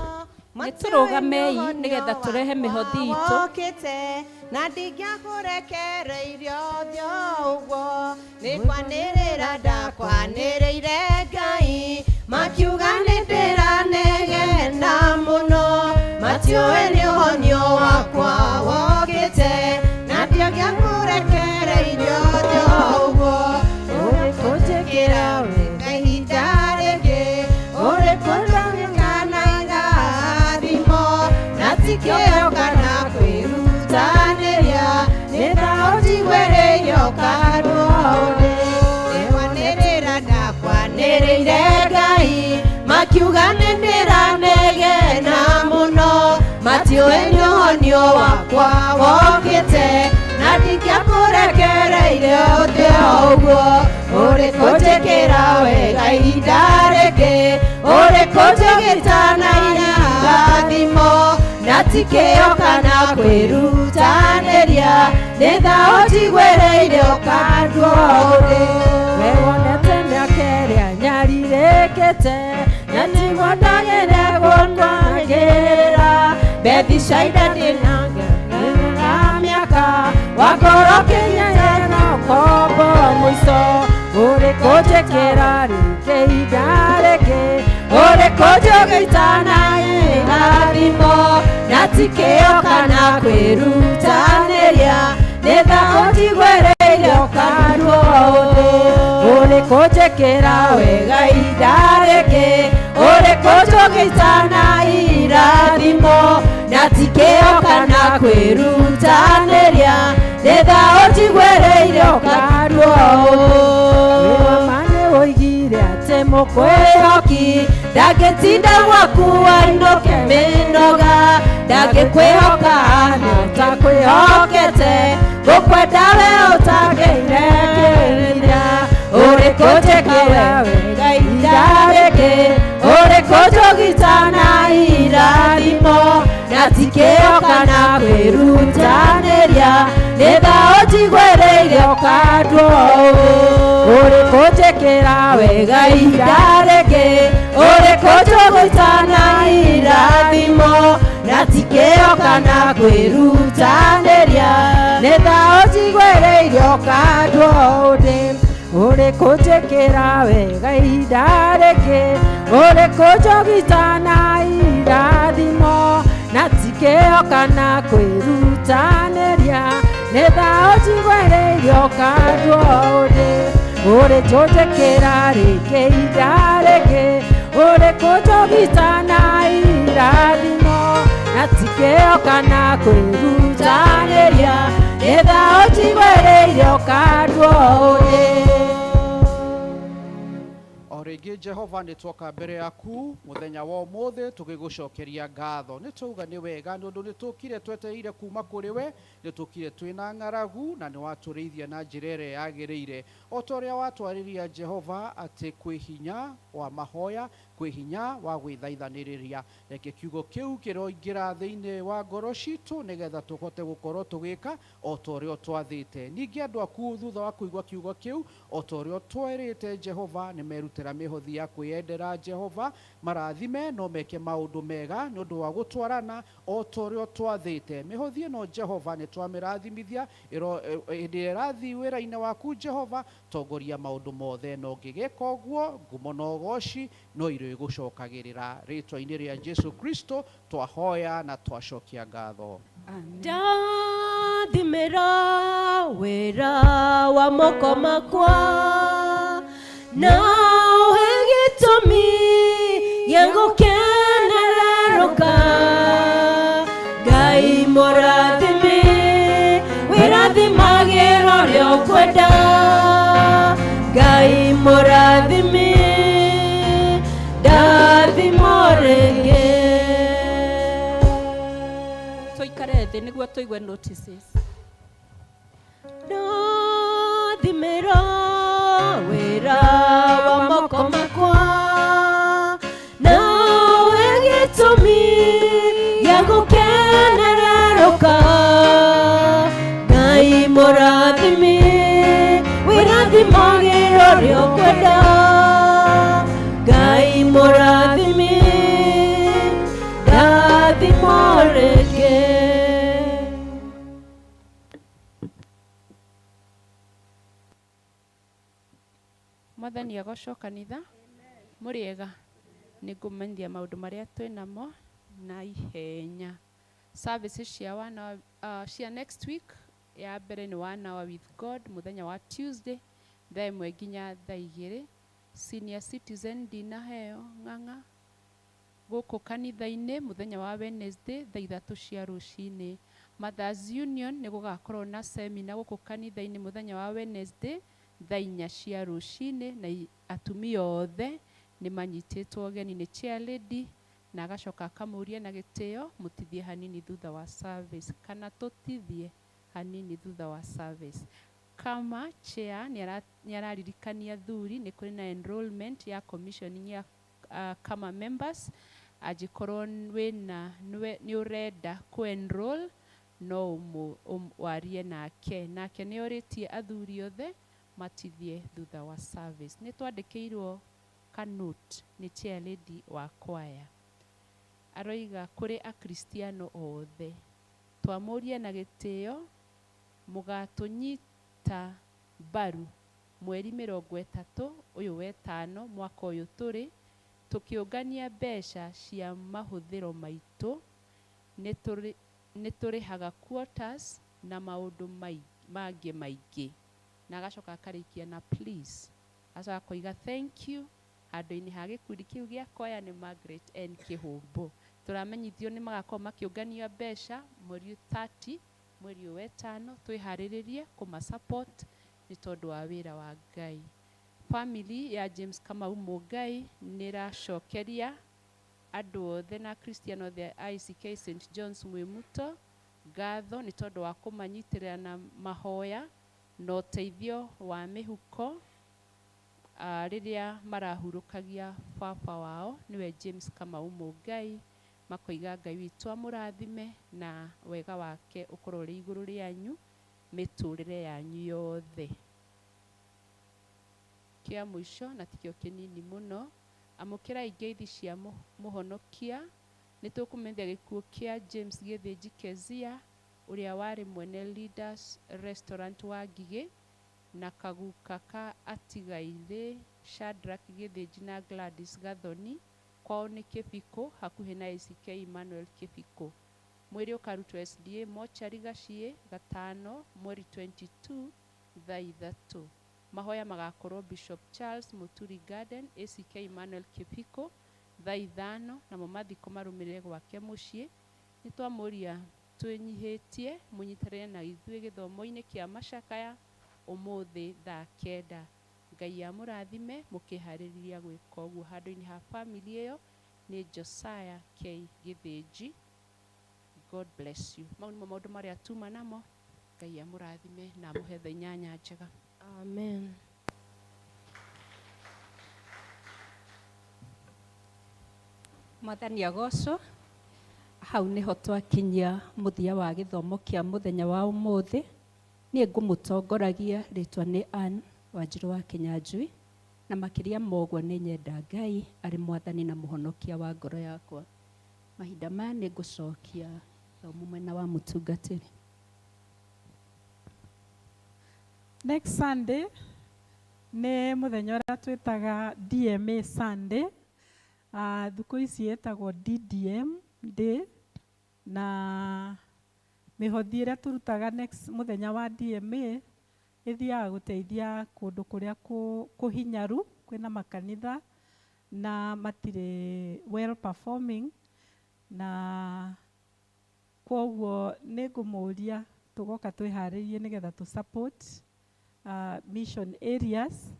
Nĩ tũrũgamei nĩgetha tũrehe mĩhothi itũ. Wokĩte na ndingĩakũrekereirio ũthiũ ũguo. Nĩ kwanĩrĩra ndakwanĩrĩire Ngai, makiuga nĩ ndĩranegena mũno. Matiũĩ nĩ ũhonio wakwa wokĩte na ndingĩakũrekereirio ũthiũ ũguo. Ũrĩkũnjĩkĩra wega ihinda rĩngĩ, ũrĩkũnjĩka na irathimo, na ti kĩo kana kwĩrutanĩria, nĩ thaũ njiguĩrĩirio kanua-inĩ. Nĩ kwanĩrĩra ndakwanĩrĩire Ngai, makiuga nĩ ndĩranegena mũno. Matiũĩ nĩ ũhonio wakwa wokĩte na ndingĩakũrekereire ũthiũ ũguo. Ũrĩkũnjĩkĩra wega ihinda rĩngĩ, ũrĩkũnjĩgĩta na irathimo, na ti kĩo kana kwĩrutanĩria, nĩ thaũ njiguĩrĩire kanua-inĩ. We wonete mĩaka ĩrĩa nyarirĩkĩte, na nĩguo ndagĩre gũkwagĩra. Bethisaida ndĩna mĩaka, wakorwo ũkinyĩte na ũkombo mũico. Ũrĩkũnjĩkĩra rĩngĩ ihinda rĩngĩ, ũrĩkũnjũgĩta na irathimo, na ti kĩo kana kwĩrutanĩria, nĩ thaũ njiguĩrĩire kanua-inĩ. Ũrĩkũnjĩkĩra wega ihinda rĩngĩ, ũrĩkũnjũgĩta na irathimo, na ti kĩo kana kwĩrutanĩria, nĩ thaũ njiguĩrĩire kanua-inĩ. Wĩwa nĩ woigire atĩ mũkwĩhoki ndangĩtinda gwaku ainũke mĩnoga, ndangĩkwĩhoka nĩ ũtakwĩhokete, gũkwenda we ũtagĩire kĩrĩra. Ũrĩkũnjĩkĩra wega ihinda rĩngĩ, tikĩo kana kwĩrutanĩria nĩ thaũ njiguĩrĩire ũkandwo ũrĩ kũnjĩkĩra wega ihinda rĩngĩ ũrĩ kũnjũgũitana irathimo na tikĩo kana kwĩrutanĩria nĩ thaũ njiguĩrĩire ũkandwo ũndĩ ũrĩ kũnjĩkĩra wega ihinda rĩngĩ ũrĩ kũnjũgitana irathimo na tikĩo kana kwĩrutanĩria nĩ thaũ njiguĩrĩire ũkandwo ũndĩ ũrĩ njũnjĩkĩra rĩngĩ ihinda rĩngĩ ũrĩ kũnjũgitana irathimo na tikĩo kana kwĩrutanĩria nĩ thaũ njiguĩrĩire ũkandwo ũndĩ. O rĩngĩ Jehova nĩ twoka mbere yaku mũthenya wa ũmũthĩ tũgĩgũcokeria ngatho. Nĩ twauga nĩ wega nĩ ũndũ nĩ tũkire twetereire kuma kũrĩ we, nĩ tũkire twĩna ng'aragu na nĩ watũrĩithia na njĩra ĩrĩa yagĩrĩire. O ta ũrĩa watwarĩria Jehova atĩ kwĩ hinya wa mahoya, kwĩ hinya wa gwĩthaithanĩrĩria. Reke kiugo kĩu kĩroingĩra thĩinĩ wa ngoro citũ nĩgetha tũhote gũkorwo tũgĩka o ta ũrĩa ũtwathĩte. Ningĩ andũ aku thutha wa kũigua kiugo kĩu o ta ũrĩa ũtwerĩte Jehova nĩ merutĩra mĩhothi ya kwĩyendera Jehova marathime no meke maũndũ mega nĩ ũndũ wa gũtwarana o ta ũrĩa ũtwathĩte. Mĩhothi ĩno Jehova nĩ twamĩrathimithia hĩndĩ ĩrĩa ĩrathiĩ wĩra-inĩ waku Jehova tongoria maũndũ mothe na ũngĩgĩka ũguo ngumo na ũgoci no irĩgũcokagĩrĩra. Rĩtwa-inĩ rĩa Jesu Kristo twahoya na twacokia ngatho. Ndathimĩra wĩra wa moko makwa na ũhe gĩtũmi gĩa gũkenererũka. Ngai mũrathime wĩrathimagĩra ũrĩa ũkwenda. Ngai mũrathime ndathimwo rĩngĩ. Tũikare thĩ nĩguo tũigue notices. Ndathimĩra wĩra wa moko makwa na ũhe gĩtũmi gĩa gũkenererũka. Ngai mũrathime wĩrathimagĩra ũrĩa ũkwenda. Ngai mũrathime ndathimwo rĩngĩ. Mwathani agocwo kanitha mũrĩega nĩ ngũmenyithia maũndũ marĩa twĩ namo na ihenya. Services cia one hour, cia next week ya mbere nĩ one hour with God mũthenya wa Tuesday thaa ĩmwe nginya thaa igĩrĩ. Senior citizen ndinaheo ng'ang'a gũkũ kanitha-inĩ mũthenya wa Wednesday thaa ithatũ cia rũcinĩ. Mothers Union nĩ gũgakorwo na seminar gũkũ kanitha-inĩ mũthenya wa Wednesday thaa inya cia rũcinĩ na atumia othe nĩ manyitĩtwo ũgeni nĩ chair lady na agacoka akamũria na gĩtĩo mũtithie hanini thutha wa service kana tũtithie hanini thutha wa service. Kama chair nĩ araririkania athuri nĩ kũrĩ na enrollment ya commissioning ya kama members angĩkorwo wĩna nĩ ũrenda kũ enroll no warie nake nake nĩ orĩtie athuri othe matithie thutha wa service. Nĩ twandĩkĩirwo ka note nĩ chair lady wa choir aroiga kũrĩ akristiano othe twamũrie na gĩtĩo mũgatũnyita mbaru mweri mĩrongo ĩtatũ ũyũ wetano mwaka ũyũ tũrĩ tũkĩũngania mbeca cia mahũthĩro maitũ nĩ tũrĩhaga quotas na maũndũ mangĩ maingĩ na agacoka akarĩkia na please agacoka akoiga thank you handũ-inĩ ha gĩkundi kĩu gĩa kwaya nĩ Margaret N Kĩhũmbũ. Tũramenyithio nĩ magakorwo makĩũngania mbeca mweri 30 mweri ũyũ wetano twĩharĩrĩrie kũma support nĩ tondũ wa wĩra wa Ngai. Family ya James Kamau Mũngai nĩ ĩracokeria andũ othe na Akristiano othe a ICK St John's Mwĩmuto ngatho nĩ tondũ wa kũmanyitĩrĩra na mahoya na ũteithio wa mĩhuko rĩrĩa marahurũkagia baba wao nĩwe James Kamau Mũngai. Makoiga Ngai witũ amũrathime na wega wake ũkorwo ũrĩ igũrũ rĩanyu mĩtũrĩre yanyu yothe. Kĩa mũico na tikĩo kĩnini mũno, amũkĩrai ngeithi cia Mũhonokia. Nĩtũkũmenyithia gĩkuũ kĩa James Gĩthĩnji Kezia ũrĩa warĩ mwene Leaders Restaurant wa Ngigĩ na kaguka ka atigairĩ Shadrack Gĩthĩnji na Gladys Gathoni, kwao nĩ Kĩbikũ hakuhĩ na ACK Emmanuel Kĩbikũ. Mwĩrĩ ũkarutwo SDA Mortuary Gaciĩ, Gatano, mweri 22, thaa ithatũ. Mahoya magakorwo Bishop Charles Mũturi Garden, ACK Emmanuel Kĩbikũ, thaa ithano, namo mathiko marũmĩrĩre gwake mũciĩ. Nĩtwamũria twĩnyihĩtie mũnyitanĩre na ithuĩ gĩthomo-inĩ kĩa macakaya ũmũthĩ thaa kenda. Ngai amũrathime mũkĩharĩrĩria gwĩka ũguo. Handũ-inĩ ha family ĩyo nĩ Josiah K Gĩthĩnji. God bless you. Mau nĩmo maũndũ marĩa tuma namo. Ngai amũrathime na amũhe thaa inyanya njega. Amen. Mwathani agocwo. Hau nĩho twakinyia mũthia wa gĩthomo kĩa mũthenya wa ũmũthĩ. Niĩ ngũmũtongoragia, rĩtwa nĩ Ann Wanjirũ wa Kĩnyanjui, na makĩria ma ũguo nĩ nyenda Ngai arĩ Mwathani na Mũhonokia wa ngoro yakwa. Mahinda maya nĩ ngũcokia gĩthomo mwena wa mũtungatĩri. Next Sunday nĩ mũthenya ũrĩa twĩtaga DMA Sunday. Thikũ ici ĩtagwo DDM Day, na mĩhothi ĩrĩa tũrutaga next mũthenya wa DMA ĩthiaga gũteithia kũndũ kũrĩa kũhinyaru, kwĩna makanitha na matirĩ well performing, na kwoguo nĩ ngũmũria tũgoka twĩharĩrie nĩgetha tũ support mission areas.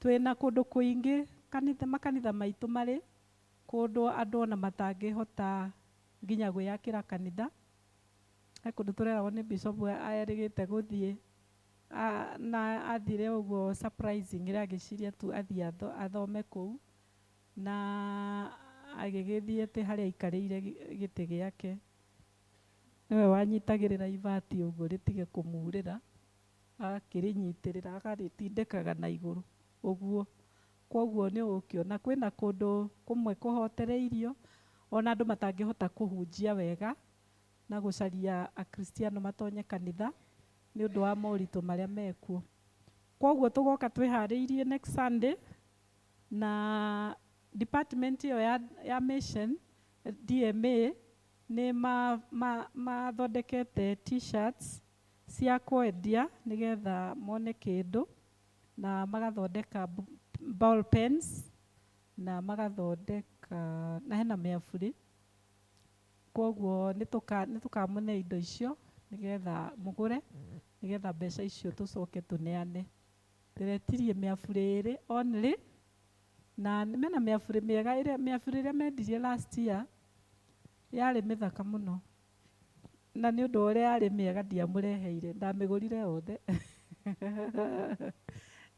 Twĩna kũndũ kũingĩ kanitha, makanitha maitũ marĩ kũndũ andũ ona matangĩhota nginya gwĩakĩra kanitha. He kũndũ tũreragwo nĩ bishop erĩgĩte gũthiĩ, na athire ũguo surprisingly agĩciria tu athiĩ athome kũu, na agĩgĩthiĩ atĩ harĩa aikarĩire gĩtĩ gĩake nĩwe wanyitagĩrĩra ibati ũguo rĩtige kũmurĩra, agakĩrĩnyitĩrĩra akarĩtindĩkaga na igũrũ ũguo. Kwoguo nĩ ũgũkĩona kwĩna kũndũ kũmwe kũhotereirio ona andũ matangĩhota kũhunjia wega na gũcaria akristiano matonye kanitha nĩ ũndũ wa moritũ marĩa mekuo. Kwoguo tũgoka twĩharĩirie next Sunday, na department ĩyo ya mission DMA nĩ mathondekete t-shirts cia kwendia nĩgetha mone kĩndũ, na magathondeka ball pens, na magathondeka na hena mĩabũrĩ. Kwoguo nĩ tũkamũne indo icio nĩgetha mũgũre, nĩgetha mbeca icio tũcoke tũneane. Ndĩretirie mĩabũrĩ ĩrĩ only, na mena mĩabũrĩ mĩega, ĩrĩa mĩabũrĩ ĩrĩa mendirie last year yarĩ mĩthaka mũno, na nĩ ũndũ wa ũrĩa yarĩ mĩega ndiamũreheire, ndamĩgũrire yothe.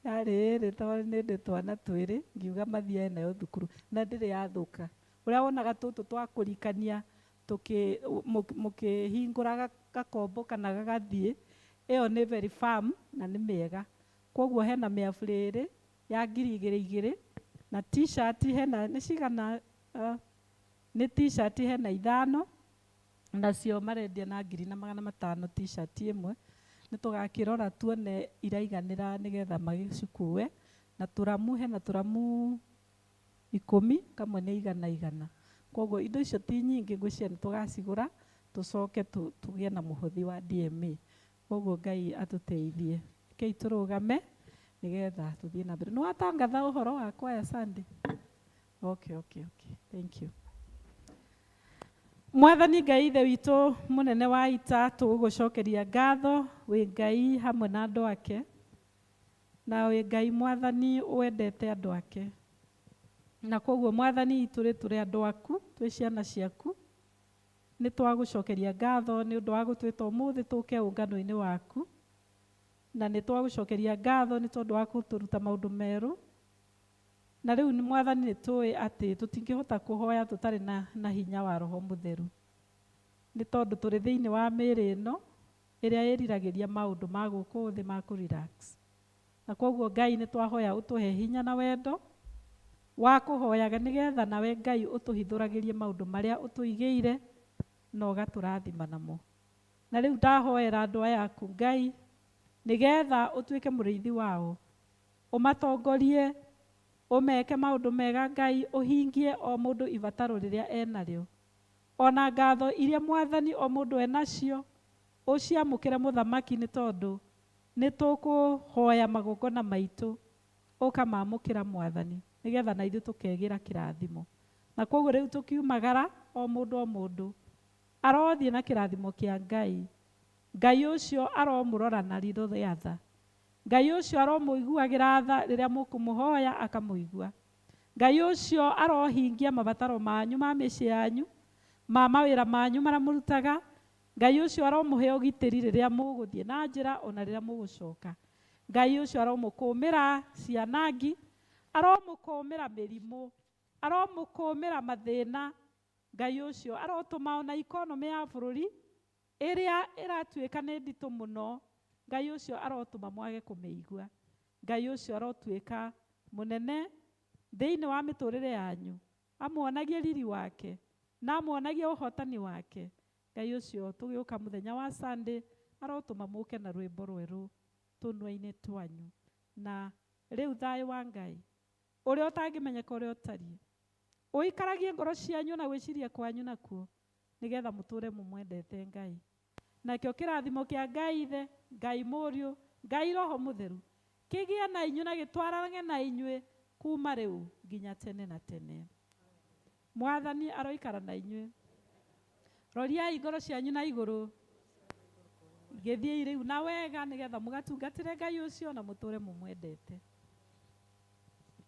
Yarĩ ĩrĩ tondũ nĩ ndĩ twana twĩrĩ, ngiuga mathiage nayo thukuru, na ndĩrĩ yathũka. Ũrĩa wonaga tũtũ twa kũrikania mũkĩhingũra gakombo kana gagathiĩ, ĩyo nĩ very firm na nĩ mĩega. Kwoguo hena mĩabũrĩ ĩrĩ ya ngiri igĩrĩ igĩrĩ, na t-shirt hena nĩ cigana, nĩ t-shirt hena ithano, nacio marendia na ngiri na magana matano t-shirt ĩmwe. Nĩ tũgakĩrora tuone iraiganĩra nĩgetha magĩcikue, na tũramu hena tũramu ikũmi, kamwe nĩ igana igana. Kwoguo indo icio ti nyingĩ, ngwĩciria nĩ tũgacigũra tũcoke tũgĩe na mũhothi wa DMA. Kwoguo Ngai atũteithie. Rekei tũrũgame nĩgetha tũthiĩ na mbere. Nĩ watangatha ũhoro wa kwaya Sunday? Okay, okay, okay. Thank you. Mwathani Ngai Ithe witũ mũnene wa ita, tũgũgũcokeria ngatho wĩ Ngai hamwe na andũ ake, na wĩ Ngai Mwathani wendete andũ ake. Na kwoguo Mwathani itũrĩ tũrĩ andũ aku, twĩ ciana ciaku, nĩ twagũcokeria ngatho nĩ ũndũ wa gũtwĩta ũmũthĩ tũke ũngano-inĩ waku, na nĩ twagũcokeria ngatho nĩ tondũ wa gũtũruta maũndũ merũ. Na rĩu nĩ Mwathani nĩ tũĩ atĩ tũtingĩhota kũhoya tũtarĩ na hinya wa Roho Mũtheru, nĩ tondũ tũrĩ thĩinĩ wa mĩĩrĩ ĩno ĩrĩa ĩriragĩria maũndũ ma gũkũ thĩ ma kũ relax. Na koguo Ngai nĩ twahoya ũtũhe hinya na wendo wa kũhoyaga, nĩgetha nawe Ngai ũtũhithũragĩrie maũndũ marĩa ũtũigĩire na ũgatũrathima namo. Na rĩu ndahoera andũ aya aku Ngai, nĩgetha ũtuĩke mũrĩithi wao, ũmatongorie, ũmeke maũndũ mega Ngai, ũhingie o mũndũ ibataro rĩrĩa enarĩo, ona ngatho iria Mwathani o mũndũ enacio ũciamũkĩre mũthamaki, nĩ tondũ nĩ tũkũhoya magongona maitũ ũkamamũkĩra Mwathani, nĩgetha na ithuĩ tũkegĩra kĩrathimo. Na koguo rĩu tũkiumagara o mũndũ o mũndũ arothiĩ na kĩrathimo kĩa Ngai. Ngai ũcio aromũrora na ritho rĩa tha. Ngai ũcio aromũiguagĩra tha rĩrĩa mũkũmũhoya akamũigua. Ngai ũcio arohingia mabataro manyu ma mĩciĩ yanyu, ma mawĩra manyu marĩa mũrutaga. Ngai ũcio aromũhe ũgitĩri rĩrĩa mũgũthiĩ na njĩra ona rĩrĩa mũgũcoka. Ngai ũcio aromũkũmĩra cianangi, aromũkũmĩra mĩrimũ, aromũkũmĩra mathĩna. Ngai ũcio arotũma ona economy ya bũrũri ĩrĩa ĩratuĩka nĩ nditũ mũno, Ngai ũcio arotũma mwage kũmĩigua. Ngai ũcio arotuĩka mũnene thĩinĩ wa mĩtũrĩre yanyu, amuonagie riri wake na amuonagie ũhotani wake. Ngai ũcio tũgĩũka mũthenya wa Sunday arotũma mũke na rwĩmbo rwerũ tũnua-inĩ twanyu. Na rĩu thayũ wa Ngai ũrĩa ũtangĩmenyeka ũrĩa ũtariĩ ũikaragie ngoro cianyu na gwĩciria kwanyu nakuo, nĩgetha mũtũre mũmwendete Ngai. Nakĩo kĩrathimo kĩa Ngai Ithe, Ngai Mũriũ, Ngai Roho Mũtheru kĩgĩe na inyuĩ na gĩtwarane na inyuĩ kuma rĩu nginya tene na tene. Mwathani aroikara na inyuĩ. Roriai ngoro cianyu na igũrũ, gĩthiĩi rĩu na wega, nĩgetha mũgatungatĩre Ngai ũcio na mũtũre mũmwendete.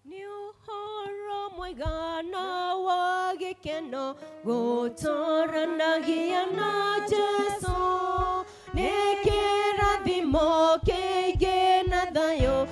Nĩ ũhoro mwega na wa gĩkeno gũtũranagia na Jesũ, nĩ kĩrathimo kĩingĩ na thayũ.